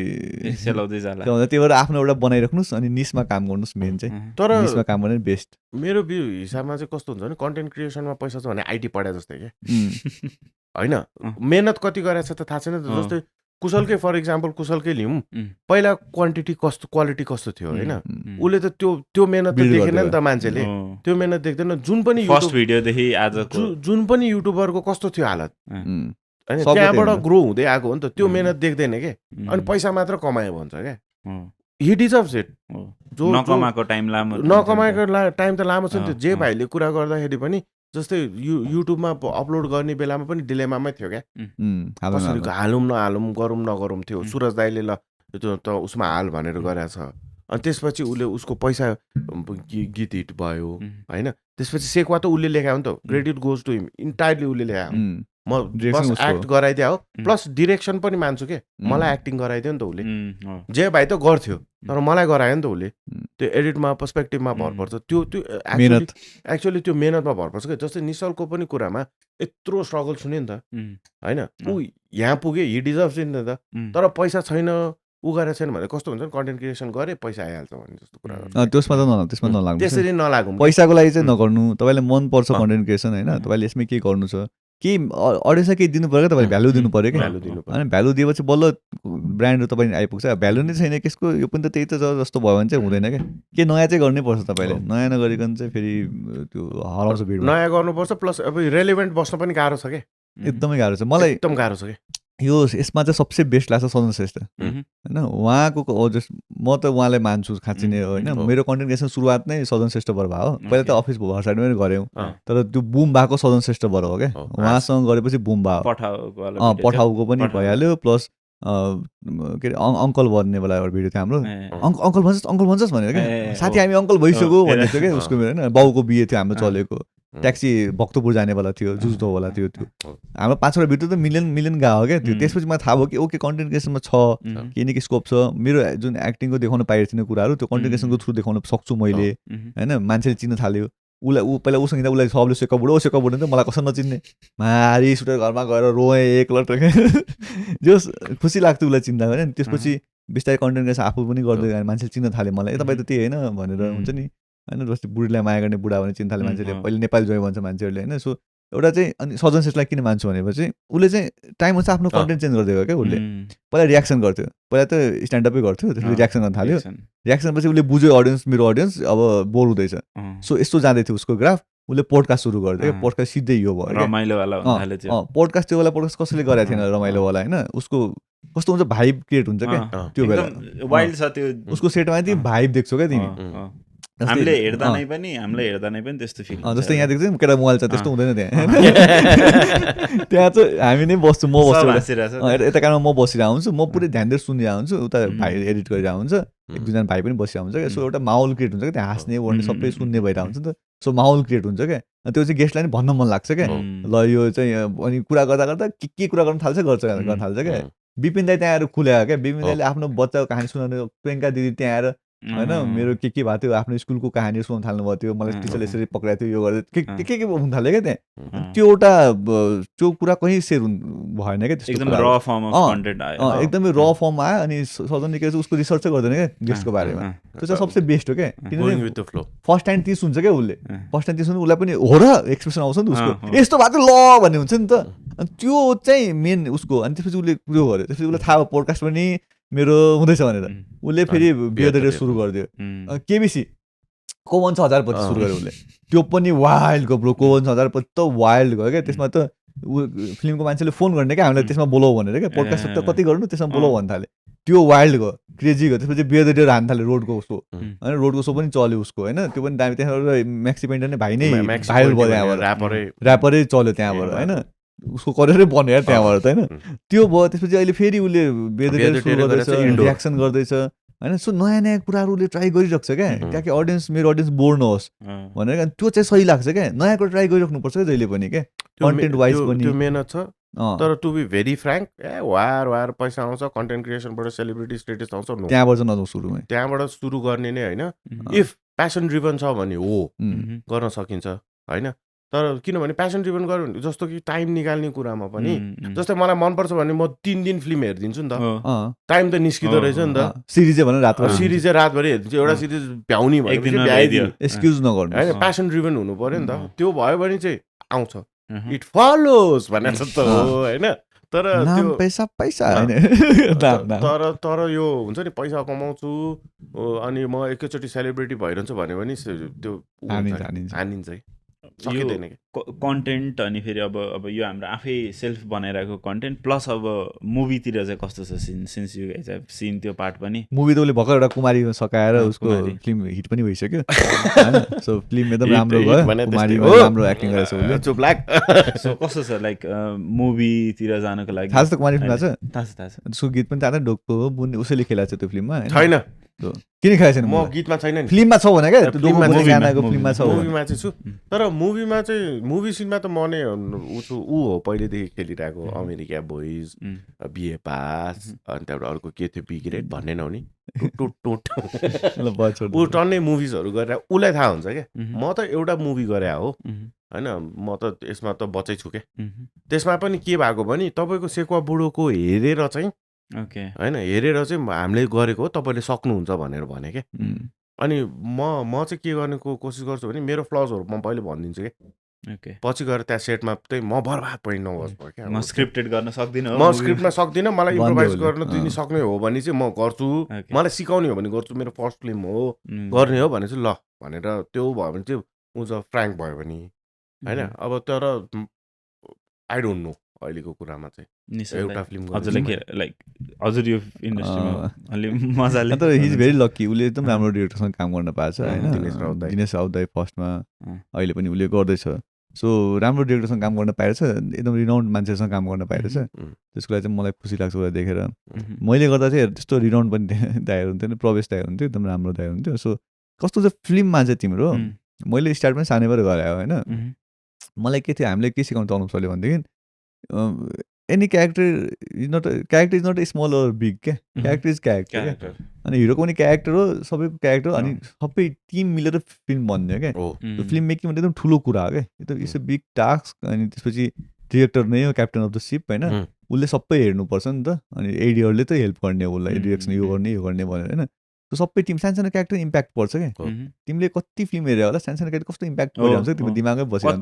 सेलाउँदै जाला। त्यही भएर आफ्नो एउटा बनाइराख्नुहोस् अनि निसमा काम गर्नुहोस्। मेन चाहिँ तर निसमा काम गर्ने बेस्ट। मेरो भ्यू हिसाबमा चाहिँ कस्तो हुन्छ भने कन्टेन्ट क्रिएसनमा पैसा छ भने आइटी पढाए जस्तै क्या होइन। मेहनत कति गरेछ त थाहा छैन। जस्तै कुशलकै फर इक्जाम्पल कुशलकै लिउँ, पहिला क्वालिटी कस्तो थियो होइन, उसले त त्यो मेहनत त देखेन नि त मान्छेले, त्यो मेहनत देख्दैन। जुन पनि फर्स्ट भिडियोदेखि आजको जुन पनि युट्युबरको कस्तो थियो हालत होइन, त्यहाँबाट ग्रो हुँदै आएको हो नि त, त्यो मेहनत देख्दैन के, अनि पैसा मात्र कमायो भन्छ क्या। He deserves it. जो नकमाएको टाइम लामो, नकमाएको टाइम त लामो छ नि त्यो। जे भाइले कुरा गर्दाखेरि पनि जस्तै युट्युबमा अपलोड गर्ने बेलामा पनि डिलेमामै थियो क्या, कसरी हालौँ नहालौँ, गरौँ नगरौँ थियो। सुरज दाइले ल त्यो त उसमा हाल भनेर गरेछ, अनि त्यसपछि उसले उसको पैसा गीत हिट भयो होइन। त्यसपछि सेक्वा त उसले लेखायो नि त, credit goes to him entirely, उसले लेखायो। म बस एक्ट गराइदिया हो, प्लस डिरेक्सन पनि मान्छु के, मलाई एक्टिङ गराइदियो नि त उसले। जे भाइ त गर्थ्यो, तर मलाई गरायो नि त उसले। त्यो एडिटमा पर्सपेक्टिभमा भर पर्छ, त्यो एक्चुअली त्यो मेहनतमा भर पर्छ क्या। जस्तै निशलको पनि कुरामा यत्रो स्ट्रगल सुन्यो नि त होइन, ऊ यहाँ पुग्यो, हि डिजर्भ्स नि त। तर पैसा छैन, ऊ गरेर छैन भने कस्तो हुन्छ, कन्टेन्ट क्रिएसन गरे पैसा आइहाल्छ भन्ने जस्तो कुरा। त्यसमा नलाग्नु, त्यसरी नलागौँ, पैसाको लागि चाहिँ नगर्नु। तपाईँलाई मनपर्छ कन्टेन्ट क्रिएसन होइन, तपाईँले यसमै के गर्नु छ, केही अडियन्सलाई केही दिनु पऱ्यो, तपाईँले भ्यालु दिनु पऱ्यो क्या। होइन भ्यालु दिएपछि बल्ल ब्रान्डहरू तपाईँ आइपुग्छ। भ्यालु नै छैन केसको, यो पनि त त्यही त जस्तो भयो भने चाहिँ हुँदैन क्या। के नयाँ चाहिँ गर्नै पर्छ तपाईँले, नयाँ नगरिकन चाहिँ फेरि त्यो हराउँछ भिड। नयाँ गर्नुपर्छ, प्लस अब रेलेभेन्ट बस्न पनि गाह्रो छ क्या, एकदमै गाह्रो छ। मलाई एकदम गाह्रो छ क्या। यो यसमा चाहिँ सबसे बेस्ट लाग्छ सदन श्रेष्ठ होइन। उहाँको म त उहाँलाई मान्छु खाँच्ची नै होइन। मेरो कन्टेन्ट क्रिएसन सुरुवात नै सदन श्रेष्ठबाट भयो। पहिला त अफिस भर साइडमै गऱ्यौँ, तर त्यो बुम भएको सदन श्रेष्ठबाट हो क्या। उहाँसँग गरेपछि बुम भयो, पठाउको पनि भइहाल्यो, प्लस के अरे अङ्कल भन्नेवाला एउटा भिडियो थियो हाम्रो, अङ्कल भन्छस् भनेर क्या। साथी हामी अङ्कल भइसक्यो भन्ने थियो क्या उसको मेरो होइन। बाउको बिहे थियो हाम्रो चलेको, ट्याक्सी भक्तपुर जानेवाला थियो, जुझ्दोवाला थियो। त्यो हाम्रो 5-6 भिडियो त मिलियन गएको क्या त्यो। त्यसपछि मलाई थाहा भयो कि ओके कन्टेन्ट क्रिएसनमा छ, केही न केही स्कोप छ। मेरो जुन एक्टिङको देखाउन पाइरहेको थिएन कुराहरू, त्यो कन्टेन्ट क्रिएसनको थ्रु देखाउन सक्छु मैले होइन। मान्छेले चिन्न थाल्यो उसलाई, पहिला उसँग हिँड्दा उसलाई सबले सेक्का बुढो नि त, मलाई कसरी नचिन्ने, मारी सुटेर घरमा गएर रोएँ एकलट जस खुसी लाग्थ्यो उसलाई चिन्दा होइन। त्यसपछि बिस्तारै कन्टेन्ट क्रिएसन आफू पनि गर्दै गएँ, मान्छेले चिन्न थाल्यो मलाई, ए तपाईँ त त्यही होइन भनेर हुन्छ नि होइन। जस्तै बुढीलाई माया गर्ने बुढा भने चिन्न थाल्यो मान्छेले, पहिले नेपाली जोइ भन्छ मान्छेहरूले होइन। सो एउटा चाहिँ अनि सजन श्रेष्ठलाई किन मान्छु भनेपछि उसले चाहिँ टाइम अनुसार आफ्नो कन्टेन्ट चेन्ज गरिदिएको क्या। उसले पहिला रियाक्सन गर्थ्यो, पहिला त स्ट्यान्डअपै गर्थ्यो, त्यसपछि रियाक्सन गर्न थाल्यो। रियाक्सन पछि उसले बुझ्यो मेरो अडियन्स अब बोर हुँदैछ, सो यस्तो जाँदै थियो उसको ग्राफ। उसले पोडकास्ट सुरु गरिदियो, पोडकास्ट सिधै यो भयो पोडकास्ट। त्यो बेला पोडकास्ट कसैले गरेको थिएन रमाइलोवाला होइन। उसको कस्तो हुन्छ, भाइब क्रिएट हुन्छ क्या त्यो बेला, वाइल्ड छ त्यो उसको सेटमा चाहिँ भाइब देख्छौ क्या तिमी। हामीलाई हेर्दा नै पनि त्यस्तो फिल। जस्तै यहाँ देख्छ नि केटा मोबाइल छ, त्यस्तो हुँदैन त्यहाँ। त्यहाँ चाहिँ हामी नै बस्छु, म बस्छु यता कारणमा, म बसिरहेको हुन्छु, म पुरै ध्यान दिएर सुनिरहेको हुन्छु, उता भाइ एडिट गरिरहेको हुन्छ, 1-2जना भाइ पनि बसिरहेको हुन्छ क्या। सो एउटा माहौल क्रिएट हुन्छ क्या, त्यहाँ हाँस्ने ओर्ने सबै सुन्ने भइरहेको हुन्छ नि त। सो माहौल क्रिएट हुन्छ क्या। त्यो चाहिँ गेस्टलाई पनि भन्न मन लाग्छ क्या, ल यो चाहिँ अनि कुरा गर्दा के कुरा गर्न थाल्छ क्या। विपिन दाई त्यहाँ आएर खुल्यायो क्या। विपिन दाईले आफ्नो बच्चाको कहानी सुनाउने, प्रियङ्का दिदी त्यहाँ आएर होइन मेरो के भएको थियो आफ्नो स्कुलको कहानी सुनाउनु थाल्नुभएको थियो मलाई टिचरले यसरी पक्राएको थियो यो गर्दै के हुन थाल्यो क्या त्यहाँ त्यो एउटा त्यो कुरा कहीँ सेयर भएन क्या त्यस्तो एकदम र फर्म अफ कन्टेन्ट आयो एकदमै र फर्म आयो अनि सडनली के उसको रिसर्चै गर्दैन क्या गेस्टको बारेमा त्यो चाहिँ सबसे बेस्ट हो क्या किनभने फर्स्ट टाइम 30 हुन्छ क्या उसले फर्स्ट टाइम 30 हुन्छ उसलाई पनि हो र एक्सप्रेसन आउँछ नि उसको यस्तो भएको ल भन्ने हुन्छ नि त अनि त्यो चाहिँ मेन उसको अनि त्यसपछि उसले उयो गर्यो त्यसपछि उसलाई थाहा भयो पोडकास्ट पनि मेरो हुँदैछ भनेर उसले फेरि बिहेभियर सुरु गरिदियो केबिसी को 1000 पछि सुरु गर्यो उसले त्यो पनि वाइल्ड गयो ब्रो को 1000 पछि त वाइल्ड गयो क्या त्यसमा त फिल्मको मान्छेले फोन गर्ने क्या हामीलाई त्यसमा बोलाऊ भनेर क्या पोडकास्ट त कति गर्नु त्यसमा बोलाऊ भन्नु थाल्यो त्यो वाइल्ड गयो क्रेजी गयो त्यसपछि बिहेभियर हान्नु थाल्यो रोडको सो होइन रोडको सो पनि चल्यो उसको होइन त्यो पनि दामी त्यहाँबाट म्याक्सी पेन्टर नै भाइ नै भाइरल भयो त्यहाँबाट ऱ्यापरै चल्यो त्यहाँबाट होइन उसको करियरै बन्यो यार त्यहाँबाट त होइन त्यो भयो त्यसपछि अहिले फेरि उसले रियाक्सन गर्दैछ होइन सो नयाँ नयाँ कुराहरू उसले ट्राई गरिरहेको छ क्या कि अडियन्स मेरो अडियन्स बोर नहोस् भनेर त्यो चाहिँ सही लाग्छ क्या नयाँ कुरा ट्राई गरिराख्नुपर्छ क्या जहिले पनि क्या कन्टेन्ट वाइज पनि त्यो मेहनत छ तर टु बी भेरी फ्र्याङ्क वार पैसा आउँछ कन्टेन्ट क्रिएसनबाट सेलिब्रिटी स्टेटस आउँछ त्यहाँबाट नजाउँ सुरुमै त्यहाँबाट सुरु गर्ने नै होइन इफ प्यासन ड्रिभन छ भने हो गर्न सकिन्छ होइन तर किनभने प्यासन ड्रिभन गऱ्यो भने जस्तो कि टाइम निकाल्ने कुरामा पनि जस्तै मलाई मनपर्छ भने म 3 दिन फिल्म हेरिदिन्छु नि त टाइम त निस्किँदो रहेछ नि त सिरिजै भने रातभरि हेरिदिन्छु एउटा सिरिज भ्याउने भने एक्सक्युज नगर्नु होइन प्यासन ड्रिभन हुनु पर्यो नि त त्यो भयो भने चाहिँ आउँछ इट फलोज भने जस्तो हो होइन तर त्यो पैसा तर यो हुन्छ नि पैसा कमाउँछु अनि म एकैचोटि सेलिब्रिटी भइरहन्छु भन्यो भने त्यो हानिन्छ कन्टेन्ट अनि फेरि अब यो हाम्रो आफै सेल्फ बनाइरहेको कन्टेन्ट प्लस अब मुभीतिर चाहिँ कस्तो छ since you guys have seen त्यो पार्ट पनि मुभी त उसले भर्खर एउटा कुमारीमा सकाएर उसको फिल्म हिट पनि भइसक्यो हैन सो फिल्म एकदम राम्रो भयो कुमारीमा राम्रो एक्टिङ गरेछ उसले सो ब्ल्याक सो कस्तो छ लाइक मुभीतिर जानको लागि थाहा छ त कुमारी फिल्म थाहा छ उसको गीत पनि थाहा डोको बुन्ने उसैले खेलाएको छ त्यो फिल्ममा छैन किन खेलाएको छैन म गीतमा छैन नि फिल्ममा छ भने क्या फिल्ममा छ मुभीमा चाहिँ छु तर मुभीमा चाहिँ मुभी सिनमा त म नै ऊ हो पहिलेदेखि खेलिरहेको अमेरिका बोइज बिए पास अनि त्यहाँबाट अर्को के थियो बी ग्रेड भन्ने नहुने ऊ टन्नै मुभिजहरू गरेर उसलाई थाहा हुन्छ क्या म त एउटा मुभी गरे हो होइन म त यसमा त बचै छु क्या त्यसमा पनि के भएको भने तपाईँको सेकुवा बुढोको हेरेर चाहिँ होइन हेरेर चाहिँ हामीले गरेको हो तपाईँले सक्नुहुन्छ भनेर भने क्या अनि म चाहिँ के गर्नेको कोसिस गर्छु भने मेरो फ्लजहरू म पहिले भनिदिन्छु क्या पछि गएर त्यहाँ सेटमा चाहिँ म बर्बाद पनि नहोस् भयो क्या म स्क्रिप्टेड गर्न सक्दिनँ म स्क्रिप्टमा सक्दिनँ मलाई इम्प्रोभाइज गर्न दिनु सक्ने हो भने चाहिँ म गर्छु मलाई सिकाउने हो भने गर्छु मेरो फर्स्ट फिल्म हो गर्ने हो भने चाहिँ ल भनेर त्यो भयो भने चाहिँ ऊ चाहिँ फ्र्याङ्क भयो भने होइन अब तर आई डोन्ट नो अहिलेको कुरामा चाहिँ एउटा फिल्म हजुर यो इन्डस्ट्रीमा अलि मजाले तर हि इज भेरी लकी उसले एकदम राम्रो डिरेक्टरसँग काम गर्न पाएको छ होइन दिनेश राउत फर्स्टमा अहिले पनि उसले गर्दैछ सो राम्रो डिरेक्टरसँग काम गर्न पाइरहेछ एकदम रिनाउन्ड मान्छेसँग काम गर्न पाइरहेछ त्यसको लागि चाहिँ मलाई खुसी लाग्छ उसलाई देखेर मैले गर्दा चाहिँ त्यस्तो रिनाउन्ड पनि दायर हुन्थ्यो प्रवेश दायर हुन्थ्यो एकदम राम्रो दायर हुन्थ्यो सो कस्तो चाहिँ फिल्ममा चाहिँ तिम्रो मैले स्टार्ट पनि सानैबाट गरायो होइन मलाई के थियो हामीले के सिकाउनु चाहनु पर्यो भनेदेखि any character is not a small or big क्या क्यारेक्टर इज क्यारेक्टर अनि हिरोको पनि क्यारेक्टर हो सबैको क्यारेक्टर अनि सबै टिम मिलेर फिल्म बन्यो क्या फिल्म मेकिङ भने एकदम ठुलो कुरा हो क्या एकदम इट्स अ बिग टास्क अनि त्यसपछि डिरेक्टर नै हो क्याप्टन अफ द सिप होइन उसले सबै हेर्नुपर्छ नि त अनि एडियरले त हेल्प गर्ने उसलाई डिरेक्सन यो गर्ने भनेर होइन त्यो सबै टिम सानो क्यारेक्टर इम्प्याक्ट पर्छ क्या तिमीले कति फिल्म हेऱ्यो होला सानो क्यारेक्टर कस्तो इम्प्याक्ट परिहाल्छ तिम्रो दिमागमै बसिहाल्छ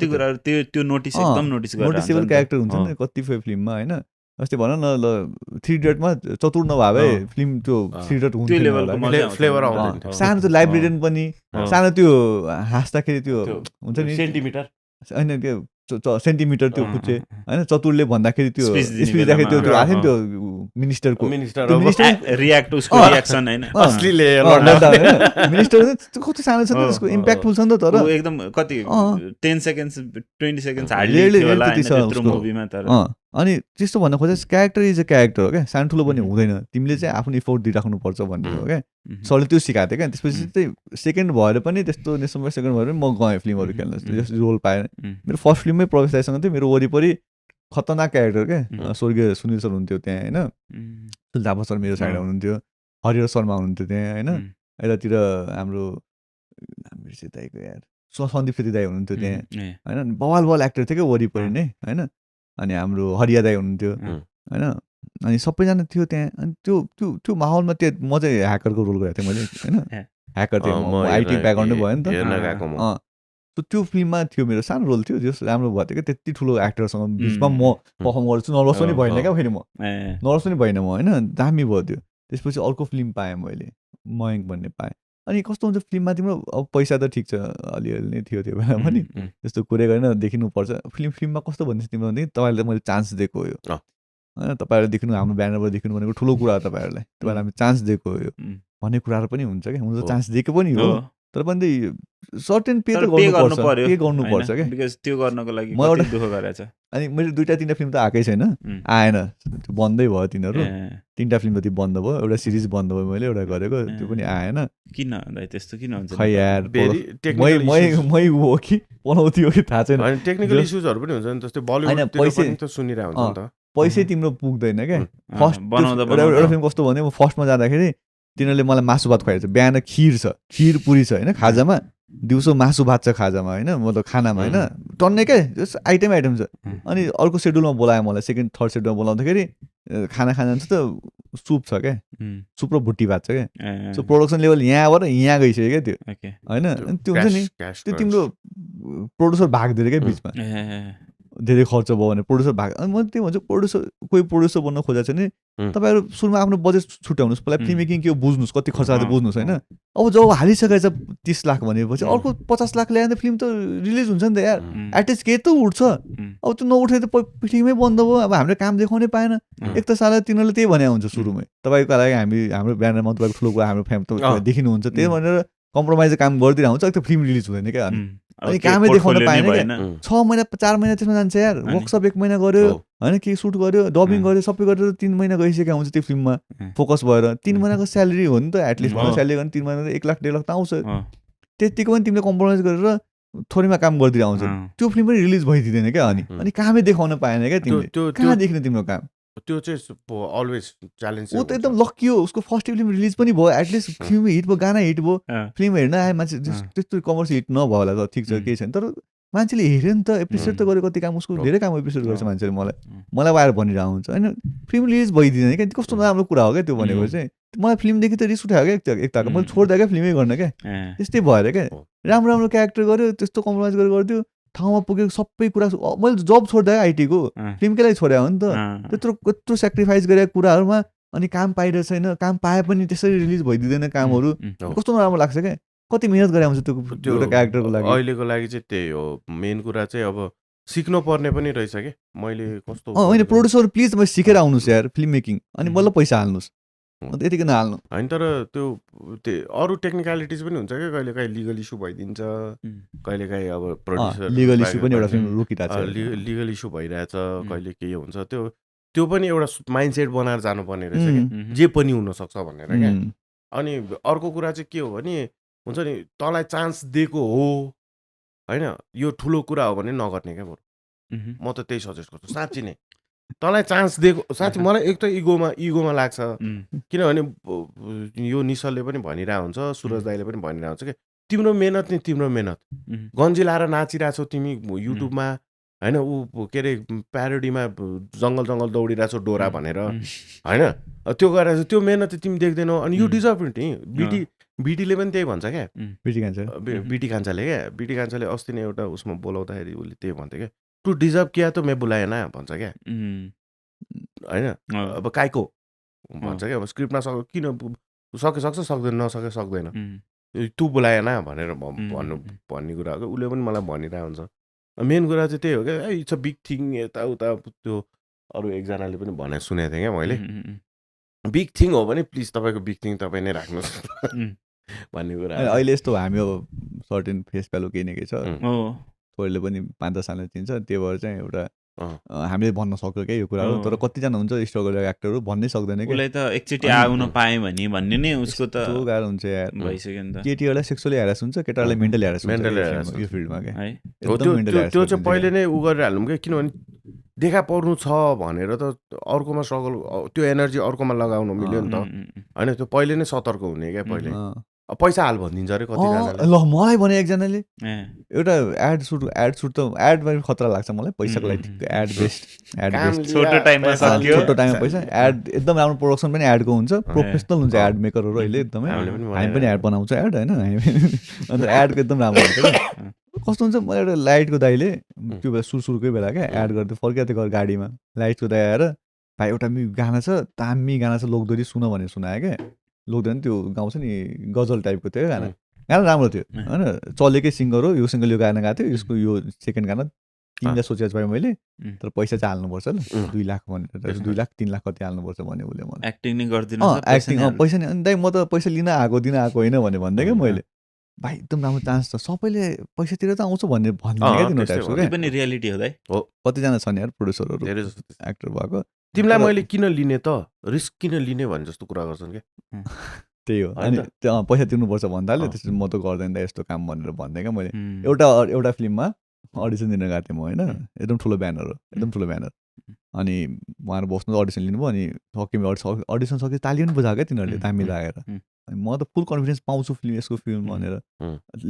त्यो नोटिसेबल क्यारेक्टर हुन्छ नि कतिपय फिल्ममा होइन अस्ति भन न ल 3 इडियटमा चतुर नभए फिल्म त्यो 3 इडियट हुन्थ्यो सानो त्यो लाइब्रेरियन पनि सानो त्यो हाँस्दाखेरि त्यो हुन्छ नि सेन्टिमिटर होइन त्यो सेन्टिमिटर त्यो खुच्चे होइन चतुरले भन्दाखेरि त्यो स्पिच दिँदाखेरि त्यो आएको थियो नि त्यो मिनिस्टरको रियाक्ट उसको रियाक्सन हैन असलीले मिनिस्टर कति सानो छ नि त्यसको इम्प्याक्टफुल छ नि त तर एकदम कति 10 सेकेन्ड्स 20 सेकेन्ड्स हार्डली थियो होला त्यत्रो मुभीमा तर अनि त्यस्तो भन्न खोजेस क्यारेक्टर इज अ क्यारेक्टर हो क्या सानो ठुलो पनि हुँदैन तिमीले चाहिँ आफ्नो इफोर्ट दिइराख्नुपर्छ भन्ने हो क्या सरले त्यो सिकाएको थियो क्या त्यसपछि चाहिँ सेकेन्ड भएर पनि त्यस्तो नेसनल सेकेन्ड भएर पनि म गएँ फिल्महरू खेल्न जस्तो रोल पाएँ मेरो फर्स्ट फिल्ममै प्रवेश दाइसँग थियो मेरो वरिपरि खतरनाक क्यारेक्टर क्या स्वर्गीय सुनिल सर हुन्थ्यो त्यहाँ होइन सुल थापा सर मेरो साइडमा हुनुहुन्थ्यो हरिहर शर्मा हुनुहुन्थ्यो त्यहाँ होइन यतातिर हाम्रो बिर्से दाइको यार सन्दीप छेत्री दाई हुनुहुन्थ्यो त्यहाँ होइन बवाल एक्टर थियो क्या वरिपरि नै होइन अनि हाम्रो हरिया दाई हुनुहुन्थ्यो होइन अनि सबैजना थियो त्यहाँ अनि त्यो माहौलमा म चाहिँ ह्याकरको रोल गरेको थिएँ मैले होइन ह्याकर थियो आइटी ब्याकग्राउन्डै भयो नि त त्यो फिल्ममा थियो मेरो सानो रोल थियो जस राम्रो भएको थियो क्या त्यति ठुलो एक्टरसँग बिचमा म पर्फर्म गर्छु नर्भस पनि भएन क्या फेरि म नर्भस पनि भएन म होइन दामी भयो त्यो त्यसपछि अर्को फिल्म पाएँ मैले मयङ्क भन्ने पाएँ अनि कस्तो हुन्छ फिल्ममा तिम्रो अब पैसा त ठिक छ अलिअलि नै थियो त्यो बेला पनि त्यस्तो कुरै गरेन देखिनुपर्छ फिल्ममा कस्तो भन्दैछ तिम्रो भने तपाईँहरूले मैले चान्स दिएको हो यो होइन तपाईँहरूले देख्नु हाम्रो ब्यानरबाट देख्नु भनेको ठुलो कुरा हो तपाईँहरूलाई हामी चान्स दिएको हो यो भन्ने कुराहरू पनि हुन्छ क्या हुन त चान्स दिएको पनि हो तर पनि सर्टेन पे त गर्नुपर्छ क्या बिकज त्यो गर्नको लागि म एउटा दुःख गरेछ अनि मैले 2-3 फिल्म त आएकै छैन आएन त्यो बन्दै भयो तिनीहरू 3टा फिल्म जति बन्द भयो एउटा सिरिज बन्द भयो मैले एउटा गरेको त्यो पनि आएन किन त्यस्तो किन हुन्छ खै यार मै हो कि बनाउँथ्यो कि थाहा छैन टेक्निकल इस्युजहरू पनि हुन्छ नि जस्तै बलिउड त सुनिरहेको हुन्छ नि त पैसै तिम्रो पुग्दैन क्या फर्स्ट एउटा फिल्म कस्तो भने म फर्स्टमा जाँदाखेरि तिनीहरूले मलाई मासु भात खुवाएको छ बिहान खिर पुरी छ होइन खाजामा दिउँसो मासु भात छ खाजामा होइन मतलब खानामा होइन टन्नै क्या आइटम छ अनि अर्को सेड्युलमा बोलायो मलाई सेकेन्ड थर्ड सेड्युलमा बोलाउँदाखेरि खाना खान जान्छ त सुप छ क्या सुप र भुट्टी भात छ क्या सो प्रोडक्सन लेभल यहाँबाट यहाँ गइसक्यो क्या त्यो होइन अनि त्यो हुन्छ नि त्यो तिम्रो प्रोड्युसर भाग्दैन क्या बिचमा धेरै खर्च भयो भने प्रोड्युसर भाग अनि म त्यही भन्छु कोही प्रोड्युसर बन्न खोजेको छ भने तपाईँहरू सुरुमा आफ्नो बजेट छुट्याउनुहोस् पहिला फिल्म मेकिङ के हो बुझ्नुहोस् कति खर्च आएको बुझ्नुहोस् होइन अब जब हालिसकेको छ 30 लाख भनेपछि अर्को 50 लाख ल्याएर फिल्म त रिलिज हुन्छ नि त यार एटलिस्ट केही त उठ्छ अब त्यो नउठे त फिल्मै बन्द भयो अब हामीले काम देखाउनै पाएन एक त साला तिनीहरूले त्यही भने हुन्छ सुरुमै तपाईँको लागि हाम्रो ब्यानरमा तपाईँको ठुलो कुरा हाम्रो फ्यामिली देखिनुहुन्छ त्यही भनेर कम्प्रोमाइज काम गरिदिरहेको हुन्छ एक त फिल्म रिलिज हुँदैन क्या अनि कामै देखाउन पाएन क्या 6 महिना 4 महिना त्यसमा जान्छ यार वर्कसप 1 महिना गर्यो होइन के सुट गर्यो डबिङ गर्यो सबै गरेर 3 महिना गइसकेको हुन्छ त्यो फिल्ममा फोकस भएर 3 महिनाको स्यालेरी हो नि त एटलिस्ट भनौँ स्यालेरी गर्ने 3 महिना 1 लाख 1.5 लाख त आउँछ त्यतिको पनि तिमीले कम्प्रोमाइज गरेर थोरैमा काम गरिदिएर आउँछ त्यो फिल्म पनि रिलिज भइदिँदैन क्या अनि कामै देखाउन पाएन क्या तिमीले कहाँ देख्ने तिम्रो काम त्यो चाहिँ अलवेज च्यालेन्ज ऊ त एकदम लकी हो उसको फर्स्ट फिल्म रिलिज पनि भयो एटलिस्ट फिल्म हिट भयो गाना हिट भयो फिल्म हेर्न आए मान्छे त्यस्तो कमर्सियल हिट नभयो होला त ठिक छ केही छैन तर मान्छेले हेऱ्यो नि त एप्रिसिएट त गरेको कति काम उसको धेरै काम एप्रिसिएट गर्छ मान्छेले मलाई आएर भनिरहेको हुन्छ होइन फिल्म रिलिज भइदिँदैन क्या कस्तो राम्रो कुरा हो क्या त्यो भनेको चाहिँ मलाई फिल्मदेखि त रिस उठायो क्या एकताको मैले छोड्दा क्या फिल्मै गर्न क्या त्यस्तै भएर क्या राम्रो क्यारेक्टर गर्यो त्यस्तो कम्प्रोमाइज गरेर गरिदियो ठाउँमा पुगेको सबै कुरा मैले जब छोड्दा आइटीको फिल्मकै लागि छोड्यो हो नि त त्यत्रो सेक्रिफाइस गरेको कुराहरूमा अनि काम पाइरहेको छैन काम पाए पनि त्यसरी रिलिज भइदिँदैन कामहरू कस्तो राम्रो लाग्छ क्या कति मिहिनेत गरे हुन्छ त्यो एउटा क्यारेक्टरको लागि अहिलेको लागि चाहिँ त्यही हो मेन कुरा चाहिँ अब सिक्नु पर्ने पनि रहेछ कि मैले कस्तो होइन प्रोड्युसर प्लिज तपाईँ सिकेर आउनुहोस् यार फिल्म मेकिङ अनि बल्ल पैसा हाल्नुहोस् यतिकै नहाल्नु होइन तर त्यो अरू टेक्निकलिटिज पनि हुन्छ क्या कहिलेकाहीँ लिगल इस्यु भइदिन्छ कहिलेकाहीँ अब प्रोड्युसर लिगल इस्यु पनि एउटा फिल्म रोकिरहेको छ लिगल इस्यु भइरहेछ कहिले के हुन्छ त्यो पनि एउटा माइन्डसेट बनाएर जानुपर्ने रहेछ कि जे पनि हुनसक्छ भनेर क्या अनि अर्को कुरा चाहिँ के हो भने हुन्छ नि तँलाई चान्स दिएको हो होइन यो ठुलो कुरा हो भने नगर्ने क्या बरु म त त्यही सजेस्ट गर्छु साँच्ची नै तँलाई चान्स दिएको साँच्ची मलाई एक त इगोमा लाग्छ किनभने यो निसलले पनि भनिरहेको हुन्छ सुरज दाईले पनि भनिरहेको हुन्छ कि तिम्रो मेहनत नि तिम्रो मेहनत गन्जी लाएर नाचिरहेछौ तिमी युट्युबमा होइन ऊ के अरे प्यारोडीमा जङ्गल दौडिरहेछौ डोरा भनेर होइन त्यो गरेर त्यो मेहनत चाहिँ तिमी देख्दैनौ अनि यु डिजर्भ इट नि बिटीले पनि त्यही भन्छ क्या बिटी कान्छाले अस्ति नै एउटा उसमा बोलाउँदाखेरि उसले त्यही भन्थ्यो क्या टु डिजर्भ किया त मैं बुलाएन भन्छ क्या होइन अब काइको भन्छ क्या अब स्क्रिप्टमा किन सक्छ सक्दैन नसके सक्दैन तँ बोलाएन भनेर भन्ने कुरा हो उसले पनि मलाई भनिरहेको हुन्छ मेन कुरा चाहिँ त्यही हो क्या इट्स अ बिग थिङ यताउता त्यो अरू एकजनाले पनि भने सुनेको थिएँ क्या मैले बिग थिङ हो भने प्लिज तपाईँको बिग थिङ तपाईँ नै राख्नुहोस् भन्ने कुरा अहिले यस्तो हामी अब सर्टेन फेस भ्यालु केही न केही छ थोरैले पनि 5-10 सालले चिन्छ त्यो भएर चाहिँ एउटा हामीले भन्न सक्यो क्या यो कुराहरू तर कतिजना हुन्छ स्ट्रगल एक्टरहरू भन्नै सक्दैन उसलाई त एकचोटि आउन पाएँ भन्ने नै उसको त गाह्रो हुन्छ यार भइसक्यो नि त केटीहरूलाई सेक्सुअली ह्यारास हुन्छ केटाहरूलाई मेन्टली ह्यारास हुन्छ यो फिल्डमा क्या त्यो चाहिँ पहिले नै उ गरेर हाल्नु क्या किनभने देखा पर्नु छ भनेर त अर्कोमा स्ट्रगल त्यो एनर्जी अर्कोमा लगाउनु मिल्यो नि त होइन त्यो पहिले नै सतर्क हुने क्या पहिले पैसा हाल भनिदिन्छ अरे कतिजनाले ल मलाई भने एकजनाले ए, एउटा एड सुट त एडमा खतरा लाग्छ मलाई पैसाको लागि ठिक एड बेस्ट एड काम बेस्ट छोटो टाइममा पैसा सक्यो। छोटो टाइममा पैसा एड एकदम राम्रो प्रोडक्सन पनि एडको हुन्छ प्रोफेसनल हुन्छ एड मेकरहरू अहिले एकदमै हामीले पनि हामी पनि एड बनाउँछ एड होइन अन्त एडको एकदम राम्रो हुन्छ क्या कस्तो हुन्छ मैले एउटा लाइटको दाइले त्यो बेला सुरुकै बेला क्या एड गर्दै फर्किया थियो गाडीमा लाइटको दाइ आएर भाइ एउटा गाना छ दामी गाना छ लोकदोरी सुन भनेर सुनायो क्या लोकदोरी त्यो गाउँछ नि गजल टाइपको थियो गाना गाना राम्रो थियो होइन चलेकै सिङ्गर हो यो सिङ्गल यो गाना गाएको थियो यसको यो सेकेन्ड गाना किन्दा सोचेको पाएँ मैले तर पैसा चाहिँ हाल्नुपर्छ ल 2 लाख भनेर 2 लाख 3 लाख कति हाल्नुपर्छ भने उसले मलाई एक्टिङ नै गरिदिनु एक्टिङ पैसा नि अनि दाइ म त पैसा लिन आएको दिन आएको होइन भने भन्दै क्या मैले भाइ एकदम राम्रो चान्स छ सबैले पैसातिर त आउँछ भन्ने भन्ने क्या तिनीहरू टाइपको क्या पनि रियालिटी हो दाइ। कतिजना छन् यार प्रोड्युसरहरू धेरै जस्तो एक्टर भएको तिमीलाई तर- मैले किन लिने त रिस्क किन लिने भने जस्तो कुरा गर्छन् क्या त्यही हो होइन अनि त्यो पैसा तिर्नुपर्छ भन्दाले अँ। त्यसपछि म त गर्दैन त यस्तो काम भनेर भन्दै क्या मैले उम्, एउटा फिल्ममा अडिसन दिन गएको थिएँ म होइन एकदम ठुलो ब्यानर हो एकदम ठुलो ब्यानर अनि उहाँहरू बस्नु अडिसन लिनुभयो अनि सक्यो अडिसन सक्यो ताली पनि बजाएको क्या तिनीहरूले तामी लागेर अनि म त फुल कन्फिडेन्स पाउँछु फिल्म यसको फिल्म भनेर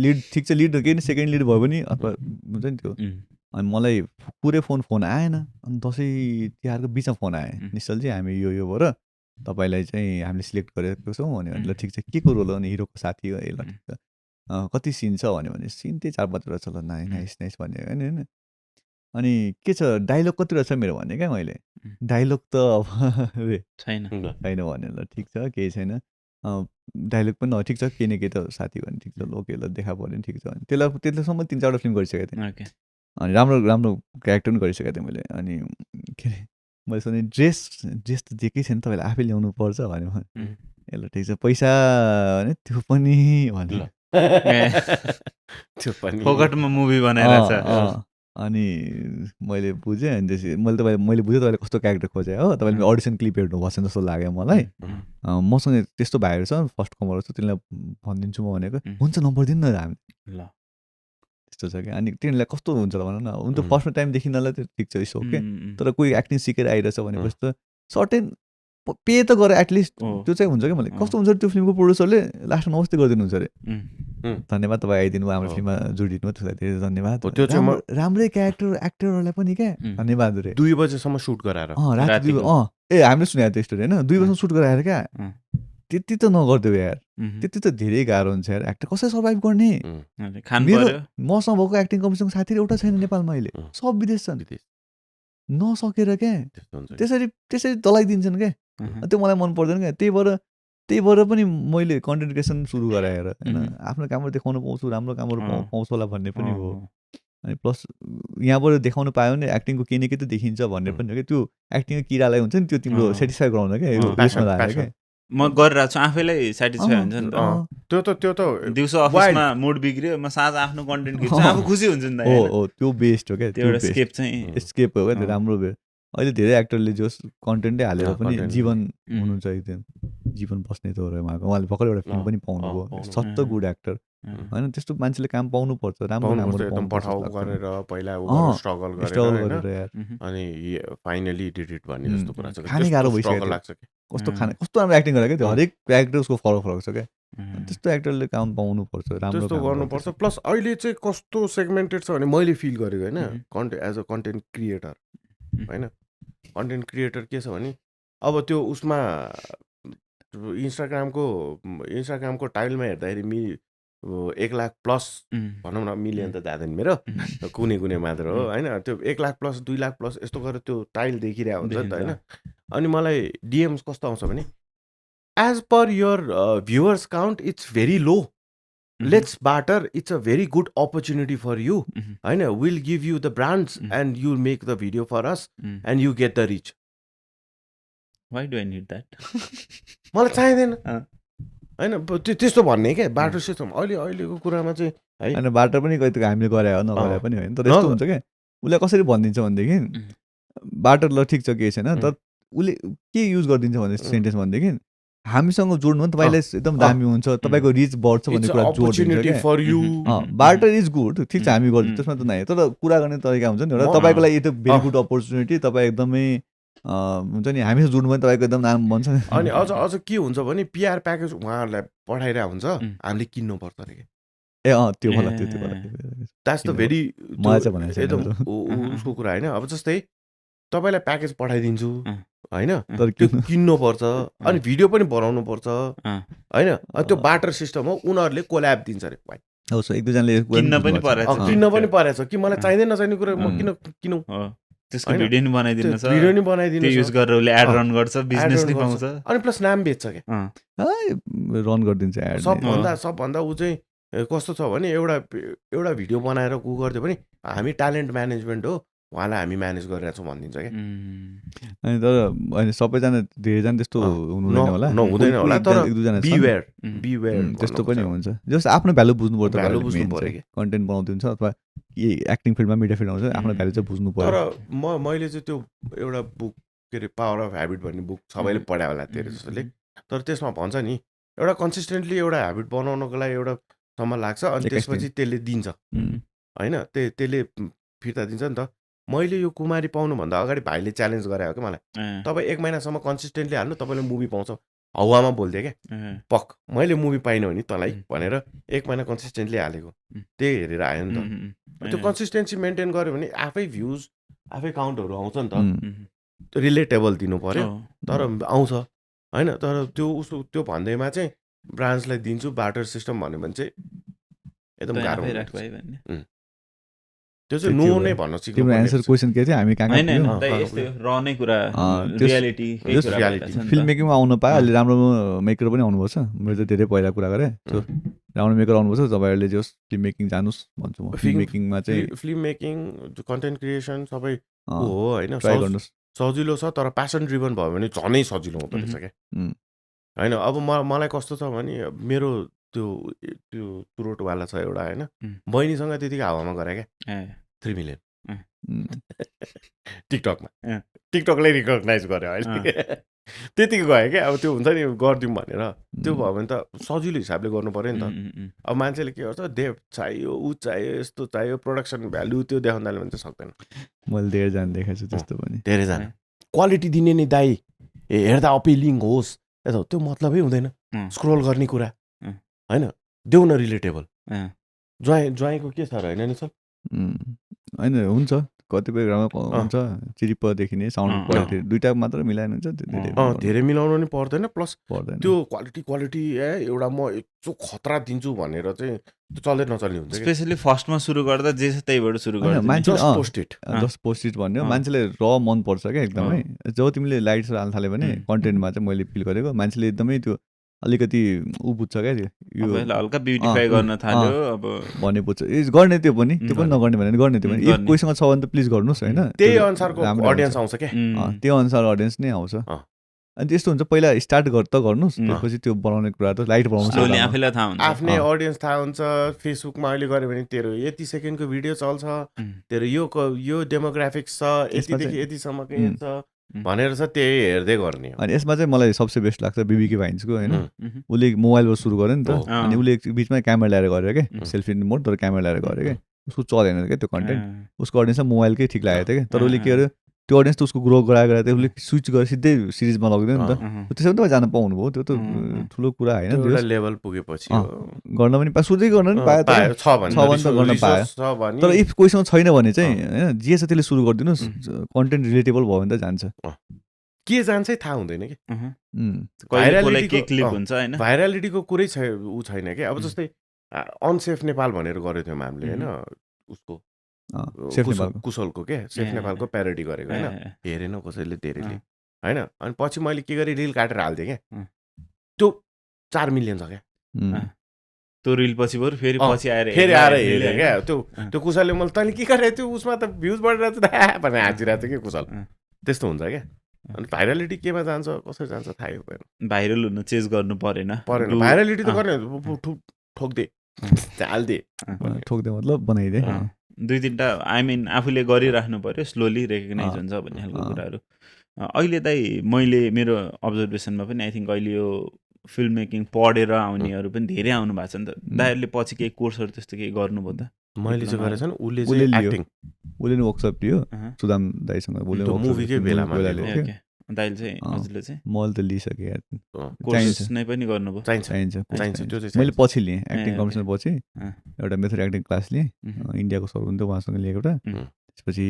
लिड ठिक छ लिड केही सेकेन्ड लिड भयो भने अथवा हुन्छ नि त्यो उम्, अनि मलाई पुरै फोन आएन अनि दसैँ तिहारको बिचमा फोन आयो निश्चलजी हामी यो भएर तपाईँलाई चाहिँ हामीले सिलेक्ट गरेको छौँ भने ल ठिक छ के को रोल हो अनि हिरोको साथी हो ए ल ठिक छ कति सिन छ भने सिन त्यही 4-5 रहेछ ल नाइस नाइस भन्यो होइन अनि के छ डाइलग कति रहेछ मेरो भने क्या मैले डाइलग त अब छैन। छैन भने ल ठिक छ केही छैन डाइलग पनि ठिक छ केही न केही त साथी भने ठिक छ ओके ल देखा पऱ्यो नि ठिक छ अनि त्यसलाईसम्म 3-4वटा फिल्म गरिसकेको थिएँ ओके। अनि राम्रो क्यारेक्टर पनि गरिसकेको थिएँ मैले अनि के अरे मैले सोधेँ ड्रेस त दिएकै छैन तपाईँले आफै ल्याउनु पर्छ भन्यो ए ल ठिक छ पैसा भने त्यो पनि भन्यो त्यो पनि फोकटमा मुभी बनाइरहेछ। अनि मैले बुझेँ अनि त्यसपछि मैले बुझेँ तपाईँले कस्तो क्यारेक्टर खोजेँ हो तपाईँले अडिसन क्लिप हेर्नुभएको जस्तो लाग्यो मलाई मसँग त्यस्तो भाइहरू छ फर्स्ट कमर छ तिनीलाई भनिदिन्छु म भनेको हुन्छ नम्बर दिनु न हामी ल त्यस्तो छ क्या अनि तिनीहरूलाई कस्तो हुन्छ भन न हुन त फर्स्टमा टाइम देखिनलाई त ठिक छ इस ओके तर कोही एक्टिङ सिकेर आइरहेछ भनेपछि त सर्टेन पे त गरेर एटलिस्ट त्यो चाहिँ हुन्छ क्या मलाई कस्तो हुन्छ त्यो फिल्मको प्रोड्युसरले लास्टमा नमस्ते गरिदिनुहुन्छ अरे धन्यवाद तपाईँ आइदिनु हाम्रो फिल्ममा जोडिदिनु त्यसलाई धेरै धन्यवाद त्यो चाहिँ राम्रै एक्टरहरूलाई पनि क्या धन्यवाद अरे 2 बजेसम्म सुट गराएर राति ए हामीले सुनेको त्यो स्टोरी होइन 2 बजीसम्म सुट गराएर क्या त्यति त नगरिदेऊ यार त्यति त धेरै गाह्रो हुन्छ यार एक्टर कसरी सर्भाइभ गर्ने मेरो मसँग भएको एक्टिङ कम्पिटिसनको साथीहरू एउटा छैन नेपालमा अहिले सब विदेश छन् नसकेर क्या त्यसरी दलाइदिन्छन् क्या त्यो मलाई मन पर्दैन क्या त्यही भएर पनि मैले कन्टेन्ट क्रिएसन सुरु गराएर होइन आफ्नो कामहरू देखाउनु पाउँछु राम्रो कामहरू पाउँछु होला भन्ने पनि हो अनि प्लस यहाँबाट देखाउनु पायो भने एक्टिङको केही न केही त देखिन्छ भन्ने पनि हो क्या त्यो एक्टिङको किरालाई हुन्छ नि त्यो तिम्रो सेटिस्फाई गराउन क्या यसमा लाग्यो क्या म गरिरहेको छु आफैलाई सेटिस्फाई हुन्छ नि त त्यो त दिउँसो अफिसमा मुड बिग्रियो म साँझ आफ्नो कन्टेन्ट खिच्छु आफू खुसी हुन्छ नि त हो त्यो बेस्ट हो क्या त्यो एउटा स्केप चाहिँ स्केप हो क्या त्यो राम्रो अहिले धेरै एक्टरले जस कन्टेन्टै हालेर पनि जीवन हुनुहुन्छ एकदम जीवन बस्ने त हो उहाँले भर्खर एउटा फिल्म पनि पाउनुभयो सच गुड एक्टर होइन त्यस्तो मान्छेले काम पाउनुपर्छ राम्रो पठाउ गरेर पहिला स्ट्रगल गरेर अनि फाइनली डिड इट भन्ने जस्तो कुरा छ खाने गाह्रो भइसक्यो लाग्छ कि कस्तो राम्रो एक्टिङ गरेको त्यो हरेक एक्टर उसको फरक छ क्या त्यस्तो एक्टरले काम पाउनुपर्छ राम्रो त्यस्तो गर्नुपर्छ प्लस अहिले चाहिँ कस्तो सेगमेन्टेड छ भने मैले फिल गरेको होइन एज अ कन्टेन्ट क्रिएटर होइन कन्टेन्ट क्रिएटर के छ भने अब त्यो उसमा इन्स्टाग्रामको टाइलमा हेर्दाखेरि 1 लाख प्लस भनौँ न मिलियन त जाँदैन मेरो कुनै मात्र हो होइन त्यो 1 लाख प्लस 2 लाख प्लस यस्तो गरेर त्यो टाइल देखिरहेको हुन्छ नि त होइन अनि मलाई डिएम्स कस्तो आउँछ भने as per your viewers count it's very low let's barter it's a very good opportunity for you होइन will give you the brands and you make the video for us and you get the reach why do I need that मलाई चाहिँदैन होइन त्यस्तो भन्ने क्या बाटो system अहिलेको कुरामा चाहिँ है होइन बाटो पनि कति हामीले गरे हो नगरे पनि होइन तर यस्तो हुन्छ क्या उसले कसरी भनिदिन्छ भनेदेखि बाटो ल ठिक छ केही छैन तर उसले के युज गरिदिन्छ भने सेन्टेन्स भनेदेखि हामीसँग जोड्नु भने तपाईँलाई एकदम दामी हुन्छ तपाईँको रिच बढ्छ भन्ने कुरा जोडिदिन्छ बाटो इज गुड ठिक छ हामी गर्छौँ त्यसमा त नै तर कुरा गर्ने तरिका हुन्छ नि एउटा तपाईँको लागि यो त भेरी गुड अपर्च्युनिटी तपाईँ एकदमै हुन्छ नि हामीसँग जुट्नु पनि तपाईँको एकदम नाम बन्छ नि अनि अझ के हुन्छ भने पिआर प्याकेज उहाँहरूलाई पठाइरहेको हुन्छ हामीले किन्नुपर्छ अरे कि ए त्यो होला त्यो द्याट्स द भेरी मलाई चाहिँ भनेको छैन एकदम उसको कुरा होइन अब जस्तै तपाईँलाई प्याकेज पठाइदिन्छु होइन तर त्यो किन्नुपर्छ अनि भिडियो पनि बनाउनु पर्छ होइन त्यो बाटर सिस्टम हो उनीहरूले कोल्याब दिन्छ अरे हो सो एक दुईजनाले किन्न पनि परेछ किन्न पनि परेछ कि मलाई चाहिँदैन नचाहिने कुरा म किन किनौँ त्यसको भिडियो नि बनाइदिनु छ भिडियो नि बनाइदिनु त्यो युज गरेर उसले एड रन गर्छ बिजनेस नि पाउँछ अनि प्लस नाम बेच्छ क्या रन गरिदिन्छ एड सबभन्दा ऊ चाहिँ कस्तो छ भने एउटा भिडियो बनाएर ऊ गरिदियो भने हामी ट्यालेन्ट म्यानेजमेन्ट हो उहाँलाई हामी म्यानेज गरिरहेको छौँ भनिदिन्छ क्या अनि तर होइन सबैजना धेरैजना त्यस्तो हुँदैन होला हुँदैन होला तर एक दुईजना बिवेयर त्यस्तो पनि हुन्छ जस्तो आफ्नो भ्यालु बुझ्नु पर्छ भ्यालु बुझ्नु पर्यो कन्टेन्ट बनाउँदिन्छ अथवा एक्टिङ फिल्डमा मिडिया फिल्डमा हुन्छ आफ्नो भ्यालु चाहिँ बुझ्नु पर्यो तर मैले चाहिँ त्यो एउटा बुक के अरे पावर अफ ह्याबिट भन्ने बुक सबैले पढायो होला धेरै जस्तोले तर त्यसमा भन्छ नि एउटा कन्सिस्टेन्टली एउटा ह्याबिट बनाउनको लागि एउटा समय लाग्छ अनि त्यसपछि त्यसले दिन्छ होइन त्यसले फिर्ता दिन्छ नि त मैले यो कुमारी पाउनुभन्दा अगाडि भाइले च्यालेन्ज गरायो कि मलाई तपाईँ 1 महिनासम्म कन्सिस्टेन्टली हाल्नु तपाईँले मुभी पाउँछ हावामा बोल्थेँ क्या पक मैले मुभी पाइनँ भने तँलाई भनेर 1 महिना कन्सिस्टेन्टली हालेको त्यही हेरेर आयो नि त त्यो कन्सिस्टेन्सी मेन्टेन गऱ्यो भने आफै भ्युज आफै काउन्टहरू आउँछ नि त रिलेटेबल दिनु पर्यो तर आउँछ होइन तर त्यो भन्दैमा चाहिँ ब्रान्चलाई दिन्छु बाटर सिस्टम भन्यो भने चाहिँ एकदम गाह्रो त्यो चाहिँ नो नै भन्न सिक्नु तिम्रो एन्सर क्वेसन के थियो हामी कहाँ रहने कुरा रियालिटी फिल्म मेकिङमा आउनु पायो अहिले राम्रो मेकर पनि आउनुपर्छ मैले त धेरै पहिला कुरा गरेँ सो राम्रो मेकर आउनुपर्छ तपाईँहरूले जस फिल्म मेकिङ जानुहोस् भन्छु म फिल्म मेकिङमा चाहिँ फिल्म मेकिङ कन्टेन्ट क्रिएसन सबै हो होइन ट्राई गर्नुहोस् सजिलो छ तर प्यासन ड्रिभन भयो भने झनै सजिलो हुँदो रहेछ क्या होइन अब मलाई कस्तो छ भने मेरो त्यो तुरोटवाला छ एउटा होइन बहिनीसँग त्यतिकै हावामा गरे क्या 3 मिलियन टिकटकमा टिकटकले रिकगनाइज गर्यो अहिले त्यतिकै गयो क्या अब त्यो हुन्छ नि गरिदिउँ भनेर त्यो भयो भने त सजिलो हिसाबले गर्नु पऱ्यो नि त अब मान्छेले के गर्छ देव चाहियो ऊ चाहियो यस्तो चाहियो प्रोडक्सन भ्यालु त्यो देखाउँदाले भने चाहिँ सक्दैन मैले धेरैजना देखेको छु त्यस्तो पनि धेरैजना क्वालिटी दिने नि दाइ हेर्दा अपिलिङ होस् त्यो मतलबै हुँदैन स्क्रोल गर्ने कुरा होइन देऊ न रिलेटेबल ज्वाइँको के छ र होइन नि सर होइन हुन्छ कतिपय ग्राममा हुन्छ चिरिपदेखि नै साउन्ड क्वालिटी दुईवटा मात्र मिलाएर हुन्छ धेरै मिलाउनु नि पर्दैन प्लस पर्दैन त्यो क्वालिटी एउटा म यस्तो खतरा दिन्छु भनेर चाहिँ चल्दै नचल्ने हुन्छ स्पेसली फर्स्टमा सुरु गर्दा जे छ त्यहीबाट सुरु गर्दा मान्छे जस्ट पोस्टेड भन्यो मान्छेले र मन पर्छ क्या एकदमै जब तिमीले लाइट्स हाल्न थाल्यो भने कन्टेन्टमा चाहिँ मैले फिल गरेको मान्छेले एकदमै त्यो अलिकति ऊ बुझ्छ क्या यो हल्का ब्युटिफाई गर्न थाल्यो अब भने बुझ्छ गर्ने त्यो पनि नगर्ने भने गर्ने त्यो पनि एक कोहीसँग छ भने त प्लिज गर्नुहोस् होइन त्यही अनुसारको अडियन्स आउँछ क्या त्यो अनुसार अडियन्स नै आउँछ अनि त्यस्तो हुन्छ पहिला स्टार्ट गर्नुहोस् त्यसपछि त्यो बनाउने कुरा त लाइट बनाउनु आफ्नै अडियन्स थाहा हुन्छ फेसबुकमा अहिले गऱ्यो भने तेरो यति सेकेन्डको भिडियो चल्छ तेरो यो डेमोग्राफिक्स छ यतिदेखि यतिसम्मको एज छ भनेर चाहिँ त्यही हेर्दै गर्ने अनि यसमा चाहिँ मलाई सबसे बेस्ट लाग्छ बिबीके भाइन्सको होइन उसले मोबाइलबाट सुरु गर्यो नि त अनि उसले बिचमा क्यामेरा ल्याएर गर्यो क्या सेल्फी मोड तर क्यामेरा ल्याएर गर्यो क्या उसको चलेन क्या त्यो कन्टेन्ट उसको अडियन्सलाई मोबाइलकै ठिक लागेको थियो क्या तर उसले के गर्यो त्यो अडियन्स त उसको ग्रो गराएर चाहिँ उसले स्विच गरेर सिधै सिरिजमा लगिदियो नि त त्यसो भने त जान पाउनु भयो त्यो त ठुलो कुरा होइन लेभल पुगेपछि गर्न पनि पायो सुरुै गर्न पनि पायो छ भने त गर्न पायो तर इफ कोहीसँग छैन भने चाहिँ होइन जे छ त्यसले सुरु गरिदिनुहोस् कन्टेन्ट रिलेटेबल भयो भने त जान्छ के जान्छ थाहा हुँदैन कि भाइरालिटीको कुरै ऊ छैन कि अब जस्तै अनसेफ नेपाल भनेर गरेको थियौँ हामीले होइन उसको कुशलको के सेफ नेपालको प्यारोडी गरेको होइन हेरेन कसैले धेरैले होइन अनि पछि मैले के गरेँ रिल काटेर हाल्थेँ क्या त्यो 4 मिलियन छ क्या त्यो रिल पछि बरु फेरि आएर हेरेँ क्या त्यो कुशलले मैले तैँले के गरेको थियो उसमा त भ्युज बढिरहेको थियो भनेर हाँसिरहेको थियो कि कुशल त्यस्तो हुन्छ क्या अनि भाइरालिटी केमा जान्छ कसरी जान्छ थाहै भएन भाइरल हुन चेज गर्नु परेन भाइरालिटी त गर्ने ठोक्दे हाल्दे ठोक्दे मतलब बनाइदे 2-3टा आई मिन आफूले गरिराख्नु पर्यो स्लोली रेकगनाइज हुन्छ भन्ने खालको कुराहरू अहिले दाइ मैले मेरो अब्जर्भेसनमा पनि आई थिङ्क अहिले यो फिल्म मेकिङ पढेर आउनेहरू पनि धेरै आउनु भएको छ नि त दाइहरूले पछि केही कोर्सहरू त्यस्तो केही गर्नुभयो त मैले चाहिँ गरेको छैन उसले उसले चाहिँ लियो। एक्टिङ उसले नि वर्कसप लियो अहँ। सुदाम दाईसँग उसले त्यो workshop मुभीकै लियो, बेलामा बेला लिएको। लिएको ओके दाइले चाहिँ अँ। हजुरले चाहिँ मैले त लिइसकेँ यार। कोर्स चाहिन्छ। नै पनि गर्नुभयो चाहिन्छ चाहिन्छ चाहिन्छ त्यो चाहिँ मैले चाहिन्छ। पछि लिएँ एक्टिङ ओके। कम्पिटिसन पछि अँ। एउटा मेथड एक्टिङ क्लास लिएँ मह्म। इन्डियाको सर हुन्थ्यो उहाँसँग लिएको एउटा मह्म। त्यसपछि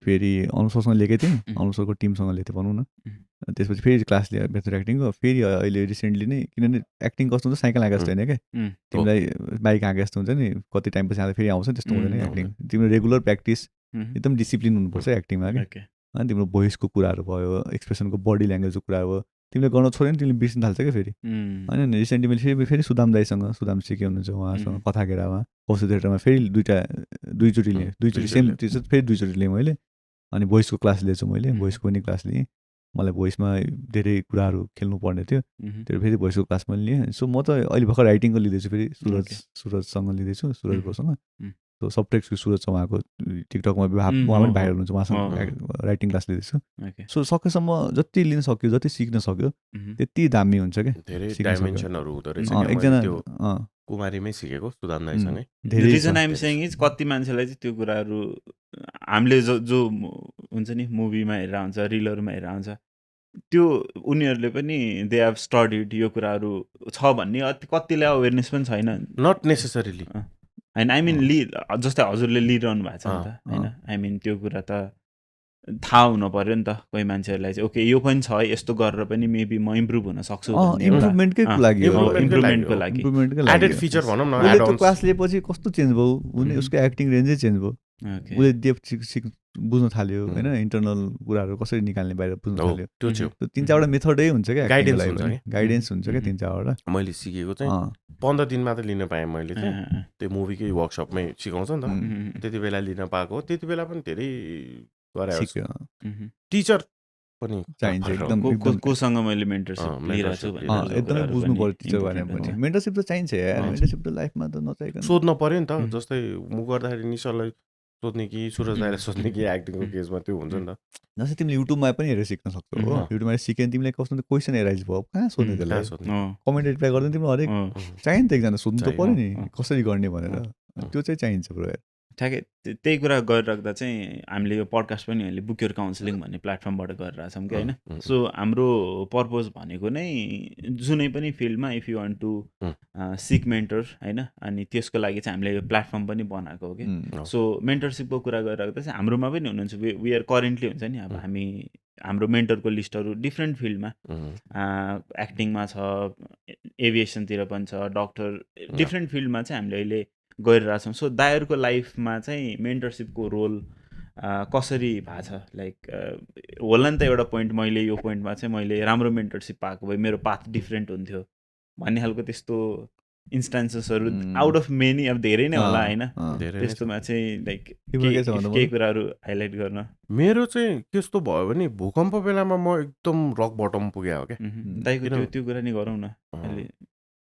फेरि अनुसरसँग लिएकै थिएँ मह्म। अनुसरको टिमसँग लिएको थिएँ भनौँ न मह्म। अनि त्यसपछि फेरि क्लास लिएँ मेथड एक्टिङको फेरि अहिले रिसेन्टली नै किनभने एक्टिङ कस्तो हुन्छ साइकल आएको जस्तो होइन क्या उम्, तिमीलाई बाइक आएको जस्तो हुन्छ नि कति टाइमपछि आउँदा फेरि आउँछ नि त्यस्तो हुँदैन उम्, एक्टिङ तिम्रो रेगुलर प्र्याक्टिस मह्म। एकदम डिसिप्लिन हुनुपर्छ एक्टिङमा क्या ओके अनि तिम्रो भोइसको कुराहरू भयो एक्सप्रेसनको बडी ल्याङ्ग्वेजको कुरा भयो तिमीले गर्न छोड्यो नि तिमीले बिर्सिन थाल्छ क्या फेरि उम्, होइन रिसेन्टली मैले फेरि सुदाम दाईसँग सुदाम सिके हुनुहुन्छ उहाँसँग उम्. कथा घेरामा कौशल थिएटरमा फेरि दुईचोटि लिएँ दुईचोटि सेम दुईचोटि त्यो चाहिँ फेरि दुईचोटि लिएँ मैले अनि भोइसको क्लास लिएछु मैले उम्. भोइसको पनि क्लास लिएँ मलाई भोइसमा धेरै कुराहरू खेल्नु पर्ने थियो मह्म। त्यो फेरि भोइसको क्लास पनि लिएँ सो म त अहिले भर्खर राइटिङको लिँदैछु फेरि ओके। सुरजसँग लिँदैछु सुरज उम्. ब्रोसँग उम्. सो सबटेक्सको सुरज छ उहाँको टिकटकमा उम्, उहाँ पनि हो, भाइरल हो. हुनुहुन्छ उहाँसँग हो. राइटिङ क्लास लिँदैछु ओके सो सकेसम्म जति लिन सक्यो जति सिक्न सक्यो मह्म। त्यति दामी हुन्छ क्या धेरै सिक्न सक्यो। डाइमेन्सनहरू हुँदो रहेछ अँ, क्या मैले एकजना त्यो अँ, कुमारीमै सिकेको सुदाम दाईसँगै धेरै रिजन छ। आइम सेङ इज कति मान्छेलाई चाहिँ त्यो कुराहरू हामीले जो हुन्छ नि मुभीमा हेरेर हुन्छ रिलहरूमा हेरेर हुन्छ त्यो उनीहरूले पनि दे हेभ स्टडिड यो कुराहरू छ भन्ने कतिलाई अवेरनेस पनि छैन नट नेसेसरीली होइन आई मिन जस्तै हजुरले लिइरहनु भएको छ नि त होइन अँ। आई मिन त्यो कुरा त थाहा हुनु पर्यो नि त कोही मान्छेहरूलाई चाहिँ ओके यो पनि छ यस्तो गरेर पनि मेबी म इम्प्रुभ हुन सक्छु भन्ने एउटा इम्प्रुभमेन्टकै अँ, लागि हो। इम्प्रुभमेन्टकै इम्प्रुभमेन्टको लागि लागि इम्प्रुभमेन्टकै लागि एडेड हो। फिचर भनौँ न उसले त्यो एड-ons। क्लास लिएपछि कस्तो चेन्ज भयो मह्म। उसको एक्टिङ रेन्जै चेन्ज भयो ओके उसले डेप सिक बुझ्न थाल्यो मह्म। होइन इन्टरनल कुराहरू कसरी निकाल्ने बाहिर बुझ्न हो थाल्यो त्यो चाहिँ हो। त्यो तिन चारवटा मेथडै हुन्छ क्या Guidance एक्टिङको लागि हुन्छ पनि क्या। गाइडेन्स हुन्छ क्या मह्म। तिन चारवटा मैले सिकेको चाहिँ अँ, 15 दिनमा त लिन पाएँ मैले चाहिँ अँ, त्यो मुभीकै वर्कसपमै सिकाउँछ नि त मह्म। त्यति बेला लिन पाएको हो त्यति बेला पनि धेरै गरे सिक्यो टिचर पनि चाहिन्छ फरक एकदम को- एकदम कोसँग मैले मेन्टरसिप अँ, लिइरहेको छु mentorship भन्ने अँ, खालको एकदमै कुराहरू बुझ्नु पनि पर्यो टिचर important बारेमा हुन्छ। पनि मेन्टरसिप त चाहिन्छ यार अँ। मेन्टरसिप त लाइफमा त नचाहिकन सोध्न पर्यो नि त उम्. जस्तै म गर्दाखेरि निशालाई सोध्ने कि सुरज दाईलाई सोध्ने कि एक्टिङको केसमा त्यो हुन्छ नि त जस्तै तिमीले युट्युबमा पनि हेरेर सिक्न सक्छौ हो अँ। युट्युबमा सिक्यो भने तिमीले कस्तो क्वेसन एराइज भयो कहाँ सोध्ने उम्, त्यसलाई कहाँ सोध्ने अँ, कमेन्ट रिप्लाई गर्दैन तिमीले हरेक अँ, चाहियो नि त एकजना सोध्नु त चाहियो। पऱ्यो नि अँ, अँ। कसरी गर्ने भनेर अँ। त्यो चाहिँ चाहिन्छ ब्रो यार ठ्याक्कै त्यही कुरा गरिराख्दा चाहिँ हामीले यो पडकास्ट पनि अहिले बुक योर काउन्सिलिङ भन्ने प्लेटफर्मबाट गरिरहेछौँ कि होइन सो हाम्रो पर्पोज भनेको नै जुनै पनि फिल्डमा if you want to seek mentor होइन अनि त्यसको लागि चाहिँ हामीले यो प्लेटफर्म पनि बनाएको हो कि उम्, सो मेन्टरसिपको कुरा गरिराख्दा चाहिँ हाम्रोमा पनि हुनुहुन्छ वी आर करेन्टली हुन्छ नि अब हामी हाम्रो मेन्टरको लिस्टहरू डिफ्रेन्ट फिल्डमा एक्टिङमा छ एभिएसनतिर पनि छ डक्टर डिफ्रेन्ट फिल्डमा चाहिँ हामीले अहिले गरिरहेछौँ सो दायरको लाइफमा चाहिँ मेन्टरसिपको रोल कसरी भएको छ लाइक होला नि त एउटा पोइन्ट मैले यो पोइन्टमा चाहिँ मैले राम्रो मेन्टरसिप पाएको भए मेरो पाथ डिफ्रेन्ट हुन्थ्यो भन्ने खालको त्यस्तो इन्स्टान्सेसहरू आउट अफ मेनी अब धेरै नै होला होइन धेरै नै छ। त्यस्तोमा चाहिँ लाइक तिम्रो के छ भन्नु केही पर्यो? कुराहरू हाइलाइट गर्न मेरो चाहिँ कस्तो भयो भने भूकम्प बेलामा म एकदम रक बटम पुगे हो क्या दाइको किन? त्यो कुरा नि गरौँ न अँ। अहिले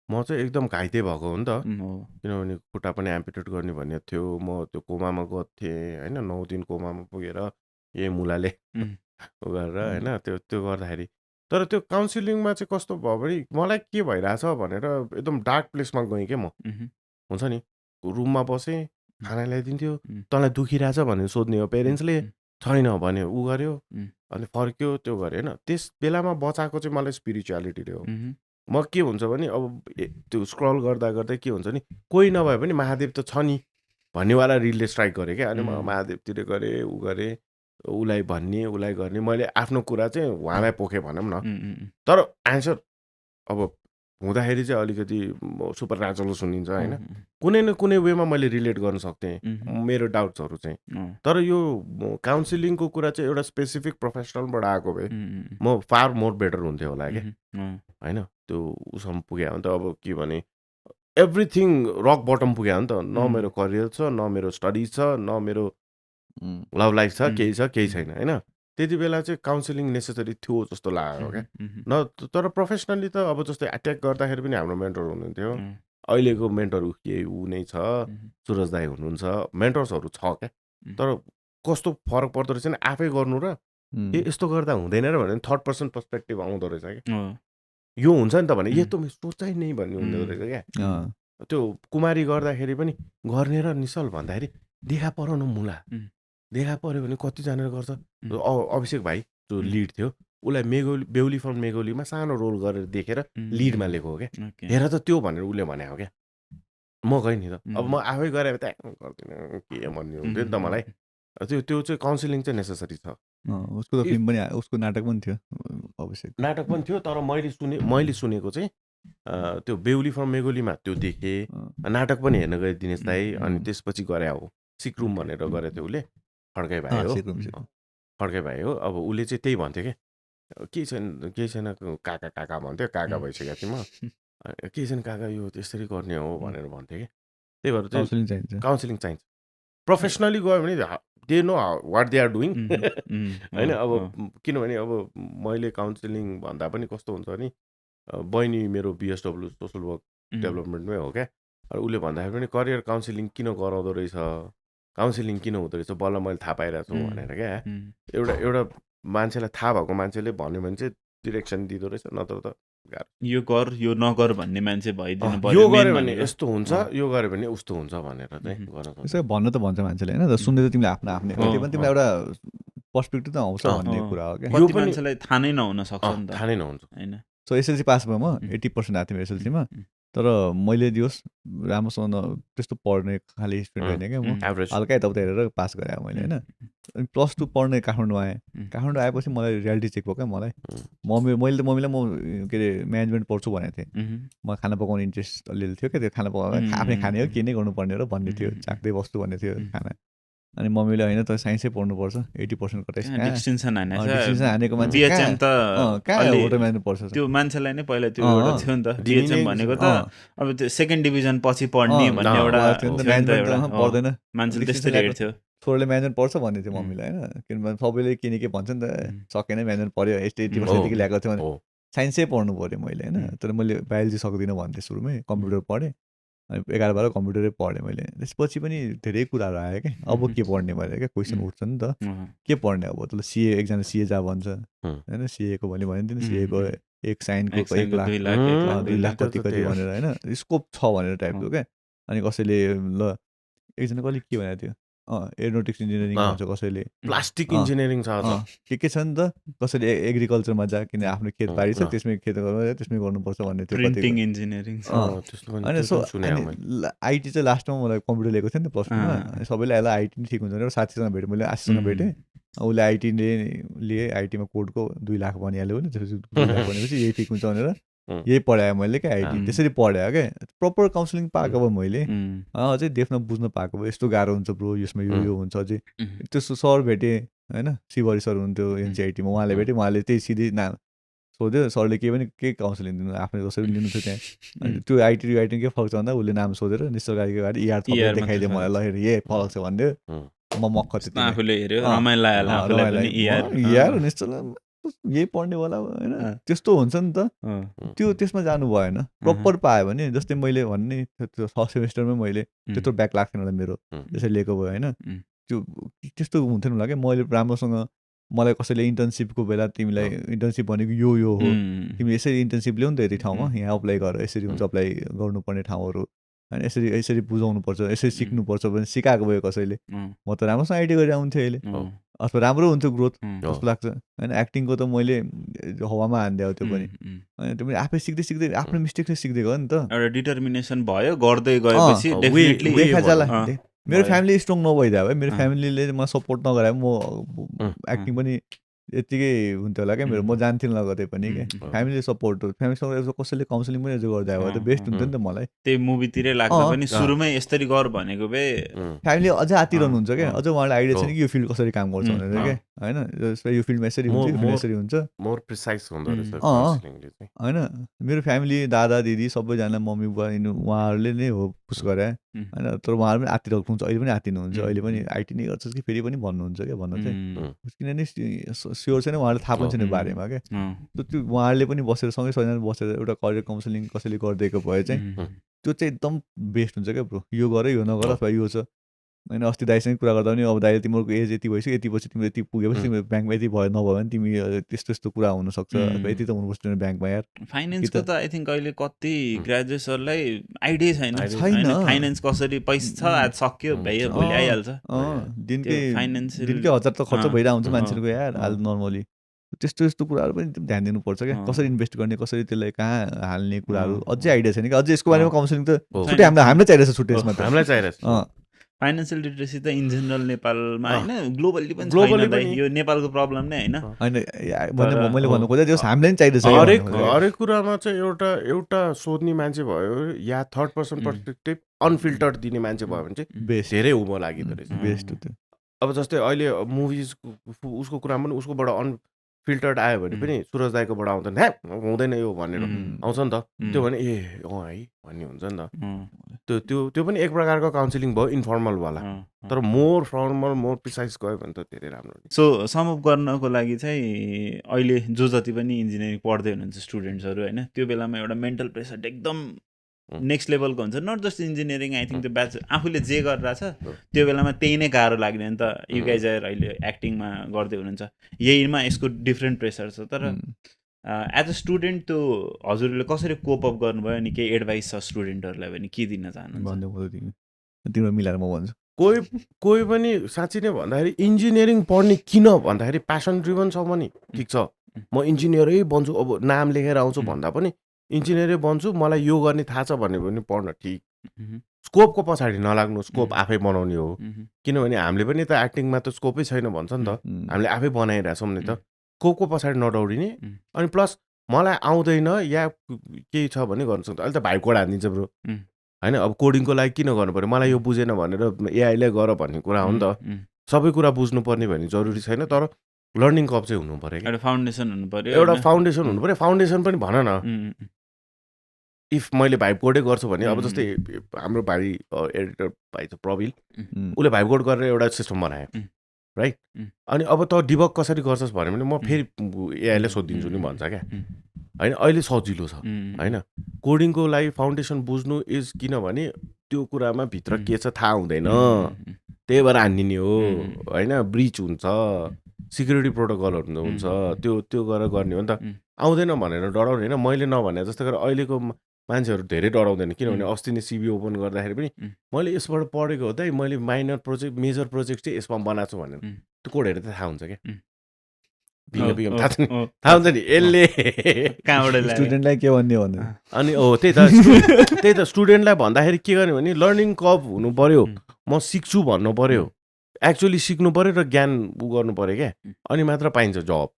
म चाहिँ एकदम घाइते भएको हो नि त हो किनभने खुट्टा पनि एम्पिटेट गर्ने भन्ने थियो म त्यो कोमामा गएको थिएँ होइन 9 दिन कोमामा पुगेर यही मुलाले उम्. उ गरेर होइन त्यो गर्दाखेरि तर त्यो काउन्सिलिङमा चाहिँ कस्तो भयो भने मलाई के भइरहेछ भनेर एकदम डार्क प्लेसमा गएँ क्या म हुन्छ नि रुममा बसेँ खाना ल्याइदिन्थ्यो तँलाई दुखिरहेछ भनेर सोध्ने हो पेरेन्ट्सले छैन भने ऊ गर्यो अनि फर्क्यो त्यो गर्यो होइन त्यस बेलामा बचाएको चाहिँ मलाई स्पिरिचुअलिटीले हो म के हुन्छ भने अब त्यो स्क्रल गर्दा गर्दै के हुन्छ नि कोही नभए पनि महादेव त छ नि भन्नेवाला रिलले स्ट्राइक गरेँ क्या अनि म महादेवतिर गरेँ ऊ गरेँ उसलाई भन्ने उसलाई गर्ने मैले आफ्नो कुरा चाहिँ उहाँलाई पोखेँ भनौँ न तर एन्सर अब हुँदाखेरि चाहिँ अलिकति सुपर नेचुरल सुनिन्छ होइन कुनै न कुनै वेमा मैले रिलेट गर्न सक्थेँ मेरो डाउट्सहरू चाहिँ तर यो काउन्सिलिङको कुरा चाहिँ एउटा स्पेसिफिक प्रोफेसनलबाट आएको भए म फार मोर बेटर हुन्थ्यो होला क्या होइन त्यो उसँग पुग्यो भने त अब के भने एभ्रिथिङ रक बटम पुग्यो भने त न मेरो करियर छ न मेरो स्टडिज छ न मेरो लभ लाइफ छ केही छैन होइन त्यति बेला चाहिँ काउन्सिलिङ नेसेसरी थियो जस्तो लाग्यो क्या न तर प्रोफेसनली त अब जस्तै एट्याक गर्दाखेरि पनि हाम्रो मेन्टर हुनुहुन्थ्यो अहिलेको मेन्टर ऊ नै छ सुरज दाई हुनुहुन्छ मेन्टर्सहरू छ क्या तर कस्तो फरक पर्दो रहेछ नि आफै गर्नु र यस्तो गर्दा हुँदैन र भने थर्ड पर्सन पर्सपेक्टिभ आउँदो रहेछ क्या यो हुन्छ नि त भने यो त सोचाइ नै भन्ने हुँदो रहेछ क्या त्यो कुमारी गर्दाखेरि पनि गर्ने र निश्चल भन्दाखेरि देखा पर न मुला देखा पऱ्यो भने कतिजनाले गर्छ अभिषेक भाइ जो लिड थियो उसलाई बेहुली फ्रम मेघोलीमा सानो रोल गरेर देखेर लिडमा लिएको हो क्या हेर त त्यो भनेर उसले भनेको क्या म गएँ नि त अब म आफै गएर त गर्दिनँ के भन्ने हुन्थ्यो नि त मलाई त्यो चाहिँ काउन्सिलिङ चाहिँ नेसेसरी छ उसको त फिल्म पनि उसको नाटक पनि थियो अभिषेक नाटक पनि थियो तर मैले सुनेको चाहिँ त्यो बेहुली फ्रम मेघोलीमा त्यो देखेँ नाटक पनि हेर्न गए दिनेश दाई अनि त्यसपछि गरे हो सिक्रुम भनेर गरेको थियो उसले खड्काइ भाइ हो खड्काइ भाइ हो अब उसले चाहिँ त्यही भन्थ्यो क्या केही छैन काका भन्थ्यो काका भइसकेको थिएँ म केही छैन काका यो त्यसरी गर्ने हो भनेर भन्थ्यो क्या त्यही भएर चाहिँ काउन्सिलिङ चाहिन्छ प्रोफेसनली गयो भने they know what they are doing होइन अब किनभने अब मैले काउन्सिलिङ भन्दा पनि कस्तो हुन्छ भने बहिनी मेरो बिएसडब्ल्यू सोसल वर्क डेभलपमेन्टमै हो क्या उसले भन्दाखेरि पनि करियर काउन्सिलिङ किन गराउँदो रहेछ काउन्सिलिङ किन हुँदो रहेछ बल्ल मैले थाहा पाइरहेको छु भनेर क्या एउटा मान्छेलाई थाहा भएको मान्छेले भन्यो भने चाहिँ डिरेक्सन दिँदो रहेछ नत्र त यो गर यो नगर भन्ने मान्छे भइदिनु यो गऱ्यो भने यस्तो हुन्छ यो गऱ्यो भने उस्तो हुन्छ भनेर चाहिँ गर्न भन्न त भन्छ मान्छेले होइन सुन्दै त तिमीले आफ्नो आफ्नै त्यो पनि तिमीलाई एउटा पर्सपेक्टिभ त आउँछ भन्ने कुरा हो क्या कति मान्छेलाई थाहा नै नहुन सक्छ नि त थाहा नै नहुन्छ होइन सो एसएलसी पास भयो म 80% आएको थियो एसएलसीमा तर मैले दियोस् राम्रोसँग त्यस्तो पढ्ने खालि स्टुडेन्ट होइन क्या म हल्का यताउता हेरेर पास गरेँ मैले होइन अनि +2 पढ्ने काठमाडौँ आएँ काठमाडौँ आएपछि मलाई रियालिटी चेक भयो क्या मलाई मैले त मम्मीलाई म के अरे म्यानेजमेन्ट पढ्छु भनेको थिएँ म खाना पकाउने इन्ट्रेस्ट अलिअलि थियो क्या त्यो खाना पकाउने आफ्नै खाने हो के नै गर्नुपर्ने हो र भन्ने थियो चाख्दै बस्छु भन्ने थियो खाना अनि मम्मीले होइन त साइन्सै पढ्नुपर्छ 80% कतै हानेको मान्छे कहाँ होटल म्यानेजमेन्ट पढ्छ त्यो मान्छेलाई नै पहिला त्यो एउटा थियो नि त डिएचएम भनेको त अब त्यो सेकेन्ड डिभिजन पछि पढ्ने भन्ने एउटा पढ्दैन मान्छेले त्यस्तै हेर्थ्यो छोराले म्यानेजमेन्ट पढ्छ भन्ने थियो मम्मीलाई होइन किनभने सबैले के भन्छ नि त सकेन म्यानेजमेन्ट पढ्यो 80% ल्याएको थियो भने साइन्सै पढ्नु पऱ्यो मैले होइन तर मैले बायोलोजी सक्दिनँ भन्थेँ सुरुमै कम्प्युटर पढेँ अनि 11-12 कम्प्युटरै पढेँ मैले त्यसपछि पनि धेरै कुराहरू आयो क्या अब के पढ्ने भनेर क्या क्वेसन उठ्छ नि त के पढ्ने अब त सिए एकजना सिए जा भन्छ होइन सिएको भने नि सिएको एक साइनको 1 लाख 2 लाख कति भनेर होइन स्कोप छ भनेर टाइपको क्या अनि कसैले ल एकजना कसले के भनेको थियो एरोनोटिक्स इन्जिनियरिङ भन्छ कसैले प्लास्टिक इन्जिनियरिङ के छ नि त कसैले एग्रिकल्चरमा जा किन आफ्नो खेत बारी छ त्यसमै त्यसमै गर्नुपर्छ भन्ने थियो प्रिन्टिङ इन्जिनियरिङ होइन सो आइटी चाहिँ लास्टमा मलाई कम्प्युटर लिएको थियो नि त +2मा सबैले यसलाई आइटी नै ठिक हुन्छ र साथीसँग भेटेँ मैले आशीसँग भेटेँ उसले आइटीले लिए आइटीमा कोडको 2 लाख भनिहाल्यो भने त्यसपछि 2 लाख भनेपछि यही ठिक हुन्छ भनेर यही पढाएँ मैले क्या आइटी त्यसरी पढाएँ क्या प्रपर काउन्सिलिङ पाएको भए मैले अझै देख्न बुझ्न पाएको भए यस्तो गाह्रो हुन्छ ब्रो यसमा यो हुन्छ अझै त्यस्तो सर भेटेँ होइन शिवरी सर हुनुहुन्थ्यो एनसिआइटीमा उहाँले भेटेँ उहाँले त्यही सिधै नाम सोध्यो सरले के काउन्सिलिङ दिनु आफ्नो कसरी लिनु थियो त्यहाँ त्यो आइटी के फरक छ भन्दा उसले नाम सोधेर निश्चलगाडीको गाडी इआर थपेर देखाइदियो मलाई ल यही फरक छ भनिदियो म मक्ख इआर निश्चल यही पढ्ने होला होइन त्यस्तो हुन्छ नि त त्यो त्यसमा जानु भएन प्रपर पायो भने जस्तै मैले भन्ने त्यो 6 सेमेस्टरमै मैले त्यत्रो ब्याक लाग्थेन होला मेरो त्यसरी लिएको भयो होइन त्यो त्यस्तो हुन्थेन होला क्या मैले राम्रोसँग मलाई कसैले इन्टर्नसिपको बेला तिमीलाई इन्टर्नसिप भनेको यो हो तिमीले यसरी इन्टर्नसिप ल्याउ नि त यति ठाउँमा यहाँ अप्लाई गर यसरी हुन्छ अप्लाई गर्नुपर्ने ठाउँहरू होइन यसरी बुझाउनुपर्छ यसरी सिक्नुपर्छ भने सिकाएको भयो कसैले म त राम्रोसँग आइडी गरेर आउँथेँ अहिले अथवा राम्रो हुन्थ्यो ग्रोथ जस्तो लाग्छ होइन एक्टिङको त मैले हावामा हानिदिएको त्यो पनि होइन त्यो पनि आफै सिक्दै आफ्नो मिस्टेकले सिक्दै गयो नि त एउटा डिटर्मिनेसन भयो गर्दै गएपछि डेफिनेटली मेरो फ्यामिली स्ट्रङ नभइदियो है मेरो फ्यामिलीले मलाई सपोर्ट नगराए म एक्टिङ पनि यतिकै हुन्थ्यो होला क्या मेरो म जान्थेँ ल कतै पनि क्या फ्यामिली सपोर्ट फ्यामिलीसँग कसैले काउन्सिलिङ पनि गर्दा भए त बेस्ट हुन्थ्यो नि त मलाई त्यही मुभीतिरै लाग्दा पनि सुरुमै यसरी गर भनेको भए फ्यामिली अझै आतिरहनुहुन्छ क्या अझ उहाँलाई आइडिया छैन कि यो फिल्ड कसरी काम गर्छ भनेर क्या होइन यो फिल्डमा यसरी हुन्छ यो फिल्ड यसरी हुन्छ मोर प्रिसाइज हुँदो रहेछ होइन मेरो फ्यामिली दादा दिदी सबैजना मम्मी बुवा उहाँहरूले नै हो पुस गरे होइन तर उहाँहरू पनि आतिरहेको हुन्छ अहिले पनि आतिनुहुन्छ अहिले पनि आइटी नै गर्छ कि फेरि पनि भन्नुहुन्छ क्या भन्नु चाहिँ किनभने स्योर छैन उहाँहरूले थाहा पनि छैन बारेमा क्या त्यो उहाँहरूले पनि बसेर सँगै सबैजना बसेर एउटा करियर काउन्सिलिङ कसैले गरिदिएको भए चाहिँ त्यो चाहिँ एकदम बेस्ट हुन्छ क्या ब्रो यो गर यो नगर अथवा यो छ होइन अस्ति दाइसँग कुरा गर्दा पनि अब दाइले तिम्रो एज यति भइसक्यो यति पछि तिम्रो यति पुगेपछि तिम्रो ब्याङ्कमा यति भयो नभयो भने तिमी त्यस्तो यस्तो कुरा हुनसक्छ यति त हुनुपर्छ तिम्रो ब्याङ्कमा यार फाइनेन्सको त आई थिङ्क अहिले कति ग्रेजुएट्सहरूलाई आइडिया छैन छैन। फाइनेन्स कसरी पैसा छ आज सक्यो भ्याइयो भोलि आइहाल्छ दिनकै फाइनेन्सियल 1000 त खर्च भइरहेको हुन्छ मान्छेको यार आज नर्मली त्यस्तो यस्तो कुराहरू पनि एकदम ध्यान दिनुपर्छ क्या कसरी इन्भेस्ट गर्ने कसरी त्यसलाई कहाँ हाल्ने कुराहरू अझै आइडिया छैन कि अझै यसको बारेमा काउन्सिलिङ त छुट्टै हामीलाई चाहिरहेछ छुट्टै यसमा त हामीलाई चाहिरहेको छ फाइनेन्सियल लिटरेसी त इन जेनरल नेपालमा होइन ग्लोबली पनि Globally छैन दाइ, पनि। यो नेपालको प्रब्लम नै होइन होइन मैले भन्नु खोजेँ जस हामीलाई पनि चाहिरहेछ हरेक कुरामा चाहिँ एउटा सोध्ने मान्छे भयो या थर्ड पर्सन पर्सपेक्टिभ अनफिल्टर्ड दिने मान्छे भयो भने चाहिँ बेस्ट धेरै उभो लागिँदो रहेछ बेस्ट त्यो अब जस्तै अहिले मुभिज उसको कुरामा पनि उसकोबाट अनफिल्टर्ड आयो भने पनि सुरज दाईकोबाट आउँदैन ह्या हुँदैन यो भनेर आउँछ नि त त्यो भने ए अँ है भन्ने हुन्छ नि त त्यो पनि एक प्रकारको काउन्सिलिङ भयो इन्फर्मलवाला तर मोर फर्मल मोर प्रिसाइज गयो भने त धेरै राम्रो सो सम अप गर्नको लागि चाहिँ अहिले जो जति पनि इन्जिनियरिङ पढ्दै हुनुहुन्छ स्टुडेन्ट्सहरू होइन त्यो बेलामा एउटा मेन्टल प्रेसर एकदम नेक्स्ट लेभलको हुन्छ not just engineering I think त्यो ब्याच आफूले जे गरिरहेछ त्यो बेलामा त्यही नै गाह्रो लाग्ने नि त यु गाइज आएर अहिले एक्टिङमा गर्दै हुनुहुन्छ यहीमा यसको डिफ्रेन्ट प्रेसर छ तर एज अ स्टुडेन्ट त्यो हजुरले कसरी कोप अप गर्नुभयो अनि केही एडभाइस छ स्टुडेन्टहरूलाई भने के दिन चाहनुहुन्छ तिम्रो मिलाएर म भन्छु कोही पनि साँच्ची नै भन्दाखेरि इन्जिनियरिङ पढ्ने किन भन्दाखेरि प्यासन ड्रिभन छ भने ठिक छ म इन्जिनियरै बन्छु अब नाम लेखेर आउँछु भन्दा पनि इन्जिनियरै बन्छु मलाई यो गर्ने थाहा छ भने पनि पढ्न ठिक स्कोपको पछाडि नलाग्नु स्कोप आफै बनाउने हो किनभने हामीले पनि त एक्टिङमा त स्कोपै छैन भन्छ नि त हामीले आफै बनाइरहेछौँ नि त स्कोपको पछाडि नदौडिने अनि प्लस मलाई आउँदैन या केही छ भने गर्नु सक्छ अहिले त भाइ कोड हानिदिन्छ ब्रो होइन अब कोडिङको लागि किन गर्नु पऱ्यो मलाई यो बुझेन भनेर एआईले गर भन्ने कुरा हो नि त सबै कुरा बुझ्नुपर्ने भन्ने जरुरी छैन तर लर्निङ कप चाहिँ हुनु पऱ्यो एउटा फाउन्डेसन हुनु पऱ्यो एउटा फाउन्डेसन हुनु पऱ्यो फाउन्डेसन पनि भन न इफ मैले भाइब कोडै गर्छु भने अब जस्तै हाम्रो भाइ एडिटर भाइ छ प्रवील उसले भाइब कोड गरेर एउटा सिस्टम बनायो राइट अनि अब त डिबग कसरी गर्छस् भन्यो भने म फेरि एआईले सोधिदिन्छु नि भन्छ क्या होइन अहिले सजिलो छ होइन कोडिङको लागि फाउन्डेसन बुझ्नु इज किनभने त्यो कुरामा भित्र के छ थाहा हुँदैन त्यही भएर हानिदिने हो होइन ब्रिच हुन्छ सिक्युरिटी प्रोटोकलहरू हुन्छ त्यो गरेर गर्ने हो नि त आउँदैन भनेर डराउने होइन मैले नभने जस्तै गरेर अहिलेको मान्छेहरू धेरै डराउँदैन किनभने अस्ति नै सिबी ओपन गर्दाखेरि पनि मैले यसबाट पढेको हो त मैले माइनर प्रोजेक्ट मेजर प्रोजेक्ट चाहिँ यसमा बनाएको छु भनेर त्यो कोड हेरेर त थाहा हुन्छ क्या थाहा हुन्छ नि यसले कहाँबाट स्टुडेन्टलाई के भन्ने भन्ने अनि त्यही त स्टुडेन्टलाई भन्दाखेरि के गर्ने भने लर्निङ कप हुनु पर्यो म सिक्छु भन्नु पर्यो एक्चुअली सिक्नु पर्यो र ज्ञान गर्नु पर्यो क्या अनि मात्र पाइन्छ जब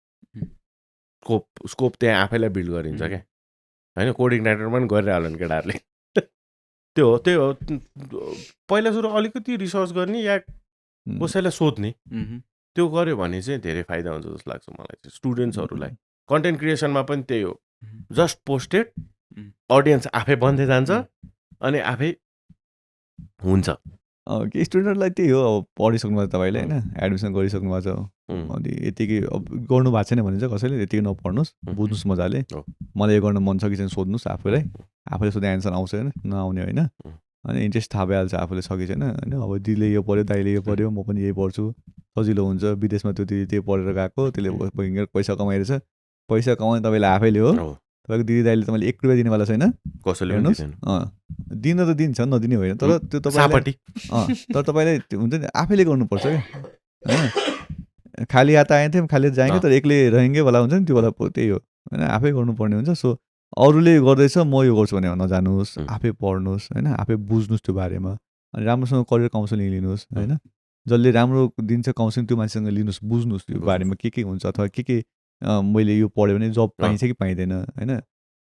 स्कोप त्यहाँ आफैलाई बिल्ड गरिन्छ क्या होइन कोडिङ राइटर पनि गरिरहला नि केटाहरूले त्यही हो पहिला सुरु अलिकति रिसर्च गर्ने या कसैलाई सोध्ने त्यो गऱ्यो भने चाहिँ धेरै फाइदा हुन्छ जस्तो लाग्छ मलाई चाहिँ स्टुडेन्ट्सहरूलाई कन्टेन्ट क्रिएसनमा पनि त्यही हो जस्ट पोस्टेड अडियन्स आफै बन्दै जान्छ अनि आफै हुन्छ के स्टुडेन्टहरूलाई त्यही हो अब पढिसक्नु भएको छ तपाईँले होइन एडमिसन गरिसक्नु भएको छ अनि यतिकै अब गर्नु भएको छैन भने चाहिँ कसैले यतिकै नपढ्नुहोस् बुझ्नुहोस् मजाले मलाई यो गर्न मन छ कि चाहिँ सोध्नुहोस् आफूले सोध्दा एन्सर आउँछ होइन नआउने होइन अनि इन्ट्रेस्ट थाहा भइहाल्छ आफूले सकि छैन होइन अब दिदीले यो पढ्यो दाइले यो पढ्यो म पनि यही पढ्छु सजिलो हुन्छ विदेशमा त्यो पढेर गएको त्यसले पैसा कमाइरहेछ पैसा कमाउने तपाईँले आफैले हो तपाईँको दिदी दाइले तपाईँले 1 रुपियाँ दिनेवाला छैन कसैले हेर्नुहोस् दिन त दिन्छ नदिने होइन तर त्यो तपाईँले तर तपाईँले हुन्छ नि आफैले गर्नुपर्छ क्या होइन खाली हात आए थियौँ खाली जाएँ तर एक्लै रहेँगे वाला हुन्छ नि त्यो वाला त्यही हो होइन आफै गर्नुपर्ने हुन्छ सो अरूले गर्दैछ म यो गर्छु भने नजानुहोस् आफै पढ्नुहोस् होइन आफै बुझ्नुहोस् त्यो बारेमा अनि राम्रोसँग करियर काउन्सिलिङ लिनुहोस् होइन जसले राम्रो दिन्छ काउन्सिलिङ त्यो मान्छेसँग लिनुहोस् बुझ्नुहोस् त्यो बारेमा के हुन्छ अथवा के मैले यो पढ्यो भने जब पाइन्छ कि पाइँदैन होइन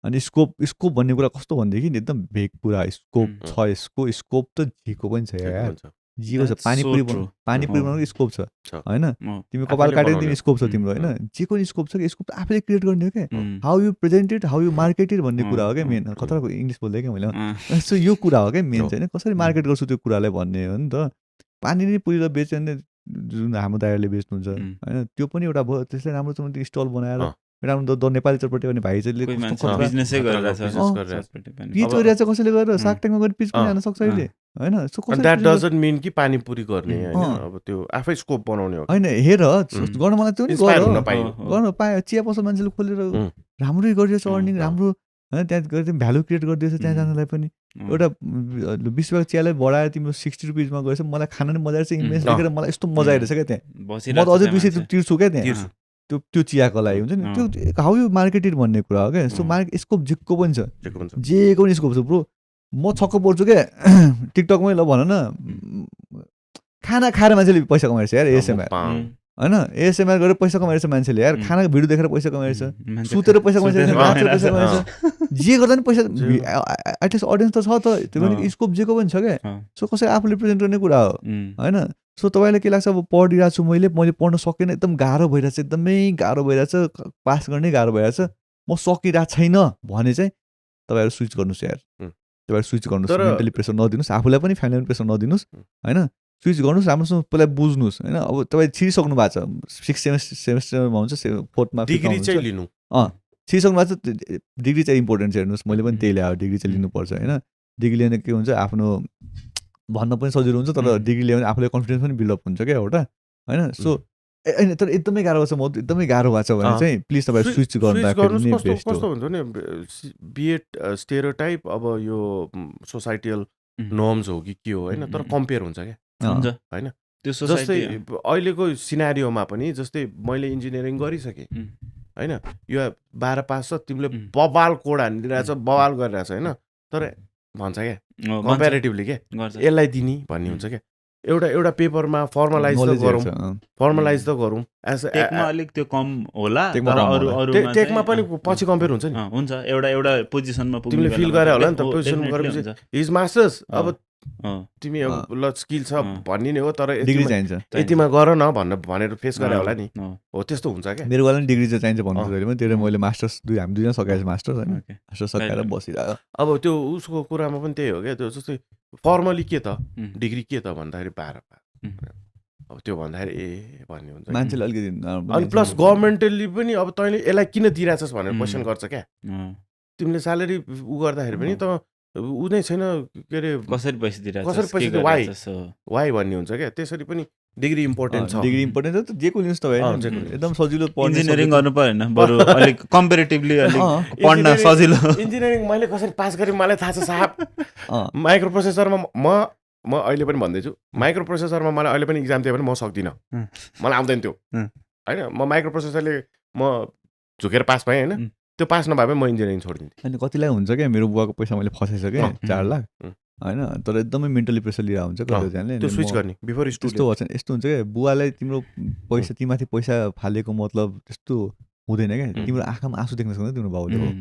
अनि स्कोप भन्ने कुरा कस्तो भनेदेखि एकदम भेग कुरा स्कोप छ यसको स्कोप त झिको पनि छ यार जिको छ पानीपुरी बनाउनु स्कोप छ होइन तिमी कपाल काटेर तिमी स्कोप छ तिम्रो होइन जेको स्कोप छ कि स्कोप त आफैले क्रिएट गर्ने हो क्या how you presented how you marketed भन्ने कुरा हो क्या मेन खतराको इङ्ग्लिस बोल्दै क्या मैले सो यो कुरा हो क्या मेन चाहिँ कसरी मार्केट गर्छु त्यो कुरालाई भन्ने हो नि त पानी नै पुरेर बेच्यो भने जुन हाम्रो दाइहरूले बेच्नुहुन्छ होइन त्यो पनि एउटा भयो त्यसले राम्रो स्टल बनाएर राम्रो नेपाली चटपटी भने भाइ चाहिँ बिजनेसै गरिरहेछ पिच गरिरहेछ कसैले गरेर सार्क ट्याङ्कमा गएर पिच पनि हाल्न सक्छ अहिले होइन so And that doesn't mean कि पानीपुरी गर्ने होइन अब त्यो आफै स्कोप बनाउने हो होइन हेर गर्न मलाई त्यो नि Inspire गर हुन पाइयो गर्न पायो चिया पसल मान्छेले खोलेर राम्रै गरिरहेछ अर्निङ राम्रो होइन त्यहाँ गएर भ्यालु क्रिएट गरिदिएछ त्यहाँ जानलाई पनि एउटा 20 रुपियाँको चियालाई बढाएर तिम्रो 60 रुपिजमा गएछ मलाई खान नि मजा आएछ इमेज देखेर मलाई यस्तो मजा आइरहेछ क्या त्यहाँ म त अझै 200 तिर्छु क्या त्यहाँ त्यो चियाको लागि हुन्छ नि त्यो हाउ यु मार्केटेड भन्ने कुरा हो क्या सो मार्केट स्कोप जिक्को पनि छ जेको पनि स्कोप छ ब्रो म छक्क पर्छु क्या टिकटकमै ल भन न खाना खाएर मान्छेले पैसा कमाइरहेछ यार एएसएमआर होइन एएसएमआर गरेर पैसा कमाइरहेछ मान्छेले यार खानाको भिडियो देखेर पैसा कमाइरहेछ सुतेर पैसा कमाइरहेछ नाचेर पैसा कमाइरहेछ जे गर्दा नि पैसा एटलिस्ट अडियन्स त छ त त्यो पनि स्कोप जेको पनि छ क्या सो कसै आफूले प्रेजेन्ट गर्ने कुरा हो होइन सो तपाईँलाई के लाग्छ अब पढिरहेको छु मैले पढ्न सकेन एकदम गाह्रो भइरहेछ एकदमै गाह्रो भइरहेछ पास गर्नै गाह्रो भइरहेछ म सकिरहेको छैन भने चाहिँ तपाईँहरू स्विच गर्नुहोस् यार तपाईँहरू स्विच गर्नुहोस् मेन्टली प्रेसर नदिनुहोस् आफूलाई पनि फ्यामिली प्रेसर नदिनुहोस् होइन स्विच गर्नुहोस् राम्रोसँग पहिला बुझ्नुहोस् होइन अब तपाईँ छिरिसक्नु भएको छ 6 सेमेस्टरमा हुन्छ 4th डिग्री चाहिँ लिनु छिरिसक्नु भएको छ डिग्री चाहिँ इम्पोर्टेन्ट हेर्नुहोस् मैले पनि त्यही ल्यायो डिग्री चाहिँ लिनुपर्छ होइन डिग्री लिने के हुन्छ आफ्नो भन्न पनि सजिलो हुन्छ तर डिग्री ल्यायो भने आफूलाई कन्फिडेन्स पनि बिल्डअप हुन्छ क्या एउटा होइन सो होइन तर एकदमै गाह्रो छ म एकदमै गाह्रो भएको छ भने चाहिँ प्लिज तपाईँ स्विच गर्दाखेरि नै बेस्ट हो कस्तो हुन्छ नि बिएड स्टेरियोटाइप अब यो सोसाइटियल नर्म्स हो कि के हो होइन तर कम्पेयर हुन्छ क्या होइन जस्तै अहिलेको सिनारियोमा पनि जस्तै मैले इन्जिनियरिङ गरिसकेँ होइन यो 12 पास छ तिमीले बवाल कोड हानिदिरहेछ बवाल गरिरहेछ होइन तर भन्छ क्या कम्पेरिटिभली क्या यसलाई दिने भन्ने हुन्छ क्या एउटा पेपरमा फर्मलाइज त गरौँ अलिक त्यो कम होला टेकमा पनि पछि कम्पेयर हुन्छ नि हुन्छ एउटा पोजिसनमा तिमीले फिल गरे होला नि त पोजिसन गरेपछि हिज मास्टर्स अब तिमी ल स्किल छ भन्ने नै हो तर डिग्री चाहिन्छ यतिमा गर न भनेर फेस गरे होला नि हो त्यस्तो हुन्छ क्या मेरो वाला डिग्री चाहिँ चाहिन्छ भन्नु खोजेर पनि त्यो मैले मास्टर्स हामी दुईजना सकाएछ मास्टर्स होइन मास्टर्स सकाएर बसिरहेको अब त्यो उसको कुरामा पनि त्यही हो क्या त्यो जस्तै फर्मली के त डिग्री के त भन्दाखेरि 12 पास अब त्यो भन्दाखेरि ए भन्ने हुन्छ मान्छेले अलिकति अनि प्लस गभर्मेन्टले पनि अब तैँले यसलाई किन दिइरहेछस् भनेर क्वेसन गर्छ क्या तिमीले स्यालेरी उ गर्दाखेरि पनि त ऊ नै छैन के अरे कसरी पैसा वाइ भन्ने हुन्छ क्या त्यसरी पनि डिग्री इम्पोर्टेन्ट छ डिग्री इम्पोर्टेन्ट छ जे कुनै त एकदम सजिलो इन्जिनियरिङ गर्नु पर्यो बरु अलिक कम्पेरिटिभली अलिक पढ्न सजिलो इन्जिनियरिङ मैले कसरी पास गरेँ मलाई थाहा छ साहब माइक्रो प्रोसेसरमा म अहिले पनि भन्दैछु माइक्रो प्रोसेसरमा मलाई अहिले पनि इक्जाम दियो भने म सक्दिनँ मलाई आउँदैन त्यो होइन म माइक्रो प्रोसेसरले म झुकेर पास पाएँ होइन त्यो पास नभए पनि म इन्जिनियरिङ छोडिदिन्थेँ अनि कतिलाई हुन्छ क्या मेरो बुवाको पैसा मैले फसाइसकेँ 4 लाख होइन तर एकदमै मेन्टली प्रेसर लिएर हुन्छ कतिजनाले त्यो स्विच गर्ने बिफोर यस्तो हुन्छ क्या बुवालाई तिम्रो पैसा तिमीमाथि पैसा फालेको मतलब त्यस्तो हुँदैन क्या तिम्रो आँखामा आँसु देख्न सक्दैन तिम्रो बाउले हो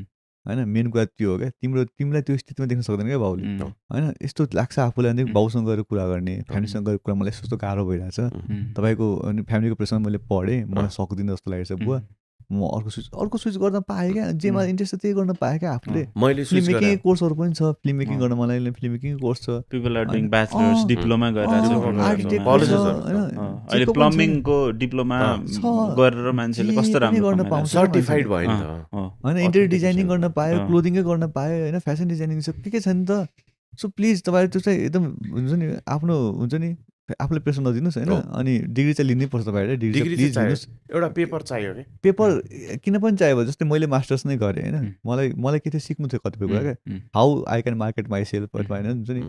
होइन मेन कुरा त्यो हो क्या तिमीलाई त्यो स्थितिमा देख्न सक्दैन क्या बाउले होइन यस्तो लाग्छ आफूलाई अनि बाउसँग गएर कुरा गर्ने फ्यामिलीसँग गएर कुरा मलाई यस्तो गाह्रो भइरहेछ तपाईँको अनि फ्यामिलीको प्रेसरमा मैले पढेँ मलाई सक्दिनँ जस्तो लागेको छ बुवा म अर्को स्विच गर्न पाएँ क्या जेमा इन्ट्रेस्ट छ त्यही गर्न पाएँ क्या आफूले मैले फिल्म मेकिङ कोर्सहरू पनि छ फिल्म मेकिङ गर्न मलाई फिल्म मेकिङ कोर्स छ people are doing bachelors diploma गरिरहेछ अहिले प्लम्बिङको डिप्लोमा गरेर मान्छेले कस्तो राम्रो गर्न पाउँछ सर्टिफाइड भयो नि त होइन इन्टेरियर डिजाइनिङ गर्न पायो क्लोदिङै गर्न पायो होइन फेसन डिजाइनिङ छ के छ नि त सो प्लिज तपाईँहरू त्यो चाहिँ एकदम हुन्छ नि आफ्नो हुन्छ नि आफूले प्रेसर नदिनुहोस् होइन अनि डिग्री चाहिँ लिनै पर्छ तपाईँहरूले डिग्री प्लिज दिनुहोस् एउटा पेपर चाहियो कि पेपर किन पनि चाहियो जस्तै मैले मास्टर्स नै गरेँ होइन मलाई के थियो सिक्नु थियो कतिपय कुरा क्या how I can market myself होइन हुन्छ नि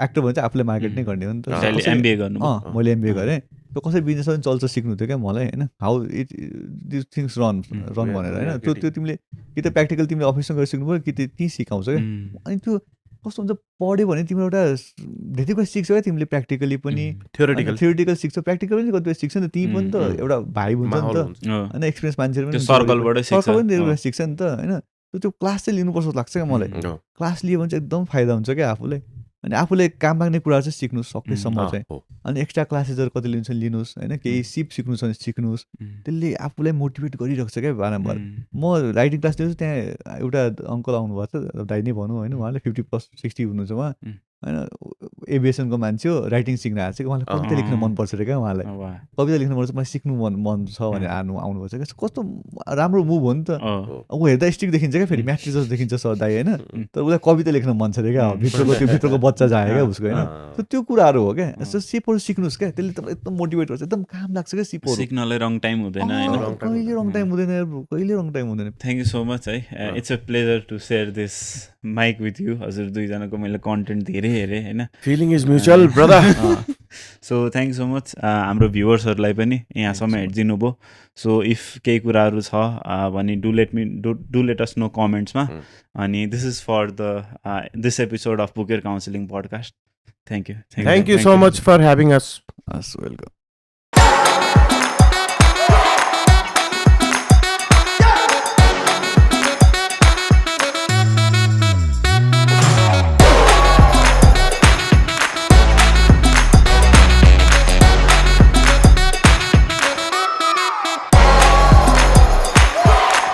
एक्टर भने चाहिँ आफूले मार्केट नै गर्ने हो नि त एमबिए गर्नु मैले एमबिए गरेँ त्यो कसरी बिजनेस पनि चल्छ सिक्नु थियो क्या मलाई होइन how it this things run भनेर होइन त्यो तिमीले कि त प्र्याक्टिकल तिमीले अफिसमा गएर सिक्नु पऱ्यो कि त त्यहीँ सिकाउँछ क्या अनि त्यो कस्तो हुन्छ पढ्यो भने तिम्रो एउटा धेरै कुरा सिक्छौ क्या तिमीले प्र्याक्टिकली पनि थ्योरिटिकल सिक्छौ प्र्याक्टिकल पनि कतिपय सिक्छ नि त त्यहीँ पनि त एउटा भाइ हुन्छ नि त होइन एक्सपिरियन्स मान्छेहरू पनि सर्कलबाट पनि धेरै कुरा सिक्छ नि त होइन त्यो क्लास चाहिँ लिनुपर्छ जस्तो लाग्छ क्या मलाई क्लास लियो भने चाहिँ एकदम फाइदा हुन्छ क्या आफूलाई अनि आफूले काम माग्ने कुराहरू चाहिँ सिक्नुहोस् सकेसम्म चाहिँ अनि एक्स्ट्रा क्लासेसहरू कति लिन्छ लिनुहोस् होइन केही सिप सिक्नु छ भने सिक्नुहोस् त्यसले आफूलाई मोटिभेट गरिरहेको छ क्या बारम्बार म राइटिङ क्लास लिन्छु त्यहाँ एउटा अङ्कल आउनुभएको छ दाइ नै भनौँ होइन उहाँले 50+60 हुनुहुन्छ उहाँ होइन एभिएसनको मान्छे हो, राइटिङ सिक्न आएको छ कि उहाँलाई कविता लेख्न मनपर्छ अरे क्या उहाँलाई, वाह। कविता लेख्न मनपर्छ, मलाई सिक्नु मन छ भने आउनुपर्छ क्या। कस्तो राम्रो मुभ हो नि त। ऊ हेर्दा स्ट्रिक देखिन्छ क्या, फेरि म्याट्रिक जस्तो देखिन्छ दाइ होइन, तर उसलाई कविता लेख्न मन छ अरे क्या, भित्रको बच्चा जायो क्या उसको होइन। त्यो कुराहरू हो क्या। यस्तो सिपहरू सिक्नुहोस् क्या, त्यसले तपाईँलाई एकदम मोटिभेट गर्छ, एकदम काम लाग्छ क्या सिपहरू। सिक्नलाई रङ टाइम हुँदैन होइन। कहिले रङ टाइम हुँदैन, कहिले रङ टाइम हुँदैन। थ्याङ्क यू सो मच है। It's a pleasure to share this mic with you. हजुर दुईजनाको मैले कन्टेन्ट धेरै हेरेँ होइन। Feeling is mutual brother. So thank you so much. हाम्रो भ्युवर्सहरूलाई पनि यहाँसम्म हेरिदिनु भयो। सो इफ केही कुराहरू छ भने डु लेट अस नो कमेन्ट्समा। अनि this is for this episode of booker counselling podcast. Thank you thank you so much for having us. Welcome.